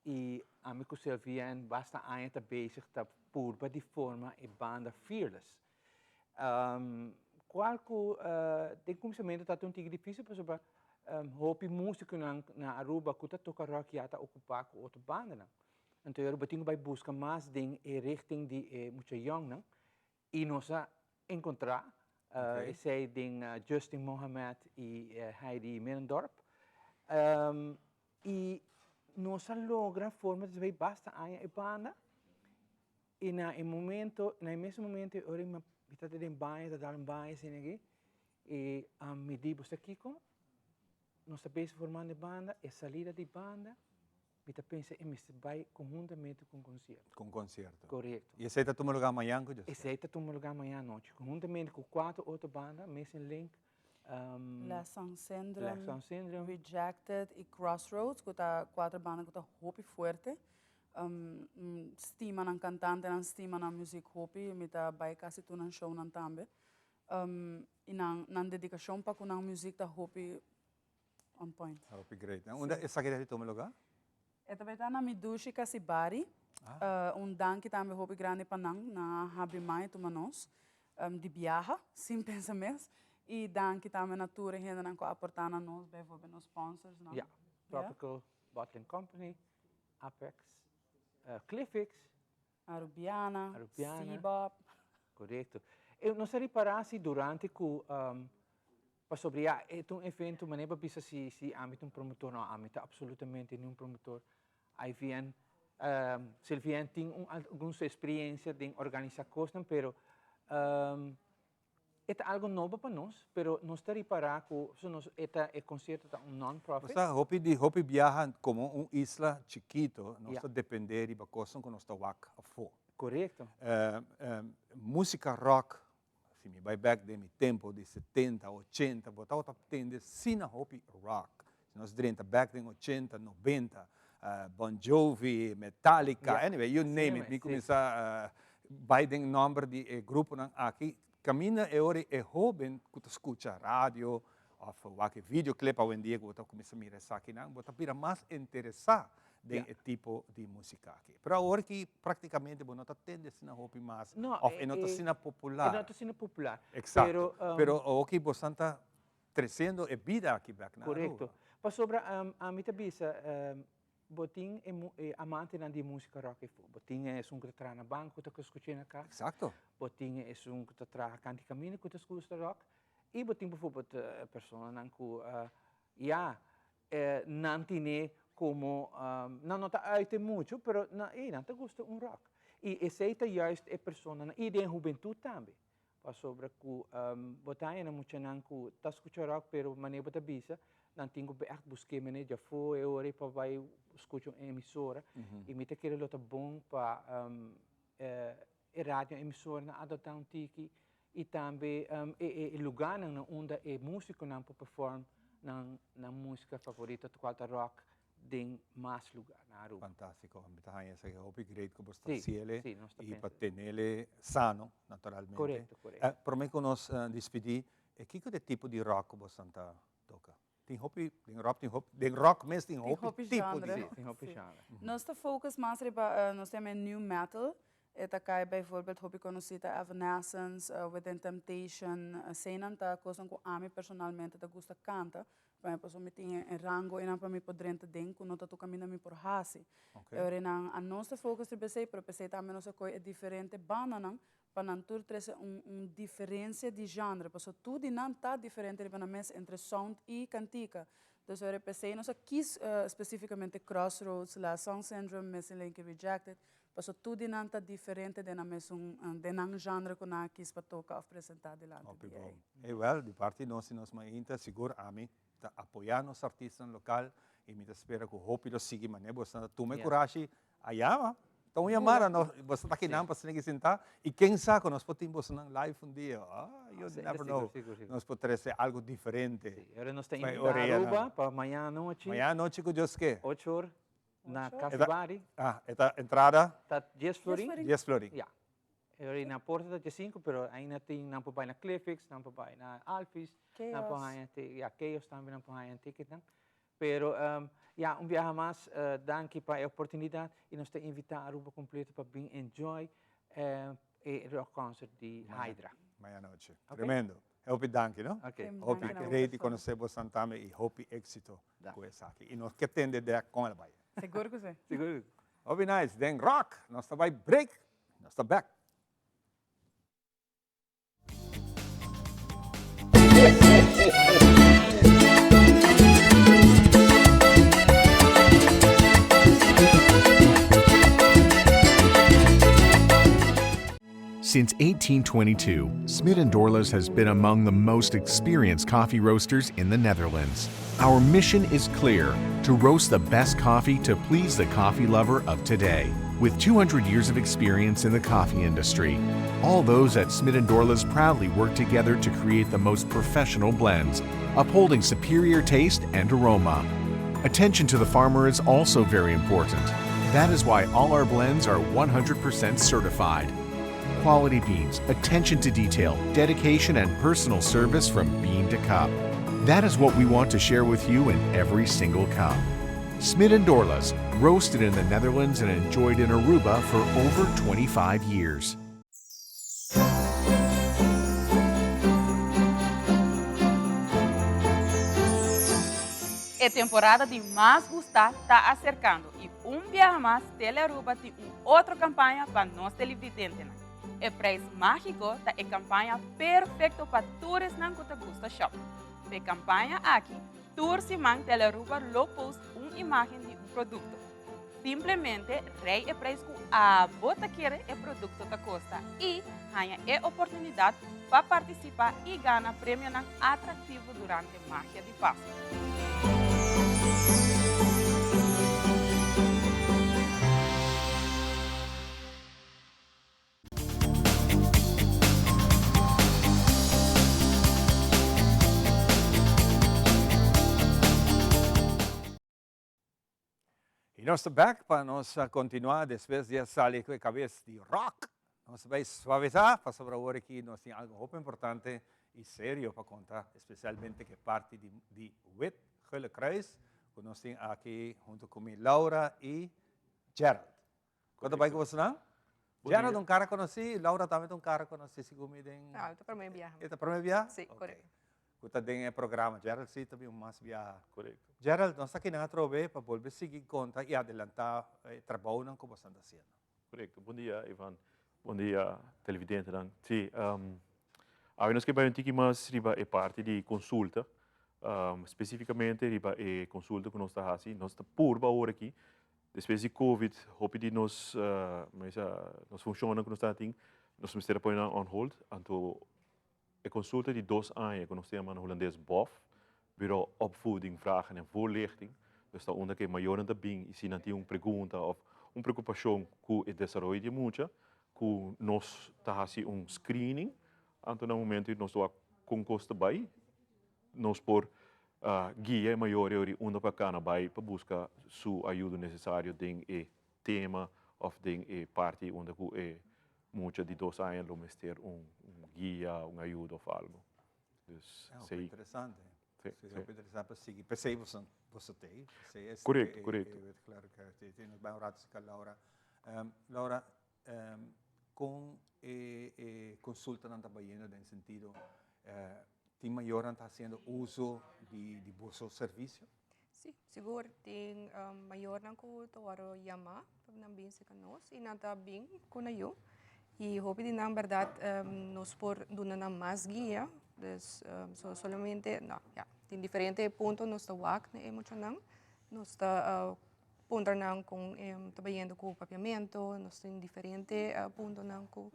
I: y ami cu Sylviane basta aña ta bezig ta purba di forma e banda Fearless. Cual cu den cuminsamentu ta un tiki dificil pasobra hopi musiconan na Aruba cu ta toca rock ya ta ocupa cu otro bandanan. Anto Aruba tin cu bay busca mas den e richting di e mucha yongnan y nos a encontra esey den Justin Mohamed y Heidi Middendorp. Y nos a logra forma despues basta aña e banda y na e momento, na e mesun momento e ora mi ta den baño, ta dal un baño asina aki y mi di bo sa kico? Nos ta bezig formando e banda, e salida di banda mi ta pensa e mester bay conhuntamente cu un concierto.
A: Cu un concierto.
I: Correcto.
A: Y esey ta tuma lugar mañan cu Dios?
I: Esey ta tuma lugar mañan anochi, conhuntamente cu cuatro otro banda, Missing Link,
J: Last Song Syndrome, Rejected y Crossroads cu ta cuatro banda cu ta hopi fuerte. Stima nan cantantenan, stima nan muziek hopi. Mi ta bay casi tur nan shownan tambe. Y nan dedicacion pa cu nan muziek ta hopi on point.
A: Hopi great. Unda esaki ta di tuma lugar?
J: E ta bay ta na mi dushi Casibari. Un danki tambe hopi grandi pa nan. Nan a habri man y tuma nos di biaha sin pensa mes. Y danki tambe na tur e hendenan cu a aporta na nos, bijvoorbeeld nos sponsorsnan.
I: Ja, Tropical Bottling Company, Apex, Cliffix.
J: Arubiana,
I: Arubiana.
J: Seabob.
I: Correcto. E nos a ripara si durante cu pasobra ya e ta un evento manera bo a bisa si si ami ta un promotor no ami ta absolutamente ni un promotor IVN Sylviane tin un algun su experiencia den organisa cosnan pero E ta algo nobo pa nos, pero nos ta ripara cu so nos e ta e concierto ta un non-profit.
A: Nos ta hopi di hopi biaha como un isla chikito, nos ta depende riba cosnan cu nos ta wak afo.
I: Corecto.
A: Musica rock, si mi bay bek den mi tempo di setenta, ochenta, bo tabata tende asina hopi rock. Si nos drenta bek den ochenta, nobenta, Bon Jovi, Metallica, anyway, you name it, mi cuminsa bay den nomber di e gruponan aki, caminda e ora e hoben cu ta scucha radio of wak e videoclip awendia cu bo ta cuminsa mira esakinan, bo ta bira mas interesa den e tipo di musica aki. Pero awor ki practicamente bo no ta tende asina hopi mas of e no ta asina popular.
I: E no ta asina popular.
A: Exacto. Pero awor ki bosan ta Treciendo e bida aki bek na Aruba.
I: Corecto. Pasobra ami ta bisa, bo tin e amantenan di musica rock efo. Bo tin esun cu ta traha na banco cu ta scucha na cas.
A: Exacto.
I: Bo tin esun cu ta traha canti camino cu ta scucha rock. Y bo tin bijvoorbeeld personanan cu ya nan tine como, nan no ta uiten mucho, pero nan ta gusta un rock. Y esey ta juist e personanan, y den hubentud tambe. Pasobra ku bo ta haña na muchanan ku ta skucha ròk pero manera bo ta bisa nan tin ku ègt busk'é manera djafó e ora ei pa bai skucha un emisora i mi ta kere lo ta bon pa e radio emisoranan adoptá un tiki i tambe e lugánan na unda e músikonan por perform nan músika favorito kual ta ròk den mas lugar na Aruba.
A: Fantastico. Mi ta haña esaki hopi great cu bo sta haciele y pa tenele sano, naturalmente.
I: Correcto, correcto.
A: Prome cu nos despidi, e kico ta e tipo di rock cu bosan ta toca? Tin hopi, den rock tin hopi, den rock mes tin hopi tipo di rock.
I: Tin hopi genre.
J: Nos ta focus mas riba, nos ta yama e new metal. E ta cay bijvoorbeeld hopi conoci ta Evanescence, Within Temptation, eseynan ta cosnan cu ami personalmente ta gusta canta. Pa mi pasobra mi tin e rango einan pa mi por drenta den ku no ta tur kaminda mi por hasi. E ora einan a nos ta focus riba esei pero p'esei tambe nos a kohe e diferente bandanan pa nan tur trese un un diferensia di genre pasobra tur di nan ta diferente riba nan mes entre sound i kantika. Dus e ora p'esei nos a kis spesifikamente Crossroads, Last Song Syndrome, Missing Link i Rejected pasobra tur di nan ta diferente den nan mesun den nan genre ku nan a kis pa toka òf presentá dilanti di ei.
A: E wel, di parti nos y nos mainta, sigur ami ta apoya nos artistanan local y mi ta spera cu hopi lo sigui manera boso ta tuma e curashi a yama. Ta un yamada, no, boso ta kinan pa asina ki sinta y ken sa cu nos por tin bosonan live un dia, ah, you never know. Nos por trece algo diferente.
I: Sí, ahora nos ta invita Aruba pa mañana anochi.
A: Mañana anochi cu Dios ke.
I: Ocho or na Café Bari.
A: Ah, e ta entrada?
I: Ta dies florin.
A: Dies florin.
I: Ya. E ora na porta ta diesinco, pero ainda tin nan por bai na Cliffix, nan por bai na Alphys, nan por haña ya Chaos tambe nan por haña ticketnan. Pero ya un biaha mas danki pa e oportunidad y nos ta invita Aruba completo pa bin enjoy e rock concert di Hydra.
A: Mañana nochi. Tremendo. Hopi danki, no?
I: Ok.
A: Hopi rei di conoce bosan tambe y hopi exito cu esaki. Y nos ke tende dek con el bai.
J: Sigur cu si.
I: Sigur.
A: Hopi nice. Den rock, nos ta bai break, nos ta back.
L: Since 1822, Smit & Dorlas has been among the most experienced coffee roasters in the Netherlands. Our mission is clear, to roast the best coffee to please the coffee lover of today. With 200 years of experience in the coffee industry, all those at Smit & Dorlas proudly work together to create the most professional blends, upholding superior taste and aroma. Attention to the farmer is also very important. That is why all our blends are 100% certified. Quality beans, attention to detail, dedication, and personal service from bean to cup. That is what we want to share with you in every single cup. Smit and Dorlas, roasted in the Netherlands and enjoyed in Aruba for over 25 years.
M: E temporada di mas gusta ta acercando y un biaha mas Telearuba tin un otro campaña pa nos televidentenan. E prijs magico ta e campaña perfecto pa tur esnan cu ta gusta shop. P'e campaña aki, tur siman Telearuba lo post un imagen di un producto. Simplemente rei e prijs cu abo ta kere e producto ta costa y haña e oportunidad pa participa y gana premionan atractivo durante Magia di Pasco.
A: Y nos ta back pa nos continua despues di a sali cu e cabes di rock. Nos ta bay suavisa pasobra awor aki nos tin algo hopi importante y serio pa conta, especialmente cu e parti di di Wit Gele Kruis cu nos tin aki hunto cu mi Laura y Gerald. Con ta bay cu bosonan? Gerald un cara conoci, Laura tambe ta un cara conoci segun mi den.
E: No, e ta prome biaha.
A: E ta prome biaha?
E: Si, correcto.
A: Cu ta den e programa. Gerald si ta bin mas biaha.
N: Correcto.
A: Gerald, nos ta kinan atrobe pa bolbe sigui conta y adelanta e trabounan cu boso ta haciendo.
N: Correcto. Bon dia, Ivan. Bon dia, televidentenan. Si, awe nos ke bai un tiki mas riba e parti di consulta. Specificamente riba e consulta cu nos ta haci. Nos ta purba awor aki Despues di covid hopi di nos nos funcionnan cu nos ta tin nos mester a pone nan on hold anto e consulta di dos aña cu nos ta yama na hulandes bof, Bureau Opvoeding Vragen en Voorlichting, dus ta unda cu e mayornan ta bin y si nan tin un pregunta of un preocupacion cu e desaroyo di e mucha cu nos ta haci un screening anto na momento nos ta wak con cos ta bay Nos por guia e mayor ori unda pa cana bay pa busca su ayudo necesario den e tema of den e parti unda cu e mucha di dos aña lo mester un guia, un ayudo of algo. Dus,
A: Ah,
N: si.
A: interesante.
N: Si,
A: Si,
N: si.
A: hopi interesante pa sigui. P'esei boso, boso t'ei. P'esei es
N: Correcto,
A: e,
N: correcto.
A: e, claro que te, te nos bay un rato cerca Laura. Laura, con e, e consultanan ta bayendo den sentido, Tin mayornan ta hasiendo uso di di boso servisio?
O: Sí, sigur. Tin mayornan ku ta wòrdu yamá pa nan bin serka nos i nan ta bin ku nan yu. I hopi di nan bèrdat nos por duna nan mas guia. Dus so solamente, no, ya, tin diferente punto nos ta wak na e muchanan. Nos ta puntra nan kon ta bayendo ku papiamentu, nos tin diferente puntonan ku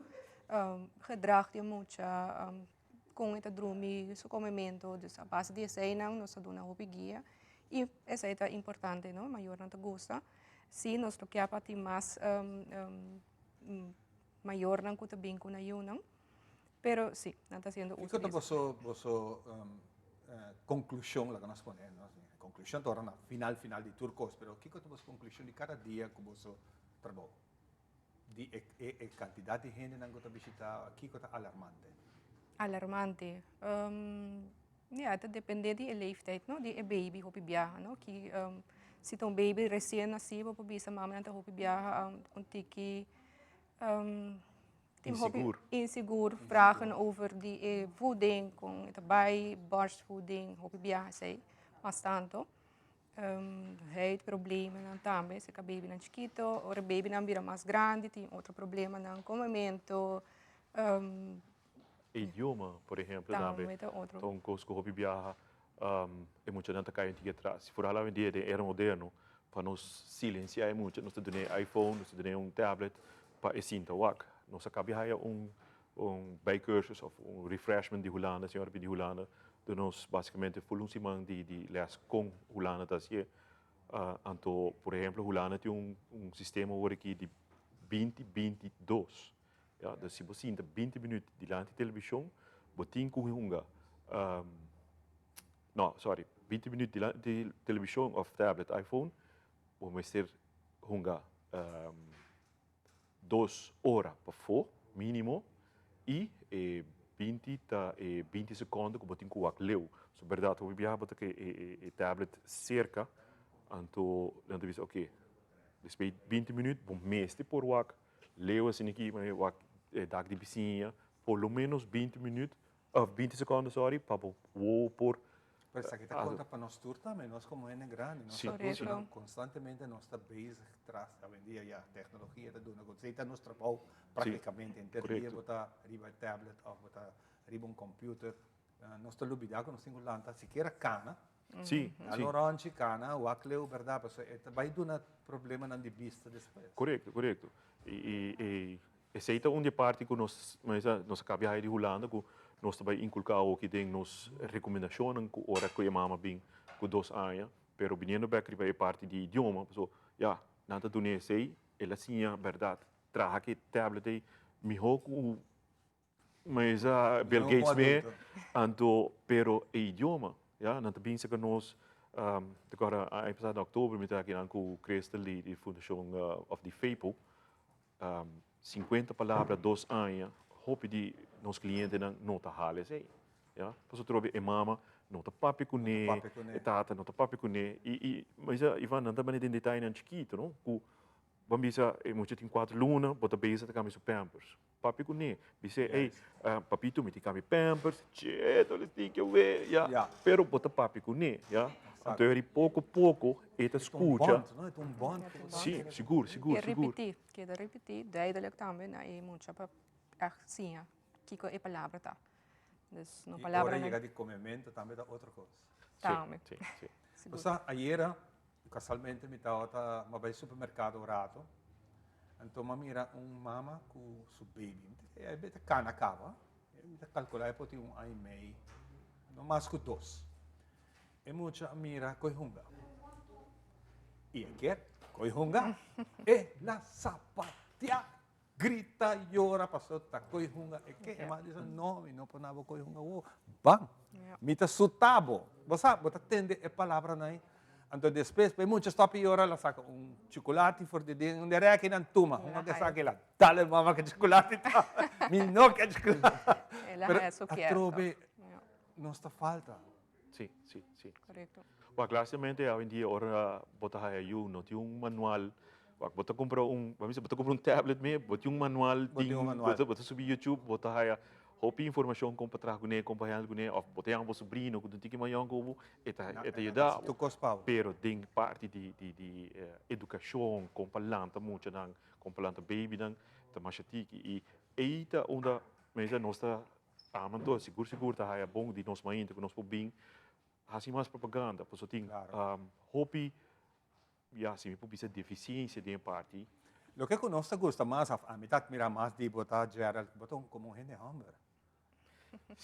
O: gedrag di e mucha. Kon e ta drumi, su komementu. Dus a base di eseinan nos ta duna hopi guia i esei ta importante, no? Mayornan ta gusta. Sí, nos lo kia pa tin mas mayornan ku ta bin ku nan yunan, pero sí, nan ta hasiendo uso
A: Kiko
O: di
A: ta
O: esei.
A: boso boso konklushon, laga nos pone, no? Konklushon ta ora na final final di tur kos, pero kiko ta boso konklushon di kada dia ku boso trabou? Di e e e kantidat di hendenan ku ta bishitá, kiko ta alarmante?
O: Alarmante? Ya, ta dependé di e leeftijd, no, di e baby hopi biaha, no. Ki si ta un baby resien nasí bo por bisa mamanan ta hopi biaha un tiki. Tin hopi insigur, vragen over di e voeding, con e ta bay, borstvoeding, hopi biaha esey, mas tanto. Um, huidproblemen tambe, si babynan chikito, ora babynan bira mas grandi, tin otro problemanan, comemento, um,
N: Idioma, por ehempel,
O: Tambe
N: tambe.
O: ta otro.
N: Ta un cos cu hopi biaha um, e muchanan ta cay un tiki atras. Vooral hoy en dia den era moderno, pa nos silencia e mucha, nos ta dun'e iPhone, nos ta dun'e un tablet pa e sinta wak. Nos a caba di haya un un bijcursus of un refreshment di Hulanda, señora pidi Hulanda, duna nos basicamente full un siman di di les con Hulanda ta hacié. Anto, por ehemplo, Hulanda tin un un sistema awor aki di binti binti dos. Ya, dus si bo sinta binti minuut dilanti television, bo tin cu hunga, no, sorry, binti minuut dilanti television of tablet, iPhone, bo mester hunga dos ora pafó, minimo, y e binti ta e binti seconde cu bo tin cu wak leu. So berdad, hopi biaha bo ta ke e tablet cerca, anto nan ta bisa, oke, despues di binti minuut bo mester por wak Leo asina ki mane wak e dak di bisiña por lo menos 20 minuut of 20 secondo sorry pa bo wowo por
A: Pero esaki ta konta pa nos tur tambe, nos komo hende grandi, nos ta
O: Correcto.
A: konstantemente nos ta bezig tras awendia ya teknologia ta duna ku esei ta nos trabou praktikamente henter dia bo ta riba e tablet of bo ta riba un computer nos ta lubida ku nos tin ku lanta sikiera kana
N: Sí,
A: Dal
N: sí.
A: un rondje, cana, wak leu, berdad, pasobra e ta bay duna problemanan di bista despues.
N: Correcto, correcto. Y, y, y esey ta un di e parti cu nos, mesa, nos a caba haye di Hulanda cu nos ta bay inculca awoki den nos recomendacionnan cu ora cu e mama bin cu dos aña, pero biniendo bek riba e parti di idioma, pasobra ya, nan ta duna esey, el a siña berdad, traha cu e tablet ey miho cu Mesa Bill
A: No
N: Gates
A: como
N: me,
A: adulto.
N: anto, pero e idioma, ya, nan ta bin cerca nos, um, te acorda aña pasado na october mi ta aki nan cu Christel di, di fundacion uh, of di FEPO, um, 50 palabra dos aña, hopi di nos clientenan no ta hala esey, ya. Pasobra trobe e mama no ta papia cune,
A: papia cune.
N: e tata no ta papia cune, y, y, mesa Ivan, nan ta bani den detayenan chikito, no, cu ban bisa e mucha tin cuatro luna, bo ta bezig ta cambia su pampers. Papia ku ne, bis'é, ey, papito mi tin kambia pampers, che, to les tin ke we, ya.
A: Ya.
N: Pero bo ta papia ku ne, ya. Anto eri poko poko e ta
A: E ta un
N: skucha.
A: bond, no? E ta un bond ku bo ta
N: Sí,
A: kere.
N: sigur, sigur,
O: E
N: sigur.
O: ripití, keda ripití duidelijk tambe na e mucha pa ègt siña kiko e palabra ta. Dus no
A: I ora
O: palabranan.
A: yega di komemento tambe ta otro kos.
O: Tambe.
N: Sí, sí, sí.
O: Sigur.
A: Bo sa, ayera Casualmente mi tabata, m'a bai supermercado un rato, anto m'a mira un mama cu su baby. Mi ta kere, e ta cana caba, mi ta calcula e por tin un aña y mei, no mas cu dos. E mucha a mira coy hunga. Y e kier coy hunga. E la sapatea. Grita, yora, paso ta koy hunga e ke. E man bisa, no, mi no por na bo koy hunga wo. Ban, mi ta suta bo. Bo sa, bo ta tende e palabranan ei. Anto despues, pa e mucha stop yora, la saka un chukulati for di den un dereki nan tuma. Hunga ke saki la dal e mama ke chukulati ta. Mi no ke chukulati. Pero atrobe nos ta falta.
N: Sí, sí, sí.
O: Correcto.
N: Wak, lastimamente awendia ora bo ta haya yu no tin un manual. Wak, bo ta cumpra un, bo ta cumpra un tablet me, bo tin un manual,
A: Bo tin un manual.
N: Bo ta subi YouTube, bo ta haya hopi informacion con pa traha cune, con pa handle cune, of bo ta yama bo sobrino cu ta un tiki mayor cu bo, e ta, e ta yuda bo.
A: Tur cos pa bo.
N: Pero den parti di, di, di educacion, con pa lanta muchanan, con pa lanta babynan, ta masha tiki. Y ey ta unda, mester nos ta Amo anto sigur sigur ta haya bon di nos mainta ku nos por bin hasi mas propaganda pasobra tin hopi ya si mi por bisa defisiensia den e parti.
A: Loke ku nos ta gusta mas of ami ta admira mas di bo ta Gerald bo ta komo un hende homber.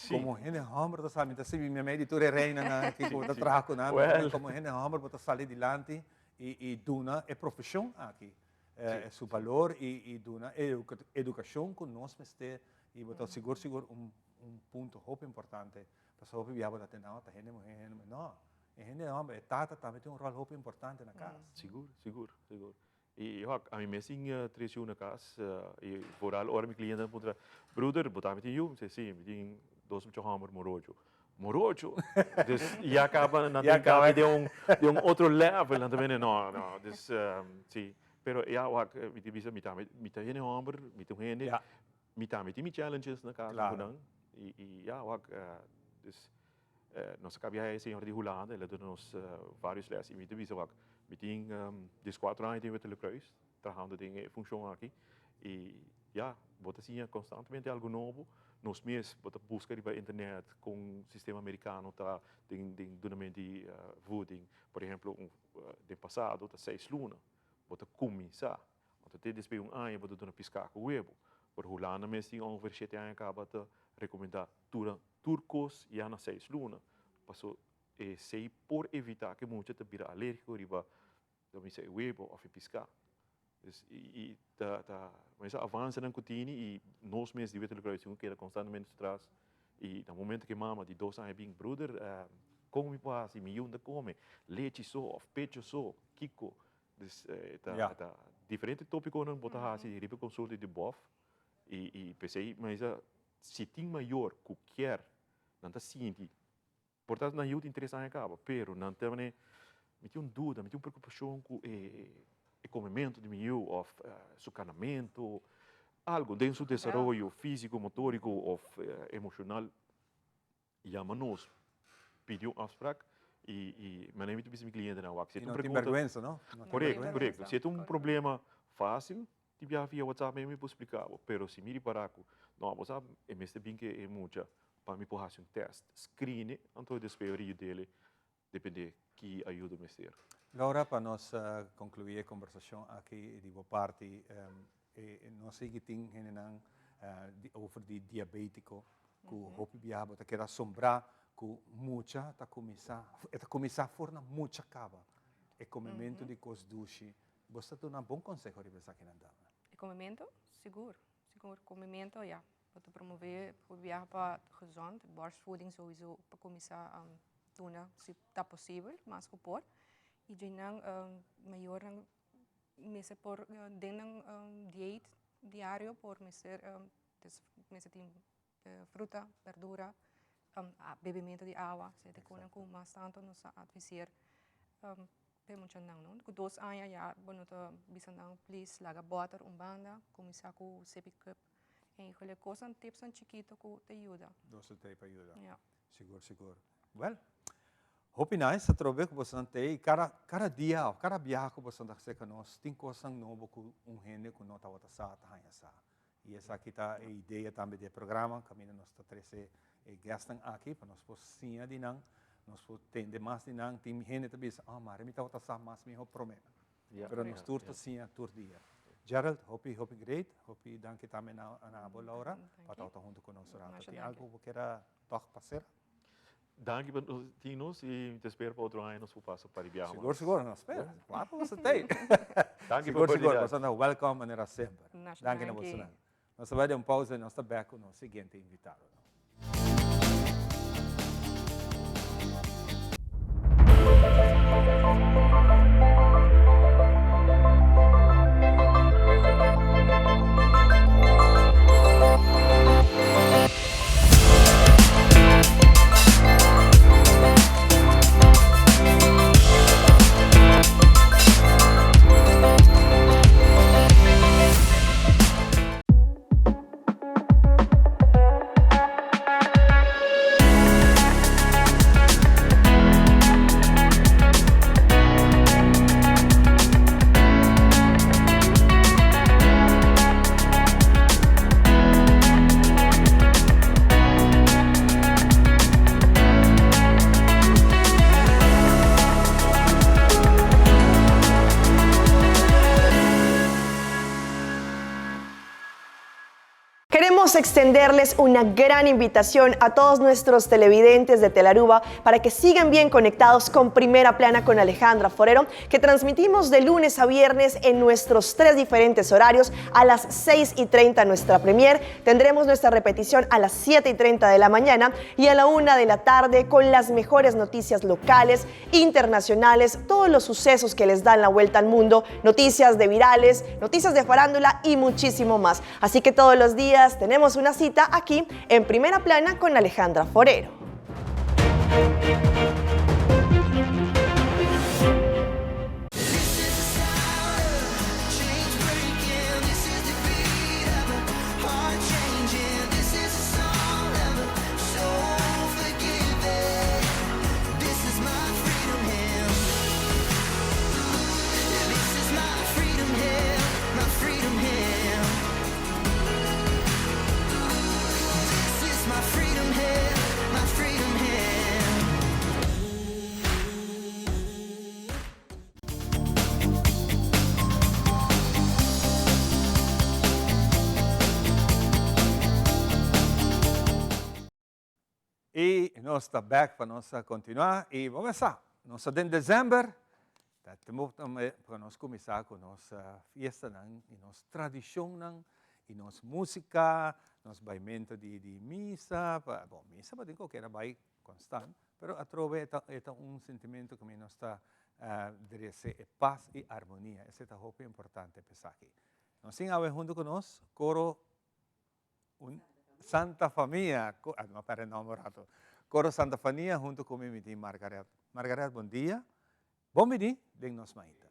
A: Komo un hende homber ta sa mi ta sibi mi mei di tur e reinanan aki ku bo ta traha ku nan komo un hende homber bo ta sali dilanti i duna e profeshon aki su balor i duna e edukashon ku nos mester I bo ta sigur sigur un un punto hopi importante, pasobra hopi bia bo ta tende, oh ta hende muhé, hende muhé. No, e hende homber, e tata tambe tin un ròl hopi importante na kas.
N: Sigur, sigur, sigur. I wak, ami mes tin tres yu na kas, i vooral ora mi klientenan puntra, Broeder, bo tambe tin yu? Mi sey, si, mi tin dos mucha homber morocho. Morocho? Dus ya kaba nan tin kaba den un den un otro level, nan ta bini, no, no, dus si. Pero ya wak, mi tin bisa, mi tambe, mi ta hende homber, mi ta un hende. Mi tambe tin mi challenges na casa cu nan y ya wak dus nos a cabia e señor di Hulanda el a duna nos varios les y mi ta bisa wak mi tin diescuatro aña den Witte Kruis trahando den e funcion aki y ya bo ta siña constantemente algo nobo nos mes bo ta busca riba internet con sistema americano ta den den dunamento di voeding por ehemplo den pasado ta seis luna bo ta cuminsa Anto te despues un aña bo ta duna piská ku webu. Pero Hulanda mes tin ongeveer shete aña kaba ta rekomendá tura tur kos ya na seis luna. Paso esei por evitá ku e mucha ta bira alérgiko riba ta bisa e webu òf e piská. Dus i ta ta mester avansenan ku tini i nos mes di Witte Kruis tin ku keda konstantemente su tras. I na momento ku e mama di dos aña bin, Bruder, kon mi por hasi? Mi yu no ta kome lechi so òf pecho so, kiko? Dus ta ta diferente tópikonan bo ta hasi riba e konsulta di bòf i i p'esei mi a bisa si tin mayor ku kier nan ta sinti por ta nan yu tin tres aña kaba pero nan ta manera mi tin un duda mi tin un preokupashon ku e e komementu di mi yu òf su kanamentu algu den su desaroyo físiko motóriko òf emoshonal. Yama nos, pidi un afsprak y y manera mi ta bisa mi clientenan wak si e ta un
A: pregunta. No tin berguensa no.
N: Correcto, correcto. Si e ta un problema facil di biaha via WhatsApp mi por splica bo, pero si mi ripara cu no bo sa e mester bin ke e mucha pa mi por haci un test, screen e, anto despues ora yud'el depende ki ayudo mester.
A: Laura, pa nos conclui e conversacion aki di bo parti, nos sigui tin hendenan over di diabetico cu hopi biaha bo ta keda asombrá cu mucha ta cuminsa, e ta cuminsa for na mucha caba e comemento di cos dushi. Bo sa duna bon conseho riba esakinan tambe?
O: E comemento? Sigur, sigur. Comemento, ya. Bo ta promove hopi biaha pa gezond, borstvoeding sowieso pa cuminsa duna si ta posibel, mas cu por. Y dje nan mayornan mester por den nan dieet diario por mester mester tin fruta, berdura, bebimento di awa, esei ta konan ku mas tantu nos ta adviseer pa e muchanan no. Ku dos aña ya bo no ta bisa nan please laga bòter un banda, kuminsá ku sippy cup. Eigenlijk kosnan, tipsnan chikito ku ta yuda.
A: Nos ta tei pa yuda. Sigur, sigur. Well, hopi nice atrobe ku bosonan tei. Kada, kada dia òf kada biaha ku bosonan ta aserka nos, tin kosnan nobo ku un hende ku no tabata sa ta haña sa. I esaki ta e idea tambe di e programa, kaminda nos ta trese e guestnan aki pa nos por siña di nan, nos por tende mas di nan. Tin hende ta bisa, oh, mare mi tabata sa mas miho prome. Pero nos tur ta siña tur dia. Gerald, hopi, hopi great. Hopi danki tambe na abo, Laura, pa tabata huntu ku nos rato. Tin algu ku bo kier a tòg pa sera?
N: Danki pa tin nos y mi ta spera pa otro aña nos por pasa pa di biaha mas.
A: Sigur, sigur, nos spera. Klaar pa boso tei.
N: Danki pa
A: Sigur, sigur,
N: oportunidad.
A: boso ta welcome manera semper.
O: Masha
A: Danki na
O: danki.
A: bosonan. Nos ta bai den un pausa y nos ta bek cu nos siguiente invitado.
K: Queremos extenderles una gran invitación a todos nuestros televidentes de Telaruba para que sigan bien conectados con Primera Plana con Alejandra Forero, que transmitimos de lunes a viernes en nuestros tres diferentes horarios a las 6 y 30 nuestra premier. Tendremos nuestra repetición a las 7 y 30 de la mañana y a la 1 de la tarde con las mejores noticias locales, internacionales, todos los sucesos que les dan la vuelta al mundo, noticias de virales, noticias de farándula y muchísimo más. Así que todos los días tenemos una cita aquí en Primera Plana con Alejandra Forero.
A: I nos ta bek pa nos kontinuá i bo mesa, nos ta den desèmber, ta tempu tambe pa nos kuminsá ku nos fiestanan i nos tradishonnan i nos músika, nos baimentu di di misa, pa bon misa bo tin ku keda bai konstant, pero atrobe e ta e ta un sentimentu ku mi nos ta drese e pas i armonia, esei ta hopi importante pa esaki. Nos tin awe huntu ku nos koro Un Santa Famia, ah no perde nomber rato. Coro Santa Fania hunto cu mi mi tin Margaret. Margaret bon dia, bon bini den nos mainta.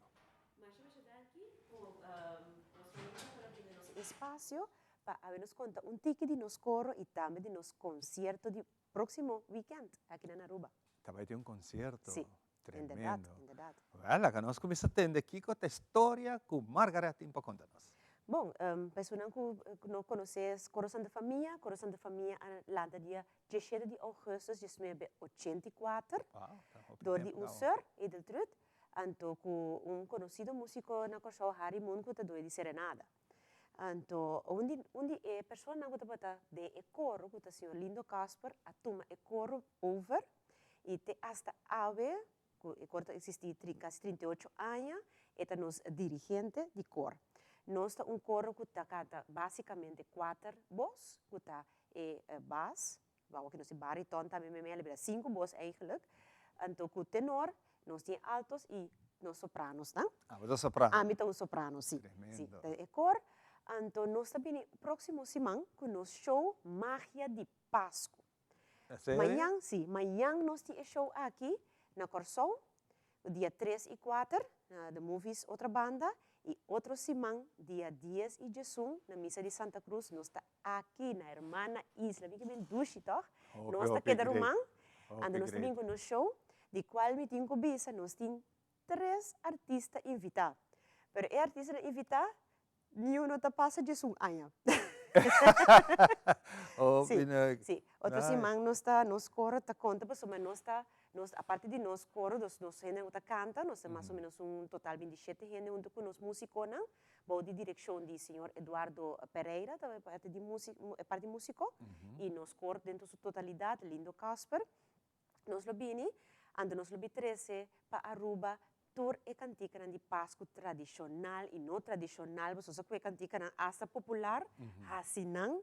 P: Masha masha danki cu nos mainta por a brinda nos espacio pa awe nos conta un tiki di nos coro y tambe di nos concierto di proximo weekend aki na Aruba.
A: Ta bay tin un concierto.
P: Si,
A: Tremendo.
P: Inderdaad.
A: Wel, laga nos cuminsa tende kico ta e storia cu Margaret tin pa conta nos.
P: Bon, pa esunnan cu no conoce Coro Santa Famia, Coro Santa Famia a lanta dia diesshete di augustus diesnuebe ochenta i kuater dor di un seur, Edeltrud, anto cu un conocido musico na Corsou, Harry Moon, cu ta doe di serenada. Anto un di un di e personanan cu tabata den e coro, cu ta señor Lindo Kasper, a tuma e coro over y te hasta awe, cu e coro ta existi casi 38 aña, e ta nos dirigente di cor. Nos ta un coro cu ta canta basicamente cuater bos, cu ta e bas, Wou aki nos tin bariton tambe meimei a bira sinku bos eigenlijk. Anto ku tenor nos tin altos i nos sopranosnan.
A: Abo ta soprano?
P: Ami ta un soprano, si.
A: Tremendo.
P: Si, ta e kor. Anto nos ta bini próksimo siman ku nos show Magia di Pasku.
A: Esei?
P: Mañan, si. Mañan nos tin e show aki na Kòrsou. Dia tres i kuater na The Movies Otrabanda i otro siman dia dies i diesun na Misa di Santa Cruz nos ta aki na Hermana Isla. Mi ke bin dushi tòg?
A: Hopi,
P: Nos ta
A: hopi
P: keda
A: great.
P: ruman,
A: Hopi
P: anto nos ta
A: great.
P: bin ku nos show, di kual mi tin ku bisa nos tin tres artista invitá. Pero e artistanan invitá niun no ta pasa diesun aña.
A: Hopi
P: Sí,
A: leuk.
P: sí. Otro
A: Nice.
P: siman nos ta, nos koro ta konta pasobra nos ta, nos aparte di nos koro, nos nos hende ku ta kanta, nos ta mas o menos un total bintishete hende huntu ku nos musikonan, bou di direkshon di señor Eduardo Pereira, ta e parti di musik, e parti musiko, i nos koro den su totalidat, Lindo Kasper. Nos lo bini, anto nos lo bi trese pa Aruba tur e kantikanan di Pasku tradishonal i no tradishonal, pasobra sa ku e kantikanan asta popular, hasi nan,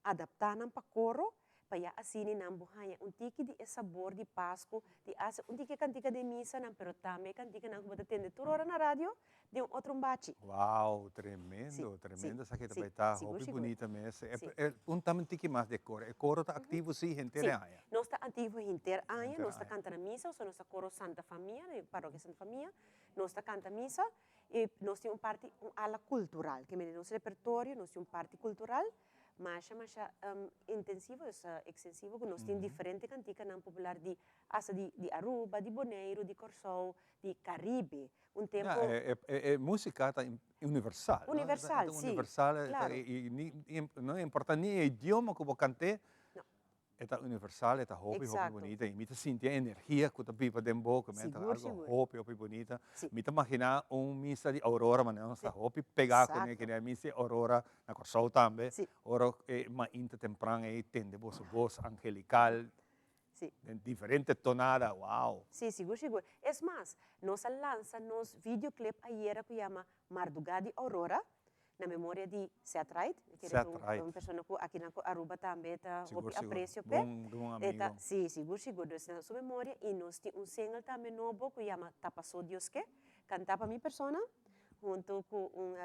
P: adaptá nan pa koro, pa ya asini nan bo haña un tiki di e sabor di Pasku, di asta un tiki e kantika den misanan, pero tambe e kantikanan ku bo ta tende tur ora na radio, den un otro bachi.
A: Wow, tremendo, tremendo esaki ta bai ta hopi bunita mes. E un tambe un tiki mas di e koro. E koro ta aktivo si henter e aña?
P: Si, nos ta aktivo henter aña, nos ta kanta na misa, osea nos ta koro Santa Famia, na e parokia Santa Famia, nos ta kanta misa i nos tin un parti, un ala kultural, ke mende nos repertorio nos tin un parti kultural masha masha intensivo, osea ekstensivo ku nos tin diferente kantikanan popular di asta di Aruba, di Boneiru, di Kòrsou, di Caribe, un tempo.
A: Ja, e, e, e musica ta universal.
P: Universal,
A: no?
P: si.
A: Universal,
P: claro.
A: y, y, no importa ni e idioma cu bo cante,
P: no.
A: E ta universal, e ta hopi,
P: Exacto.
A: hopi bunita. Y mi ta sinti e energia cu ta biba den bo, cu ta algo
P: sigur.
A: hopi, hopi bunita.
P: Si.
A: Mi ta imagina un misa di Aurora, manera nos ta hopi pega cu
P: Exacto.
A: e misa di Aurora na Corsou tambe.
P: Si.
A: Ora e mainta tempran ey tende boso voz angelical.
P: Sí.
A: Den diferente tonada, wow!
P: Sí, sigur sigur. Es mas, nos a lansa nos videoclip ayera cu yama Mardugá di Aurora, na memoria di Seth Wright. Mi kere
A: Seth
P: un,
A: Wright.
P: un persona cu aki na Aruba tambe ta
A: Sigur,
P: hopi
A: sigur.
P: aprecio p'e.
A: Bon, bon
P: E ta,
A: amigo.
P: sí, sigur sigur. Dus na su memoria y nos tin un single tambe nobo cu yama Ta Pasó Dios Ke, cantá pa mi persona, hunto cu un,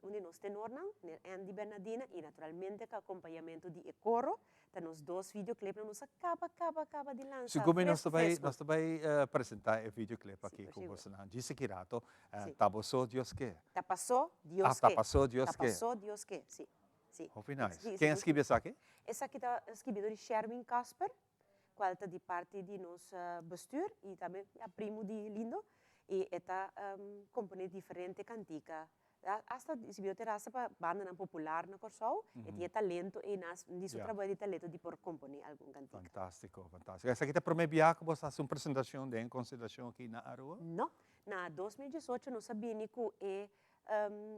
P: un di nos tenornan, meneer Andy Bernadina, y naturalmente cu acompañamento di e coro. Ta nos dos videoclipnan nos a caba caba caba di lansa
A: Sigur mi nos
P: fresco
A: ta bai
P: fresco.
A: nos ta bai presenta e videoclip aki
P: Sigur
A: ku
P: sigur.
A: bosonan djis aki rato.
P: Si.
A: Ta boso Dios ke.
P: Ta paso Dios
A: Ah, ta
P: ke.
A: paso Dios
P: Ta
A: ke.
P: paso Dios ke, si. Si.
A: Hopi nice.
P: Si,
A: Ken a
P: sigur
A: skibi
P: sigur.
A: esaki?
P: Esaki ta skibi dor di Sherwin Kasper, cual ta di parti di nos bestuur y tambe ya primo di Lindo y e ta compone diferente cantica Hasta si bo terasa pa bandanan popular na Kòrsou, e tin e talento ei nas di su trabou di talento di por komponé algun kantika.
A: Fantástiko, fantástiko. Esaki ta e promé biaha ku bo sa hasi un presentashon den konsiderashon aki na Aruba?
P: No. Na 2018 nos a bini ku e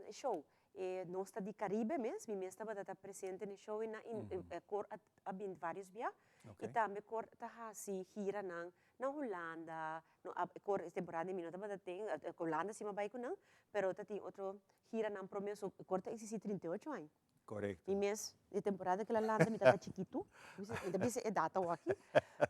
P: show. E nos ta di Caribe mes, mi mes tabata ta presente n'e show einan i e kor a a bin varios bia. I tambe kor ta hasi giranan na Hulanda, no a kor e temporada di mi no tabata ten, Hulanda si mi a bai ku nan, pero ta tin otro giranan prome, so e kor ta existi 38 aña.
A: Korekto.
P: Mi mes e temporada ku el a lanta mi tabata chikitu, mi ta bisa e data awaki,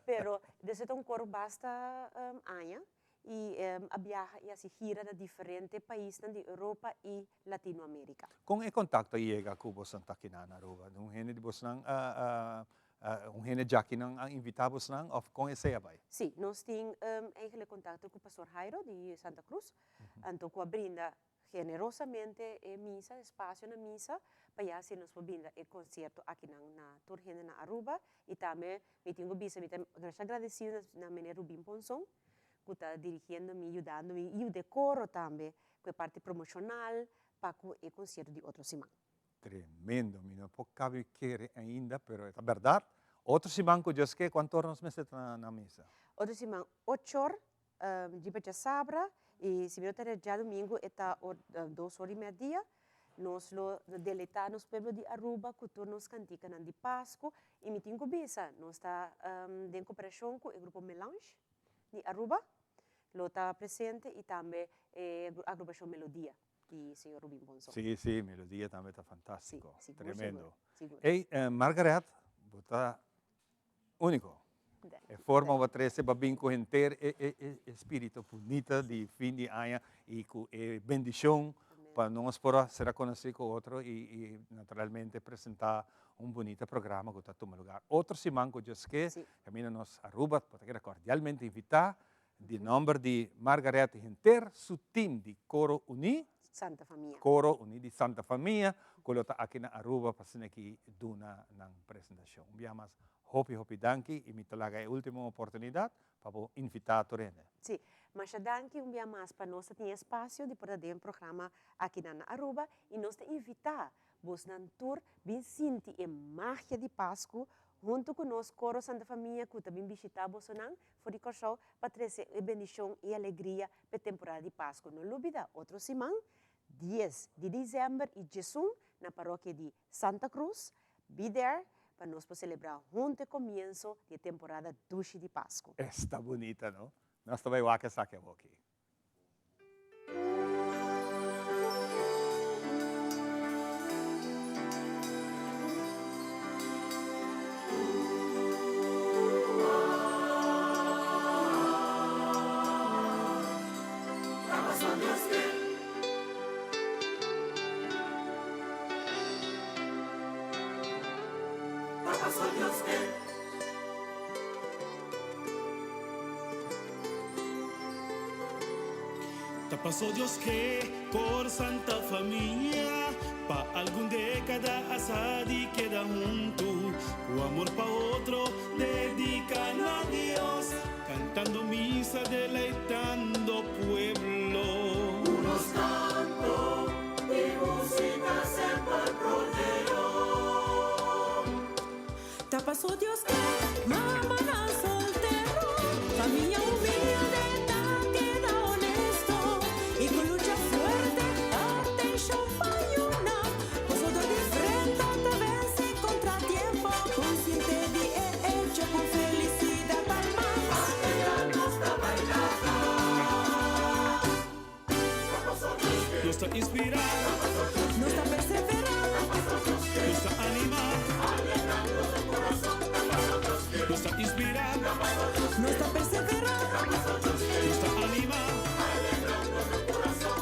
P: pero despues ta un kor basta aña i a biaha i hasi gira na diferente paisnan di Europa i Latinoamerica.
A: Kon e kontakto a yega ku boso ta akinan na Aruba? Un hende di bosnan a un hende djakinan a invitá bosnan òf kon esei a bai?
P: Sí, nos tin eigenlijk kontakto ku Pastor Jairo di Santa Cruz, anto ku a brinda Generosamente e misa, espacio na misa, pa ya asina nos por binda e concierto akinan na tur hende na Aruba y tambe mi tin cu bisa mi ta masha agradecido na meneer Rubin Ponson cu ta dirigiendo mi, yudando mi y de coro tambe cu e parti promocional pa cu e concierto di otro siman.
A: Tremendo, mi no por cabe kere ainda, pero e ta berdad. Otro siman cu Dios ke, cuanto ora nos mester ta na misa?
P: Otro siman ocho or Djipa djasabra y si mi no ta ret djadumingu e ta or dos or y merdia. Nos lo deleita nos pueblo di Aruba cu tur nos canticanan di Pascu y mi tin cu bisa nos ta den cooperacion cu e grupo Melange di Aruba lo ta presente y tambe e agrupacion Melodia di señor Rubin Ponson.
A: Si, si, Melodia tambe ta fantastico,
P: Si, sigur,
A: tremendo.
P: sigur, sigur.
A: Ey, Margaret, bo ta Úniko. E forma bo a trese bo a bin ku henter e e e spiritu bunita di fin di aña i ku e bendishon pa nos por a sera konosí ku otro i i naturalmente presentá un bunita programa ku ta tuma lugar otro siman ku Dios ke. Kaminda nos Aruba bo ta keda kordialmente invitá di nòmber di Margaret i henter su tim di Koro Uní.
P: Santa Famia.
A: Koro Uní di Santa Famia ku lo ta aki na Aruba pa asina ki duna nan presentashon. Un bia mas hopi hopi danki i mi ta laga e último oportunidat pa bo invitá tur hende.
P: Sí, masha danki un bia mas pa nos ta tin espasio di por ta den programa akinan na Aruba i nos ta invitá Bosnan tur bin sinti e magia di Pasku huntu ku nos Koro Santa Famia ku ta bin bishitá bosonan for di Kòrsou pa trese e bendishon i alegria p'e temporada di Pasku. No lubida otro siman, dies di desèmber i djesun na Parokia di Santa Cruz, be there pa nos por selebrá huntu e komienso di e temporada dushi di Pasku.
A: Esta bunita no? Nos ta bai wak esaki awoki.
Q: Ta paso Dios ke kor Santa Famia pa algun dekada a sa di keda huntu ku amor pa otro dedika na Dios kantando misa deleitando pueblo.
R: Ku nos kanto i musika semper proteó.
D: Ta paso Dios ke mamanan soltero, famia humilde ta keda honesto y cu lucha fuerte atencion pa yuna, paso dor di frenta ta vence contratiempo, consciente di e hecho cu felicidad palma.
R: Alegria nos ta baila. Ta paso Dios ke.
Q: Nos ta inspira.
R: Ta paso Dios ke.
D: Nos ta persevera.
R: Ta paso Dios ke.
Q: Nos ta anima.
R: Alegrando su corazon. Ta paso Dios ke.
Q: Nos ta inspira.
R: Ta paso Dios ke.
D: Nos ta persevera.
R: Ta paso Dios ke.
Q: Nos ta anima.
R: Alegrando su corazon.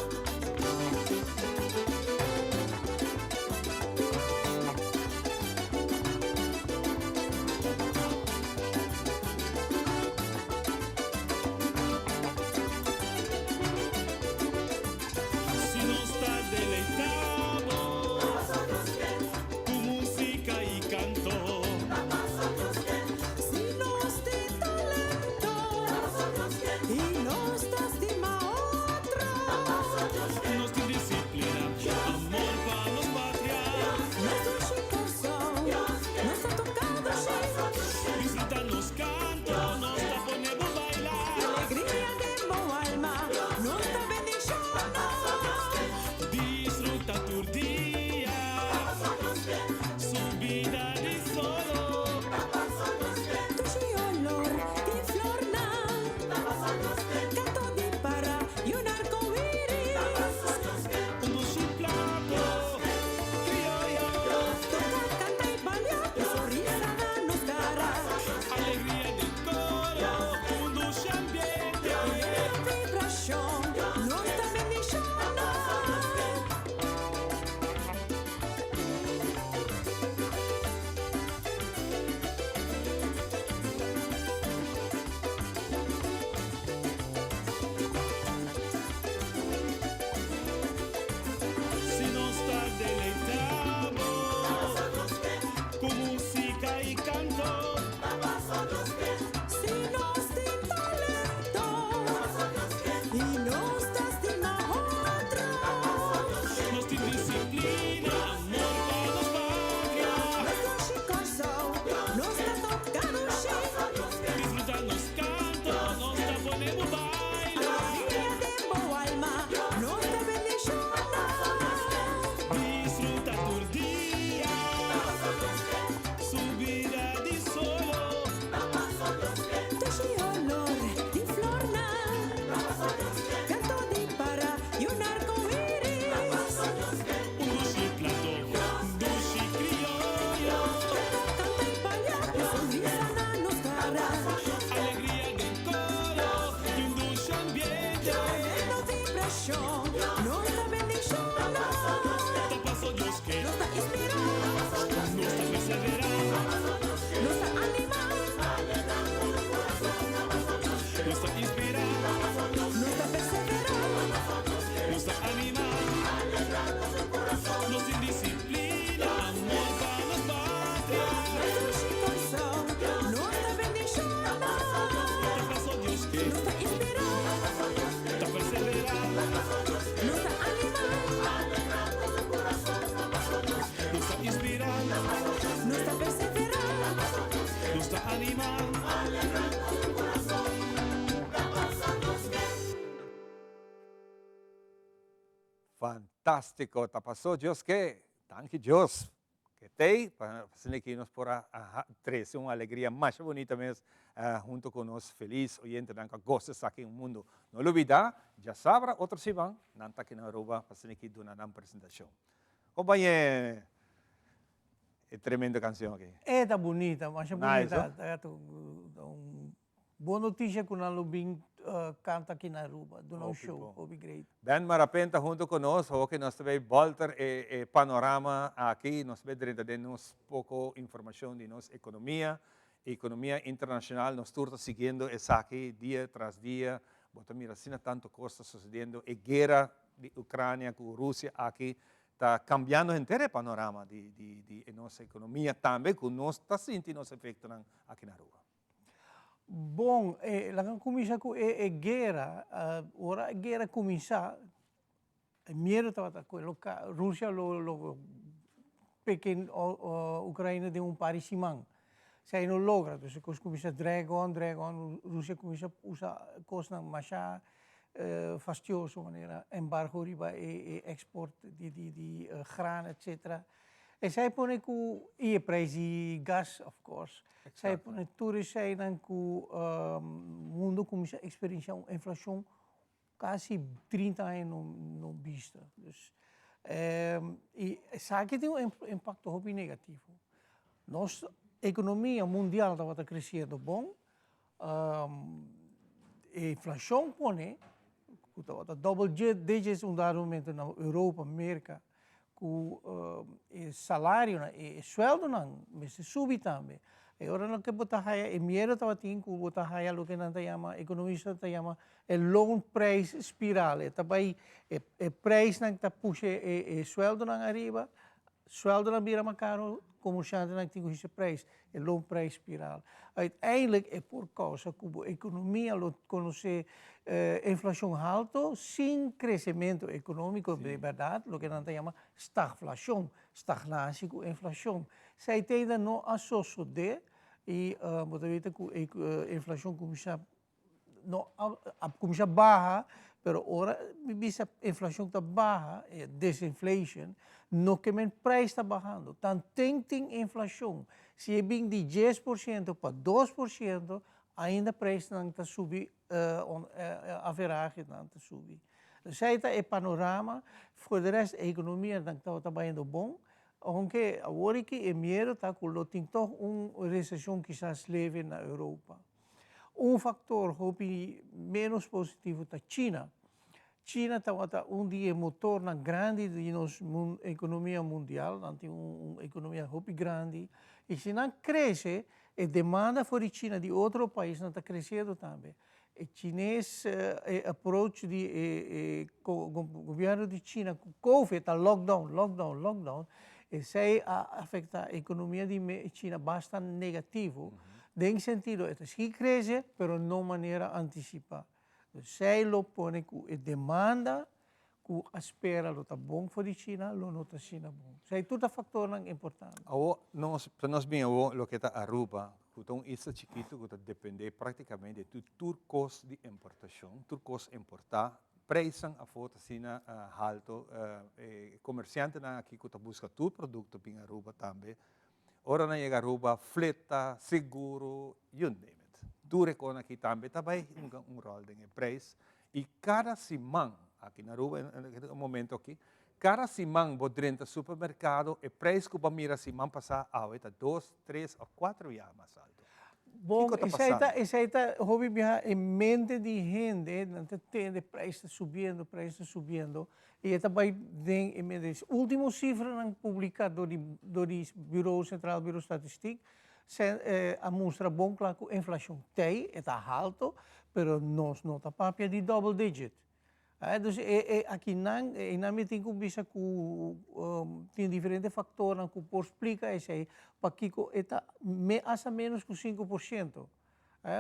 Q: Si nos ta deleitá.
R: Tremendo vibrashon, nos ta bendishoná. Ta paso Dios ke. Nos ta inspirá. Nos ta perseverá. Nos ta animá. Nos ta inspirá. Nos ta perseverá. Nos ta animá. Nos tin disiplina, amor pa nos patria. Nos dushi Kòrsou, nos ta bendishoná. Ta paso Dios ke. Nos ta inspirá. Ta perseverá. Nos ta animá. Nos ta inspirá. Nos ta perseverá. Nos ta animá.
A: Fantástico, ta pasó Dios ke, danki Dios ke tei pa asina ki nos por a trece un alegria masha bunita mes hunto cu nos feliz oyentenan cu a goza esaki en mundo. No lubida, djasabra otro siman nan ta aki na Aruba pa asina ki duna nan presentacion. Compañe e tremendo cancion aki.
S: E ta bunita, masha
A: Nice,
S: bunita.
A: no?
S: Ta un Bon noticia cu nan lo bin canta aki na Aruba, duna un show, hopi great.
A: Ben Marapén ta hunto cu nos, hopi nos ta bay bolter e panorama aki, nos ta bay drenta den nos poco informacion di nos economia, economia internacional, nos tur ta siguiendo esaki dia tras dia, bo ta mira asina tanto cos ta sucediendo, e guera di Ucrania cu Rusia aki ta cambiando henter e panorama di e nos economia tambe cu nos ta sinti nos efectonan aki na Aruba.
S: Bon, laga cuminsa cu e guera. Ora e guera cuminsa, e miedo tabata cu Rusia lo peke Ucraina den un par di siman. Si ai no logra, dus e cos cuminsa drag on, drag on, Rusia cuminsa usa cosnan masha fastioso manera embargo riba e export di graan etcetera. Esei pone cu, y e prijs di gas of course. Esei pone tur eseinan cu mundo cuminsa experiencia un inflacion casi 30 aña no bista. Dus, y esaki tin un impacto hopi negativo. Nos economia mundial tabata creciendo bon, e inflacion pone cu tabata double digits un dado momento na Europa, Merca, ku e salarionan, e sueldonan mester subi tambe. E ora loke bo ta haya, e miedo tabatin ku bo ta haya loke nan ta yama, ekonomistanan ta yama e loonprijsspiraal. E ta bai, e prijsnan ta pusha e sueldonan ariba, sueldonan bira mas karo, komershantenan tin ku hisa prijs, e loonprijsspiraal. Uiteindelijk e por kousa ku bo ekonomia lo konosé inflashon halto sin kresementu ekonómiko di bèrdat, loke nan ta yama stagflashon, stagnasie ku inflashon. Esei te ainda no a sosodé i bo ta weta ku e inflashon kuminsá no a kuminsá baha, pero ora mi bisa inflashon ta baha, e disinflation, no ke men prijs ta bahando. Tanten tin inflashon, si e bin di 10% pa 2%, ainda prijsnan ta subi, averagenan ta subi. Esei ta e panorama, for de rest e ekonomianan tabata bayendo bon, ounke awor aki e miedo ta ku lo tin tòg un reseshon kisas leve na Europa. Un factor hopi menos positivo ta China. China tabata un di e motornan grandi di nos economia mundial, nan tin un economia hopi grandi y si nan crece e demanda for di China di otro paisnan ta creciendo tambe. E chines e approach di e gobierno di China cu Covid ta lockdown, lockdown, lockdown, esey a afecta economia di China basta negativo. Den sentido e ta sigui crece pero no manera anticipa. Esey lo pone cu e demanda cu a spera lo ta bon for di China lo no ta asina bon. Esey tur ta factornan importante.
A: Awo nos, pa nos bin awo loke ta Aruba, cu ta un isla chikito cu ta depende practicamente di tur cos di importacion, tur cos importa, prijsnan afo ta asina halto, e comerciantenan aki cu ta busca tur producto bin Aruba tambe, Ora nan yega Aruba, fleta, seguro, you name it. Tur e kon aki tambe ta bai hunga un rol den e prijs. I kada siman, aki na Aruba e momento aki, kada siman bo drenta supermerkado, e prijs ku bo a mira siman pasá awe ta dos, tres òf kuater biaha mas alto.
S: Bon,
A: Kiko ta
S: esei ta,
A: pasando?
S: esei ta hopi biaha e mente di hende, nan ta tende prijs ta subiendo, prijs ta subiendo, y e ta bay den e mente. Ultimo cifranan publica door di, door di Bureau Centraal Bureau Statistiek sen, a mustra bon cla cu inflacion tey, e ta halto, pero nos no ta papia di double digit. Dus e e akinan einan mi tin ku bisa ku tin diferente faktornan ku por splika esei pakiko e ta me asta menos ku 5%.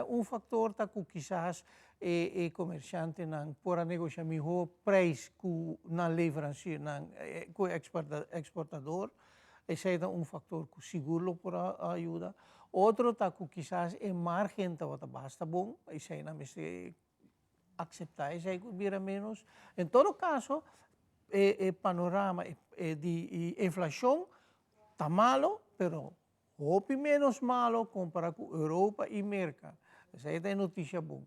S: Un faktor ta ku kisas e e komershantenan por a negosha mihó preis ku nan leveransier, nan ku e eksportador. Esei ta un faktor ku sigur lo por a yuda. Otro ta ku kisas e margen tabata basta bon, esei nan mester acepta esey cu bira menos. En todo caso, e, e panorama e, e di inflacion ta malo, pero hopi menos malo compara cu Europa y Merca. Esey ta e noticia bon.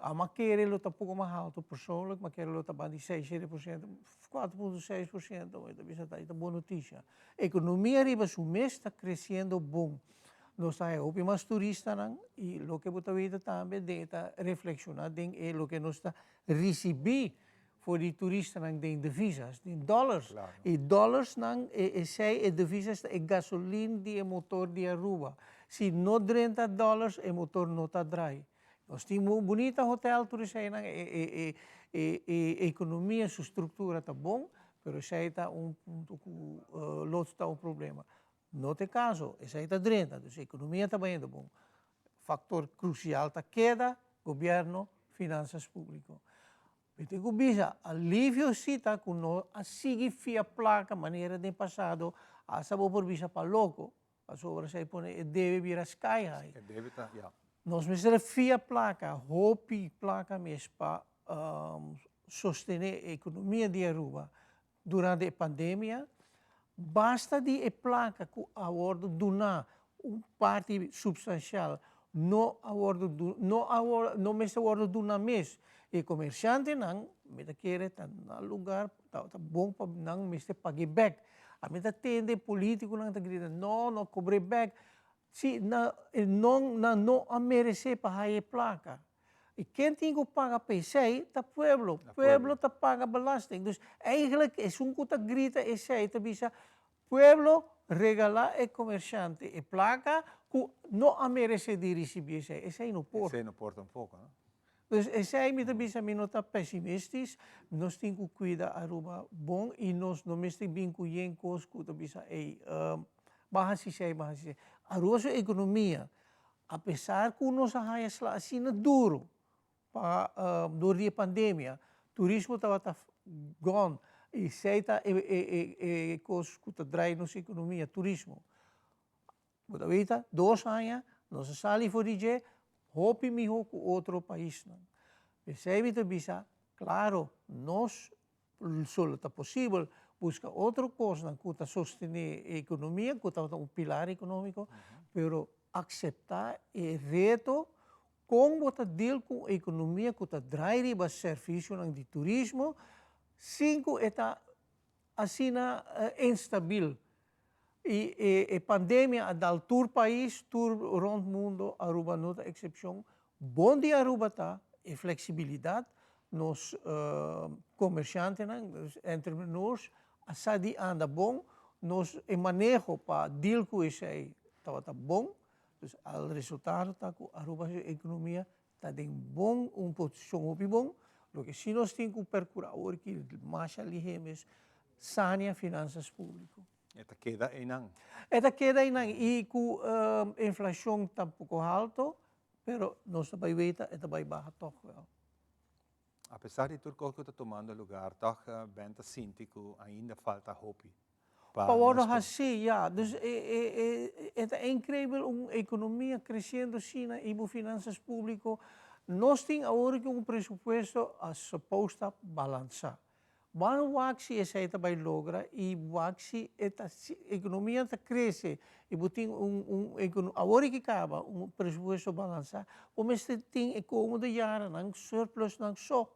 S: Ama kere lo ta poco mas halto, persoonlijk, ma kere lo ta ban di 6, 7%, 4.6%, mi ta bisa ta, ta bon noticia. Economia riba su mes ta creciendo bon. Nos ta haya hopi mas turistanan y loke bo ta weta tambe den e ta reflexiona den e loke nos ta ricibi for di turistanan den divisas, den dollars. Y dollarsnan e esey e divisas ta e gasolin di e motor di Aruba. Si no drenta dollars e motor no ta draai. Nos tin un bunita hotel tur eseynan e e e e economia su structura ta bon pero esey ta un punto cu lo ta un problema. No ta e caso, esey ta drenta, dus economia ta bayendo bon. Factor crucial ta keda gobierno, finanzas publico. Mi tin cu bisa, alivio si ta cu no a sigui fia placa manera den pasado, hasta bo por bisa pa loco, pasobra esey pone e debe bira sky high.
A: E debe ta, ya.
S: Nos mester a fia placa, hopi placa mes pa sostene e economia di Aruba Durante e pandemia, basta di e placa cu a wordo duna un parti substancial no a wordo du no a no mester wordo duna mes. E comerciantenan mi ta kere ta na lugar ta ta bon pa nan mester pag'e bek. Ami ta tende politiconan ta grita no no cobr'e bek. Si nan nan no a merece pa haya e placa. Y ken tin cu paga pa esey ta pueblo. Pueblo ta paga belasting. Dus eigenlijk esun cu ta grita esey ta bisa pueblo regala e comerciante e placa cu no a merece di ricibi esey. Esey no por.
A: Esey no por tampoco, no?
S: Dus esey mi ta bisa mi no ta pesimistisch. Nos tin cu cuida Aruba bon y nos no mester bin cu yen cos cu ta bisa ey ban haci esey, ban haci esey. Aruba su economia Apesar ku nos a haña sla asina duru pa dor di e pandemia, turismo tabata gòn i esei ta e e kos ku ta drai nos ekonomia, turismo. Bo ta weta, dos aña nos a sali for di dje hopi mihó ku otro paisnan. P'esei mi ta bisa, klaro, nos Solo ta posibel busca otro cosnan cu ta sostene e economia, cu tabata un pilar economico, pero acepta e reto con bo ta deal cu un economia cu ta draai riba servicionan di turismo sin cu e ta asina instabil. Y e pandemia a dal tur pais, tur rond mundo, Aruba no ta excepcion. Bon di Aruba ta e flexibilidad, nos comerciantenan, nos entrepreneurs a sa di anda bon, nos e maneho pa deal cu esey tabata bon, dus al resultado ta cu Aruba su economia ta den bon un posicion hopi bon, loke si nos tin cu percura awor ki masha lihe mes sania finanzas publico.
A: E ta keda einan.
S: E ta keda einan y cu inflacion ta poco halto, pero nos ta bay weta e ta bay baha toch wel.
A: A pesar di tur cos cu ta tumando lugar, toch Ben ta sinti cu ainda falta hopi pa
S: Pa wordo
A: nos por.
S: haci, ya. Dus e e e ta increibel un economia creciendo asina y bo finanzas publico. Nos tin awor aki un presupuesto a suppose ta balansa. Ban wak si esei ta bai logra y wak si e ta si economia ta crece y bo tin un un awor ki caba un presupuesto balansa bo mester tin e komende jaranan surplusnan so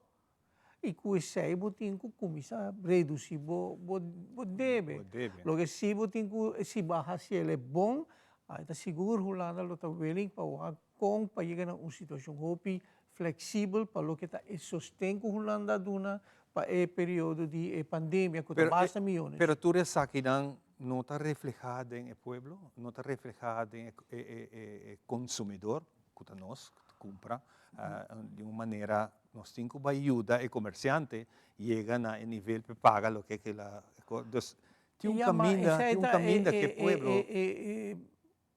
S: y cu esei bo tin cu cuminsa reduci bo bo debe. Loke si bo tin cu si bo a haci el e bon. Ai ta sigur Hulanda lo ta willing pa wak kon pa yega na un situashon hopi fleksibel pa loke ta e sosten ku Hulanda a duna pa e periodo di e pandemia ku ta basta miyones.
A: Pero tur esakinan no ta reflehá den e pueblo, no ta reflehá den e konsumidor ku ta nos ku ta kumpra. Di un manera nos tin ku bai yuda e komersiante yega na e nivel pa e paga loke ke la. Dus Tin un caminda, tin un caminda cu e pueblo.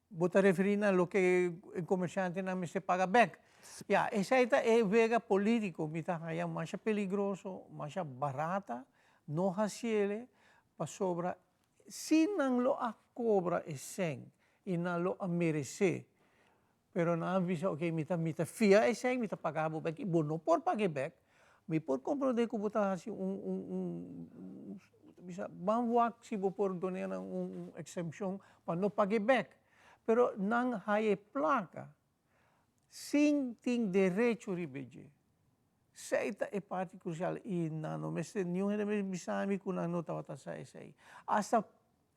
S: Bo ta referi na loke e comerciantenan mester paga bek. Ya, esey ta e wega politico, mi ta haya masha peligroso, masha barata, no haciele, pasobra si nan lo a cobra e cen y nan lo a merece, Pero nan a bisa, ok, mi ta mi ta fia esei, mi ta paga bo bek, i bo no por pag'é bek. Mi por komprondé ku bo ta hasi un un un bo ta bisa, ban wak si bo por dun'é nan un un eksemshon pa no pag'é bek. Pero nan haya e plaka sin tin derecho riba e dje. Esei ta e parti krusial i nan no mester, niun hende mester bisa mi ku nan no tabata sa esei. Asta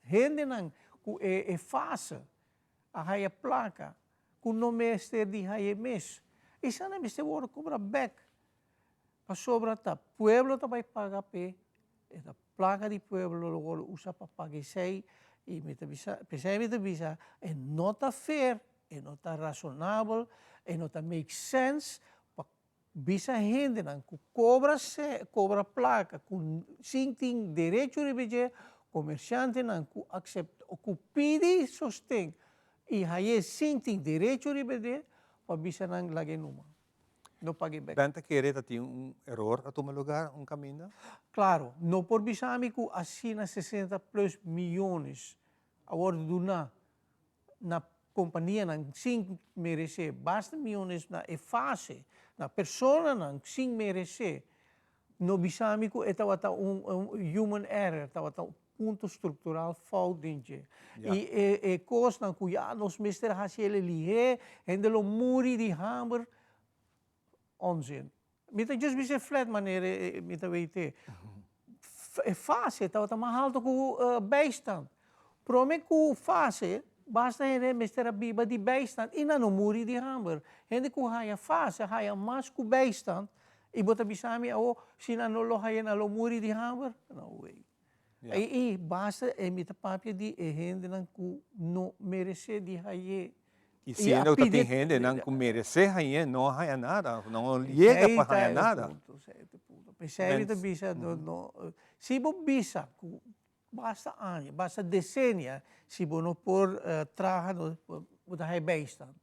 S: hendenan ku e e fase a haya placa cu no mester di haya mes. Esnan mester worde cobra bek pasobra ta pueblo ta bay paga p'e, e ta placa di pueblo lo worde usa pa paga esey y mi ta bisa, p'esey mi ta bisa e no ta fair, e no ta razonabel, e no ta make sense pa Bisa hendenan ku kobra se kobra plaka ku sin tin derecho riba dje, komershantenan ku aksepta o ku pidi sosten i haye sin tin derecho riba dje, pa bisa nan laga e numa, no pag'e bek.
A: Ben ta kere ta tin un eror a tuma lugar un kaminda?
S: Klaro, no por bisa mi ku asina sesenta plus miyones a wòrdu duná na kompanianan sin meresé, basta miyones na e fase, na personanan sin meresé, no bisa mi ku e tabata un human error, tabata un punto struktural fout den dje. I e e kosnan ku ya nos mester hasi el lihé, hende lo muri di hamber, onzin. Mi ta just bisa e flat manera mi ta wete. E fase tabata mas halto ku bijstand. Prome ku fase, basta hende mester a biba di bijstand i nan no muri di hamber. Hende ku haya fase haya mas ku bijstand i bo ta bisa mi awo si nan no lo haya nan lo muri di hamber? No way. I basta e mi ta papia di e hendenan ku no meresé di haye.
A: I siendo ku ta tin hendenan ku meresé hañ'é no a haña nada, no yega pa haña nada.
S: P'esei mi ta bisa, si bo bisa ku basta aña, basta desenia, si bo no por traha, bo ta haña bijstand.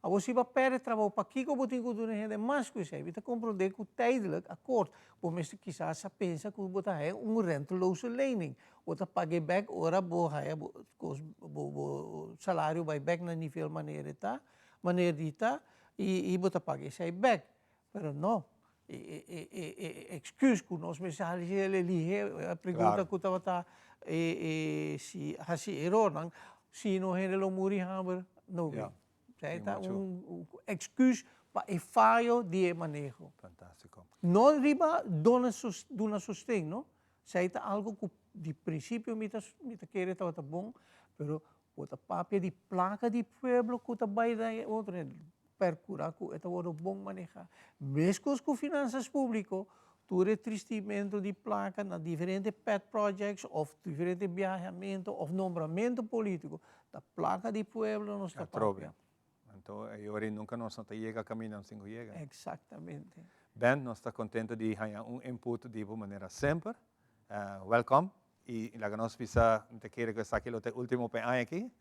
S: Awor si bo a perde trabou pakiko bo tin ku duna hende mas ku esei? Mi ta komprondé ku tijdelijk akkoord bo mester kisas a pensa ku bo ta haya un renteloze lening. Bo ta pag'é bèk ora bo haya bo kos bo bo salario bai bèk na nivel manera e ta, manera di ta i bo ta paga esei bèk. Pero no, e e e e excuse ku nos mester hasi el elige e pregunta ku tabata e e si hasi erornan, si no hende lo muri hamber, no bin. Esei ta un excuse pa e fayo di e maneho.
A: Fantástiko.
S: No riba duna duna sosten, no. Esei ta algo ku di prinsipio mi ta mi ta kere tabata bon, pero bo ta papia di plaka di pueblo ku ta bai na e otro hende. Percura cu e ta wordo bon maneha. Mescos cu finanzas publico, tur e tristimento di placa na diferente pet projects of diferente biahamento of nombramento politico, ta placa di pueblo nos ta papia.
A: Atrobe. Anto e ora nunca nos no ta yega caminda nos tin cu yega.
S: Exactamente.
A: Ben, nos ta contento di haya un input di bo manera semper. Welcome. Y laga nos bisa, mi ta kere cu esaki lo ta e ultimo pa e aña aki.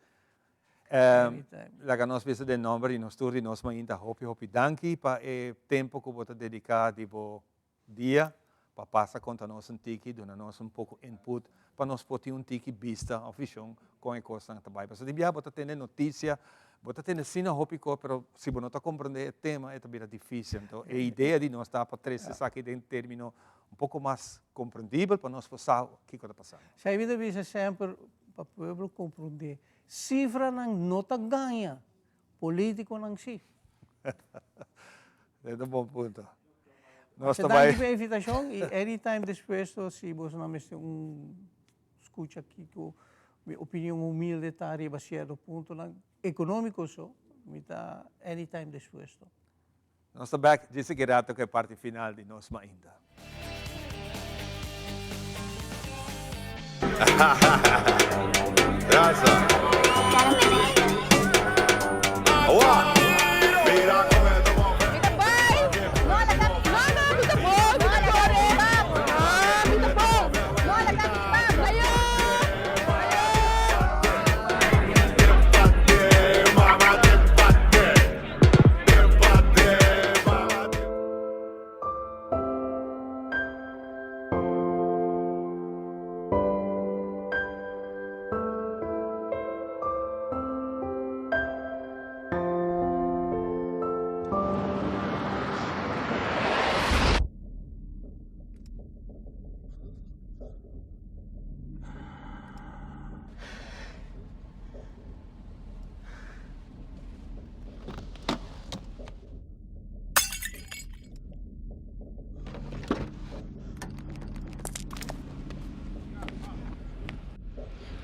A: Laga nos bisa den nomber di nos tur di nos mainta hopi hopi danki pa e tempo ku bo ta dediká di bo dia pa pasa konta nos un tiki, duna nos un poko input pa nos por tin un tiki bista òf vishon kon e kosnan ta bai. Pasobra di biaha bo ta tende notisia, bo ta tende asina hopi kos pero si bo no ta komprendé e tema e ta bira difísil. Anto e idea di nos ta pa trese esaki den término un poko mas komprendibel pa nos por sa kiko ta pasando.
S: Sa mi ta bisa semper pa pueblo komprendé Cifranan no ta gaña, politiconan si.
A: Dit ta un bon punto.
S: Nos ta bai. Danki pa e invitacion y anytime despues to si boso nan mester un scucha kico. Mi opinion humilde ta riba cierto puntonan economico so, mi ta anytime dispuesto.
A: Nos ta bek djis aki rato ku e parti final di Nos Mainta.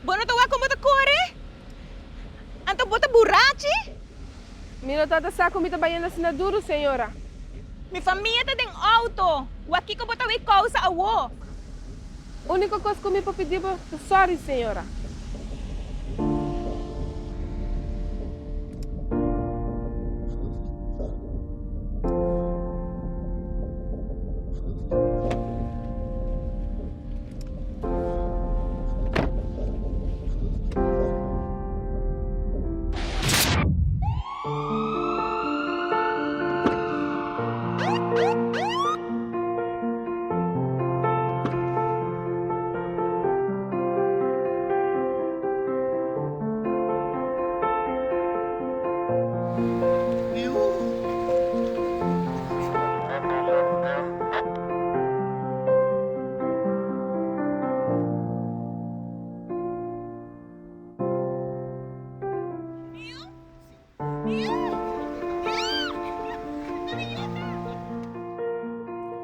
G: Bo no ta wak kon bo ta kore? Anto bo ta burachi?
E: Mi no tabata sa ku mi ta bayendo asina duru, señora.
G: Mi famia ta den outo. Wak kiko bo ta wei kousa awo?
E: Úniko kos ku mi por pidi bo ta sòri, señora.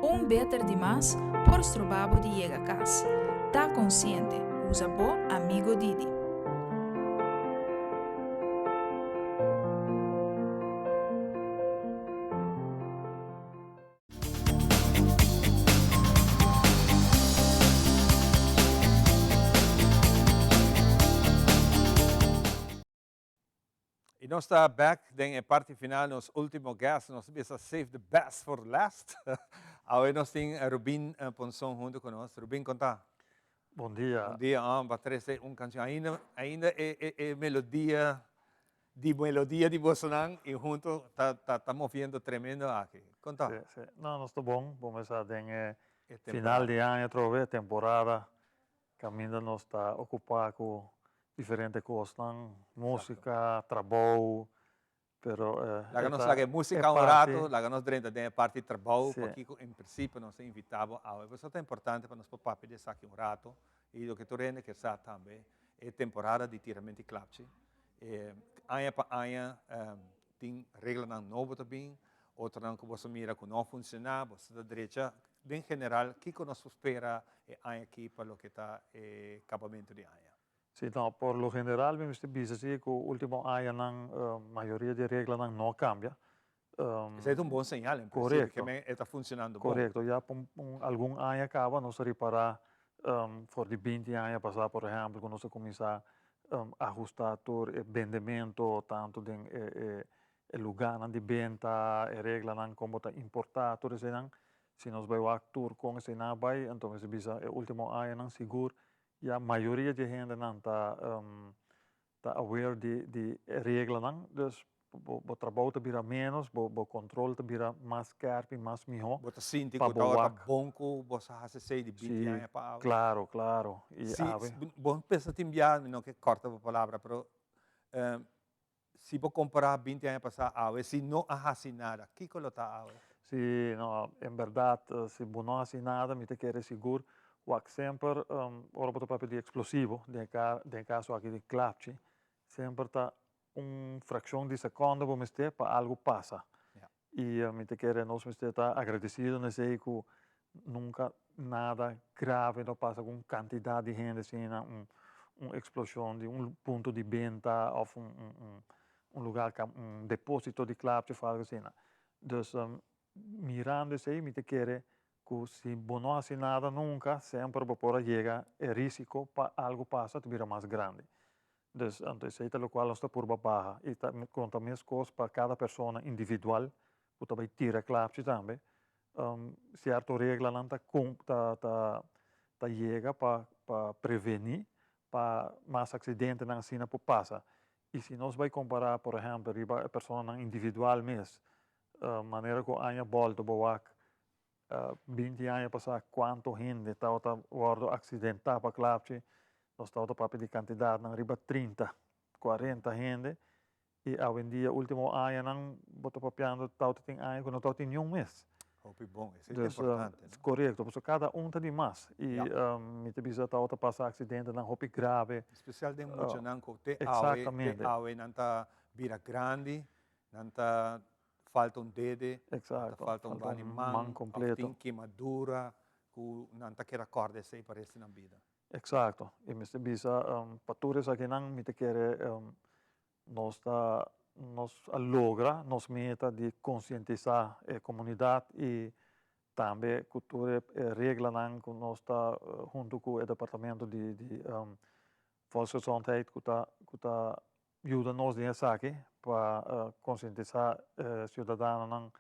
H: Un beter di mas por stroba bo di yega kas. Ta konsiente, usa bo Amigo Didi.
A: Y nos ta back den e parti final, nos ultimo guest, nos ta bisa save the best for last. Awe nos tin Rubin Ponson hunto cu nos. Rubin, con ta?
T: Bon dia.
A: Bon dia, ah, ba trece un cancion. Ainda, ainda e, e, e melodia, di melodia di bosonan y hunto ta, ta, ta moviendo tremendo aki. Con ta?
T: Si, si. No, nos ta bon. Bo mesa den e final di aña atrobe, temporada. Caminda nos ta ocupa cu diferente cosnan, musica, trabou, pero e
A: Laga nos laga e musica un rato, laga nos drenta den e parti trabou, pakico en principio nos a invita bo awe. Pasobra ta importante pa nos por papia di esaki un rato y loke tur hende kier sa tambe, e temporada di tiramento di klapchi, aña pa aña tin reglanan nobo ta bin, otronan cu boso mira cu no a funciona, boso ta drecha. Den general, kico nos por spera e aña aki pa loke ta e cabamento di aña?
T: Si, no, por lo general mi mester bisa si cu ultimo añanan mayoria di e reglanan no a cambia.
A: Esey ta un bon señal en principio, ke men e ta funcionando bon.
T: Corecto, ya pa un algun aña caba nos a ripara for di binti aña pasa por ehempel cu nos a cuminsa ahusta tur e bendemento tanto den e e lugánan di benta, e reglanan kon bo ta importá, tur eseinan. Si nos bai wak tur kon eseinan a bai, anto mester bisa e último añanan sigur ya mayoria di e hendenan ta ta aware di di e reglanan. Dus bo bo trabou ta bira ménos, bo bo kontrol ta bira mas skèrp i mas mihó
A: Bo ta sinti ku tabata bon ku bo sa hasi esei di binti aña pa awe?
T: Klaro, klaro. I
A: awe. Si, bo pensa tin bia, mi no ke kòrta bo palabra, pero Si bo kompará binti aña pasá awe, si no a hasi nada, kiko lo ta awe?
T: Si, no, en bèrdat, si bo no hasi nada, mi ta kere sigur wak semper, ora bo ta papia di eksplosivo, den e den e kaso aki di klapchi, semper ta un frakshon di sekònde bo mester pa algu pasa. I mi ta kere nos mester ta agradesido na esei ku nunka nada grave no pasa ku un kantidat di hende asina, un. un eksploshon di un punto di benta òf un un lugar un deposito di klapchi òf algu asina. Dus mirando esei mi ta kere ku si bo no hasi nada nunka semper bo por a yega e risiko pa algu pasa ta bira mas grandi. Dus anto esei ta lokual nos ta purba baha i ta konta meskos pa kada persona individual ku ta bai tira klapchi tambe. Sierto reglanan ta ta ta ta yega pa pa prevení pa mas aksidentenan asina por pasa. I si nos bai kompará por ehèmpel riba e personanan individual mes, manera ku aña bòlta bo wak 20 aña pasá kuantu hende tabata wòrdu aksidentá pa klapchi, nos tabata papia di kantidatnan riba 30, 40 hende i awendia último añanan bo ta papiando tabata tin aña ku no tabatin niun mes.
A: Hopi bon, esei ta importante, no?
T: Korekto, pasobra kada un ta di mas i mi ta bisa tabata pasa aksidentenan hopi grave.
A: Espesial den muchanan ku te awe, te awe nan ta bira grandi, nan ta falta un dede, nan ta falta un bani man, of tin kemadura ku nan ta keda kòrda esei pa resti nan bida.
T: Eksakto, i mester bisa pa tur esakinan mi ta kere nos ta nos a logra nos meta di konsientisá e komunidat i tambe ku tur e reglanan ku nos ta huntu ku e departamento di di Volksgezondheid ku ta ku ta yuda nos den esaki pa konsientisá e siudadanonan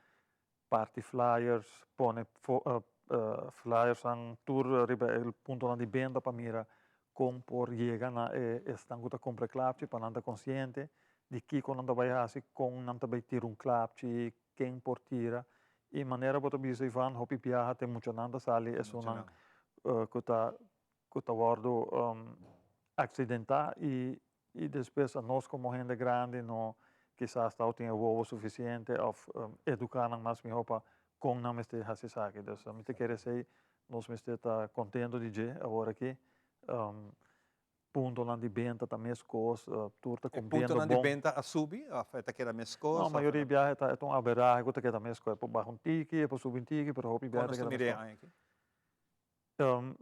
T: parti flyers, pone flyersnan tur riba e puntonan di benta pa mira kon por yega na e esnan ku ta kumpra e klapchi pa nan ta konsiente di kiko nan ta bai hasi, kon nan ta bai tira un klapchi, ken por tira. I manera bo ta bisa Ivan, hopi biaha te muchanan ta sali esunnan ku ta ku ta wòrdu aksidentá i i despues anos komo hende grandi no kisas tau tin e wowo sufisiente òf eduká nan mas mihó pa kon nan mester hasi esaki. Dus mi ta kere esei nos mester ta kontento di dje awor aki. Puntonan di benta ta meskos, tur ta
A: E
T: kumpliendo
A: puntonan di
T: bon.
A: benta a subi òf e ta keda meskos?
T: No,
A: òf
T: mayoria biaha e ta e ta un averahe ku ta keda meskos. E por baha un tiki, e por subi un tiki, pero hopi biaha
A: Kon
T: e ta
A: nos ta
T: keda
A: mira e
T: meskos.
A: aña aki?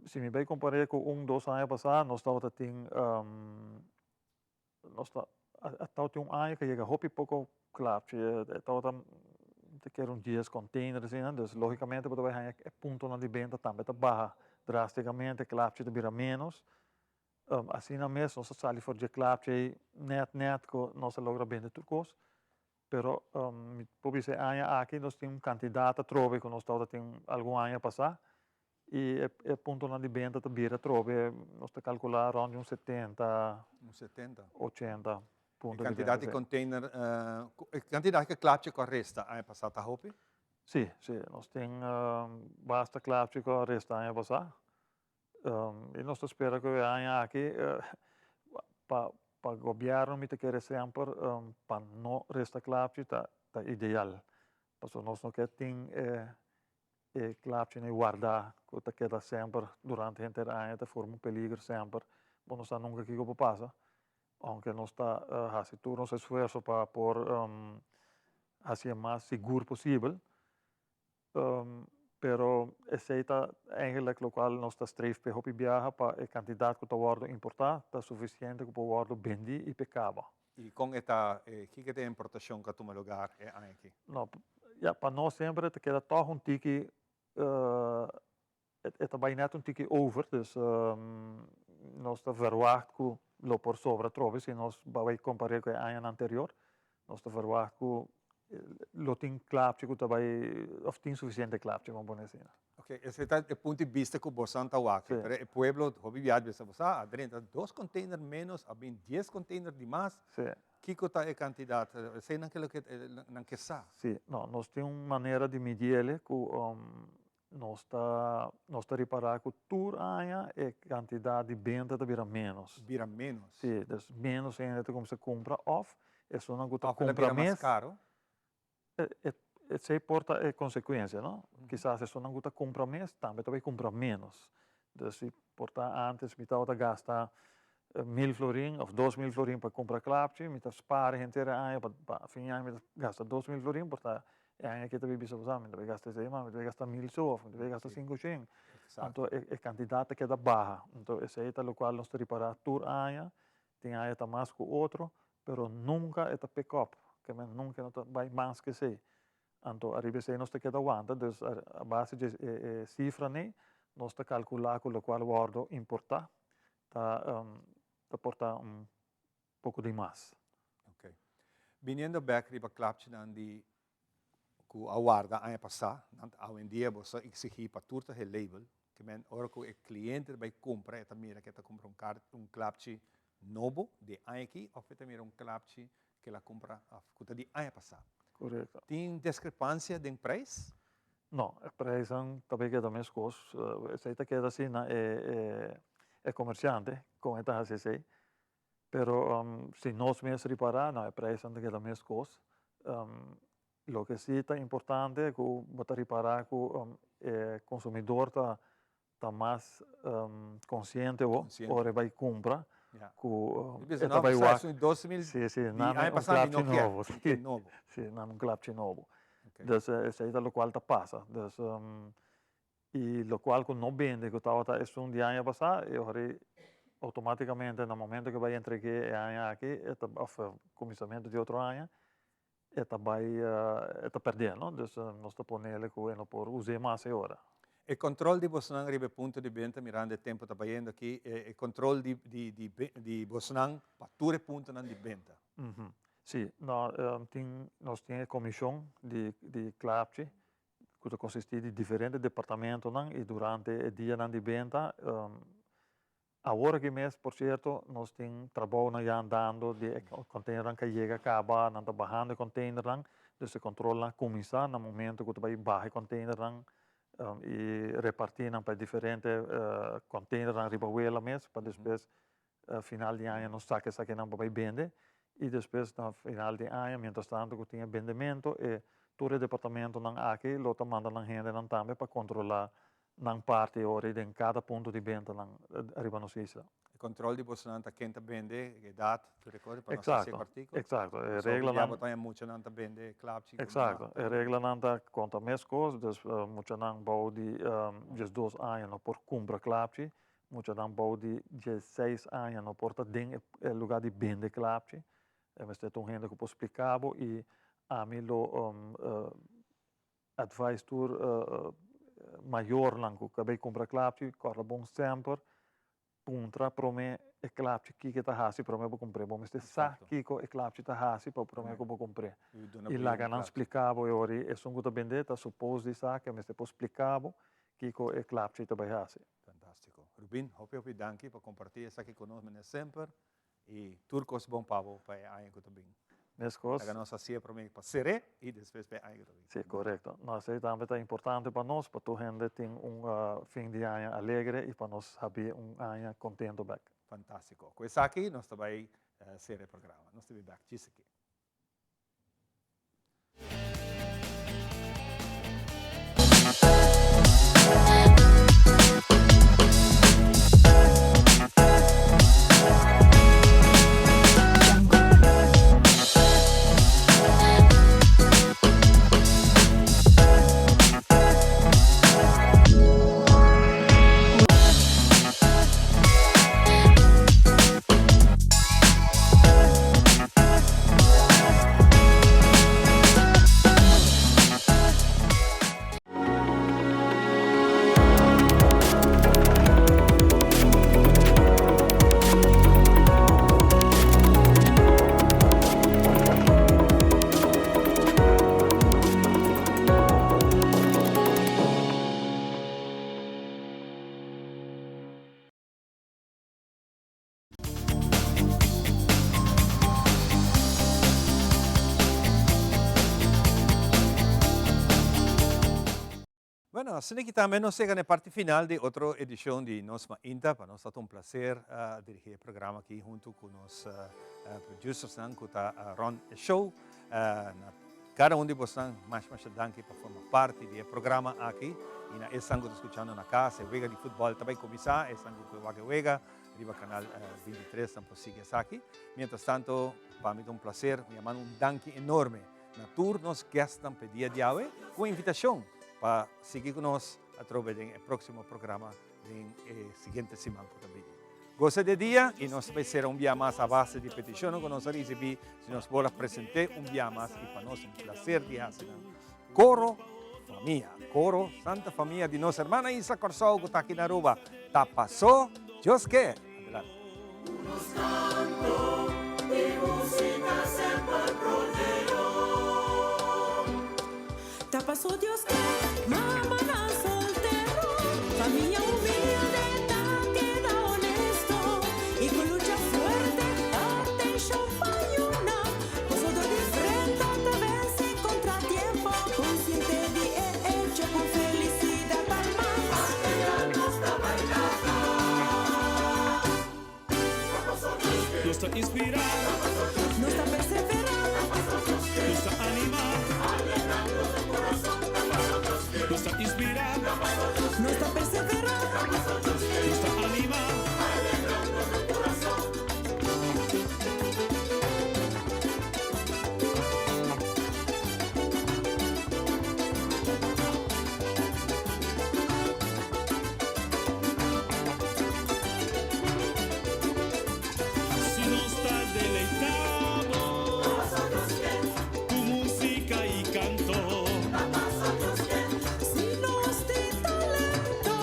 T: Si mi bay compar'é cu un dos aña pasá nos tabata tin nos ta a tabatin un aña cu a yega hopi poco klapchi e tabata mi ta kere un dies container asina dus logicamente bo ta bay haña e puntonan di benta tambe ta baha drasticamente klapchi ta bira menos asina mes nos a sali for dje klapchi ey net net cu nos a logra bende tur cos pero mi por bisa e aña aki nos tin un cantidad atrobe cu nos tabata tin algun aña pasá I e puntonan di benta ta bira atrobe, nos ta kalkulá rònt di un 70,
A: Un 70.
T: 80 punto
A: E
T: di
A: kantidat
T: benta,
A: di
T: sí.
A: container, e kantidat ku klapchi ku a resta aña pasá ta hopi?
T: Sí, sí, nos tin basta klapchi ku a resta aña pasá. I nos ta spera ku e aña aki pa pa gobièrnu mi ta kere semper pa no resta klapchi ta ta ideal. Pasobra nos no ke tin e E klapchinan wardá ku ta keda semper durante henter aña ta forma un peliger semper. Bo no sa nunka kiko por pasa. Ounke nos ta hasi tur nos esfuerso pa por hasi e mas sigur posibel, pero esei ta eigenlik lokual nos ta streef p'e hopi biaha pa e kantidat ku ta wòrdu importá ta sufisiente ku por wòrdu bendí i p'e kaba.
A: I kon e ta, kiko ta e importashon ku a tuma lugar e aña aki?
T: No, ya, pa nos semper e ta keda tòg un tiki, e ta bai nèt un tiki over, dus nos ta verwagt ku lo por sobra atrobe si nos bai kompar'é ku e añanan anterior. Nos ta verwagt ku lo tin klapchi ku ta bai, òf tin sufisiente klapchi, ban pone asina.
A: Ok, esei ta e punto di bista ku bosan ta wak.
T: Sí.
A: Pero e pueblo hopi biaha bisa bo sa, a drenta dos container menos, a bin dies container di mas.
T: Sí.
A: Kiko ta e kantidat? Esei nan ke loke nan ke sa.
T: Sí, no, nos tin un manera di midi el ku nos ta nos ta ripará ku tur aña e kantidat di benta ta bira ménos.
A: Bira ménos.
T: Sí, dus ménos hende ta kuminsá kumpra òf esunnan ku ta
A: Òf el a
T: kumpra
A: bira mas
T: mes.
A: karo.
T: Esei por ta e konsekuensia, no? Kisas esunnan ku ta kumpra mes tambe ta bai kumpra ménos. Dus si por ta ántes mi tabata gasta mil florin òf 2000 florin pa kumpra klapchi, mi ta spar henter e aña pa pa fin di aña mi ta gasta 2000 florin, por ta e aña aki ta bai bisa bo sa mi ta bai gasta esei mas, mi ta bai gasta mil so òf mi ta bai gasta sinku shen. Anto e kantidat ta keda baha. Anto esei ta lokual nos ta ripará tur aña, tin aña ta mas ku otro, pero nunka e ta pick up, ke men nunka e no ta bai mas ku esei. Anto ariba esei nos ta keda wanta, dus a base di e sifranan nos ta kalkulá ku lokual wòrdu importá ta ta por ta un poko di mas.
A: Ok. Biniendo bek riba klapchinan di ku a warda aña pasá, nan awendia bo sa eksigí pa tur ta he label, ke men ora ku e kliente ta bai kumpra e ta mira ku e ta kumpra un kart un klapchi nobo di e aña aki òf e ta mira un klapchi ku el a kumpra òf ku ta di aña pasá.
T: Korekto.
A: Tin diskrepansia den preis?
T: No, e preisnan ta bay keda meskos. Esei ta keda asina e komersiante kon e ta hasi esei. Pero si nos mes ripará, no, e preisnan ta keda meskos. Loke si ta importante ku bo ta ripará ku e konsumidor ta ta mas konsiente bo ora e bai kumpra ku e ta bai wak si si nan un klapchi nobo si nan un klapchi nobo dus esei ta lokual ta pasa dus i lokual ku no bende ku tabata esun di aña pasá e ora ei outomatikamente na momento ku bai entreg'é e aña aki e ta òf kuminsamentu di otro aña e ta bai e ta perdé no dus nos ta ponele ku e no por us'é mas e ora.
A: E control di bosnan riba e punto di benta mirando e tempo ta bayendo aki e control di di di di bosnan pa tur e puntonan di benta.
T: Si no tin nos tin e comishon di di klapchi ku ta consisti di diferente departamentonan i durante e dianan di benta Awor aki mes, por cierto, nos tin trabounan ya andando di e containernan cu a yega caba, nan ta bahando e containernan, dus e controlnan a cuminsa na momento cu ta bay baha e containernan y reparti nan pa e diferente containernan riba wela mes pa despues final di aña nos saca esakinan pa bay bende y despues na final di aña mientras tanto cu tin e bendemento e tur e departamentonan aki lo ta manda nan hendenan tambe pa controla nan parti ora i den kada punto di benta nan riba nos isla.
A: E control di bosonan ta ken ta bende, edad, tur e cosa pa nos hasi e partico.
T: Exacto, e reglanan.
A: So bo ta muchanan ta bende klapchi.
T: Exacto, e reglanan ta konta meskos, dus muchanan bou di diesdos aña no por kumpra klapchi, muchanan bou di diesseis aña no por ta den e lugar di bende klapchi, e mester ta un hende ku por splika bo i ami lo Advice tur mayornan ku ka bay kumpra klapchi, kòrda bon semper puntra promé e klapchi kiko e ta hasi promé bo kumpr'é. Bo mester sa kiko e klapchi ta hasi pa promé ku bo kumpr'é. I laga nan splika bo e ora ei esun ku ta bend'é ta supos di sa ke mester por splika bo kiko e klapchi ta bay hasi.
A: Fantástiko. Rubin, hopi hopi danki pa kompartí esaki ku nos manera semper. I tur kos bon pa bo pa e aña ku ta bin.
T: Meskos.
A: Laga nos hasié promé pa ser'é i despues pa e aña ku ta bin.
T: Sí, korekto. No, esei tambe ta importante pa nos, pa tur hende tin un fin di aña alegre i pa nos habi un aña kontento bèk.
A: Fantástiko. Ku esaki nos ta bai sera e programa. Nos ta bin bèk djis aki. Bueno, asina ki tambe nos yega na e parti final di otro edicion di Nos Mainta. Pa nos ta un placer dirigi e programa aki hunto cu nos producersnan cu ta rond e show. Na cada un di bosnan masha masha danki pa forma parti di e programa aki. Y na esnan cu ta scuchando na cas, e wega di futbol ta bay cuminsa. Esnan cu wak e wega riba canal 23 nan por sigui esaki. Mientras tanto, pa mi ta un placer. Mi a manda un danki enorme na tur nos guestnan p'e dia di awe cu invitacion pa sigui cu nos. atrobe den e próksimo programa den e siguiente siman ku ta bini. Gosa di e dia i nos ta bai sera un bia mas a base di petishonnan ku nos a risibí. Si nos por a present'é un bia mas i pa nos un plaser di hasi nan. Koro Famia, Koro Santa Famia di nos hermana Isla Kòrsou ku ta aki na Aruba. Ta pasó Dios ke! Adelante.
R: Nos canto y música semper proteó.
D: Ta pasó Dios ke mamanan soltero, famia humilde ta keda honesto y cu lucha fuerte atencion pa yuna, pasobra di frente ta vence contratiempo, consciente di e hecho cu felicidad palma.
R: Alegrannos ta baila.
Q: Nos ta inspirá.
D: Nos ta perseverá.
Q: Nos ta animá. Nos ta inspirá.
D: Nos ta perseverá.
Q: Nos ta animá. Si nos ta deleitá bo ku músika i kanto.
D: Si nos tin talento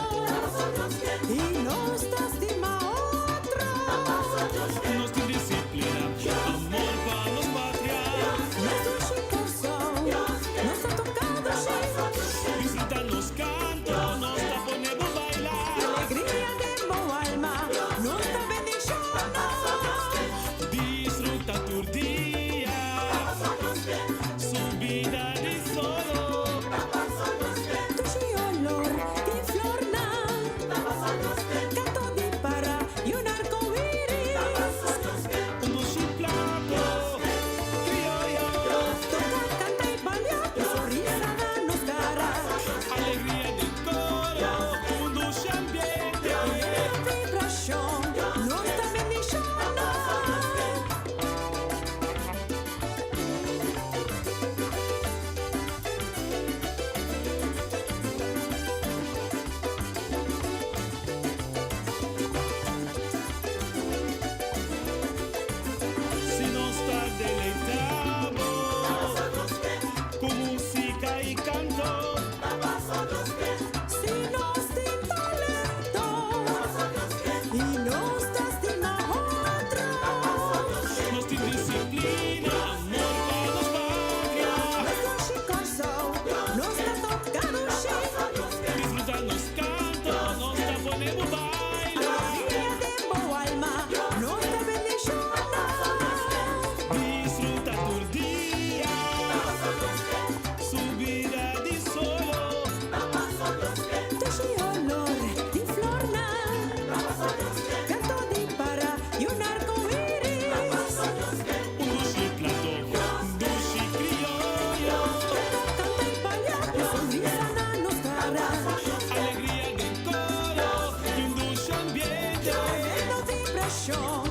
D: i nos ta stima otro.
Q: Nos tin disiplina, amor pa nos patria.
D: Nos dushi Kòrsou, nos ta toka dushi.
Q: Disfruta nos canto, nos ta pone bo baila.
D: Alegria den bo alma, nos ta bendiciona.
Q: Disfruta tur dia, su bida di solo.
D: Dushi olor di flornan, canto di para y un arco iris.
Q: Un dushi plato crioyo.
D: Toca, canta y baila, y sonrisa na nos cara.
Q: Alegria den coro, un dushi ambiente.
D: Vibracion, nos ta bendiciona.
Q: Si nos ta deleitá bo ku músika i kanto.
D: Si nos tin talento i nos ta stima otro.
Q: Nos tin disiplina, amor pa nos patria.
D: Nos dushi Kòrsou, nos ta toka dushi.
Q: Disfruta nos kanto, nos ta pone bo baila.
D: Alegria den bo alma, nos ta bendiciona.
Q: Disfruta tur dia, su bida di solo.
D: Dushi olor di flornan, canto di para y un arco iris.
Q: Un dushi plato, dushi crioyo.
D: Toca, canta y baila, y sonrisa na nos cara.
Q: Alegria den coro y un dushi ambiente.
D: Tremendo vibracion.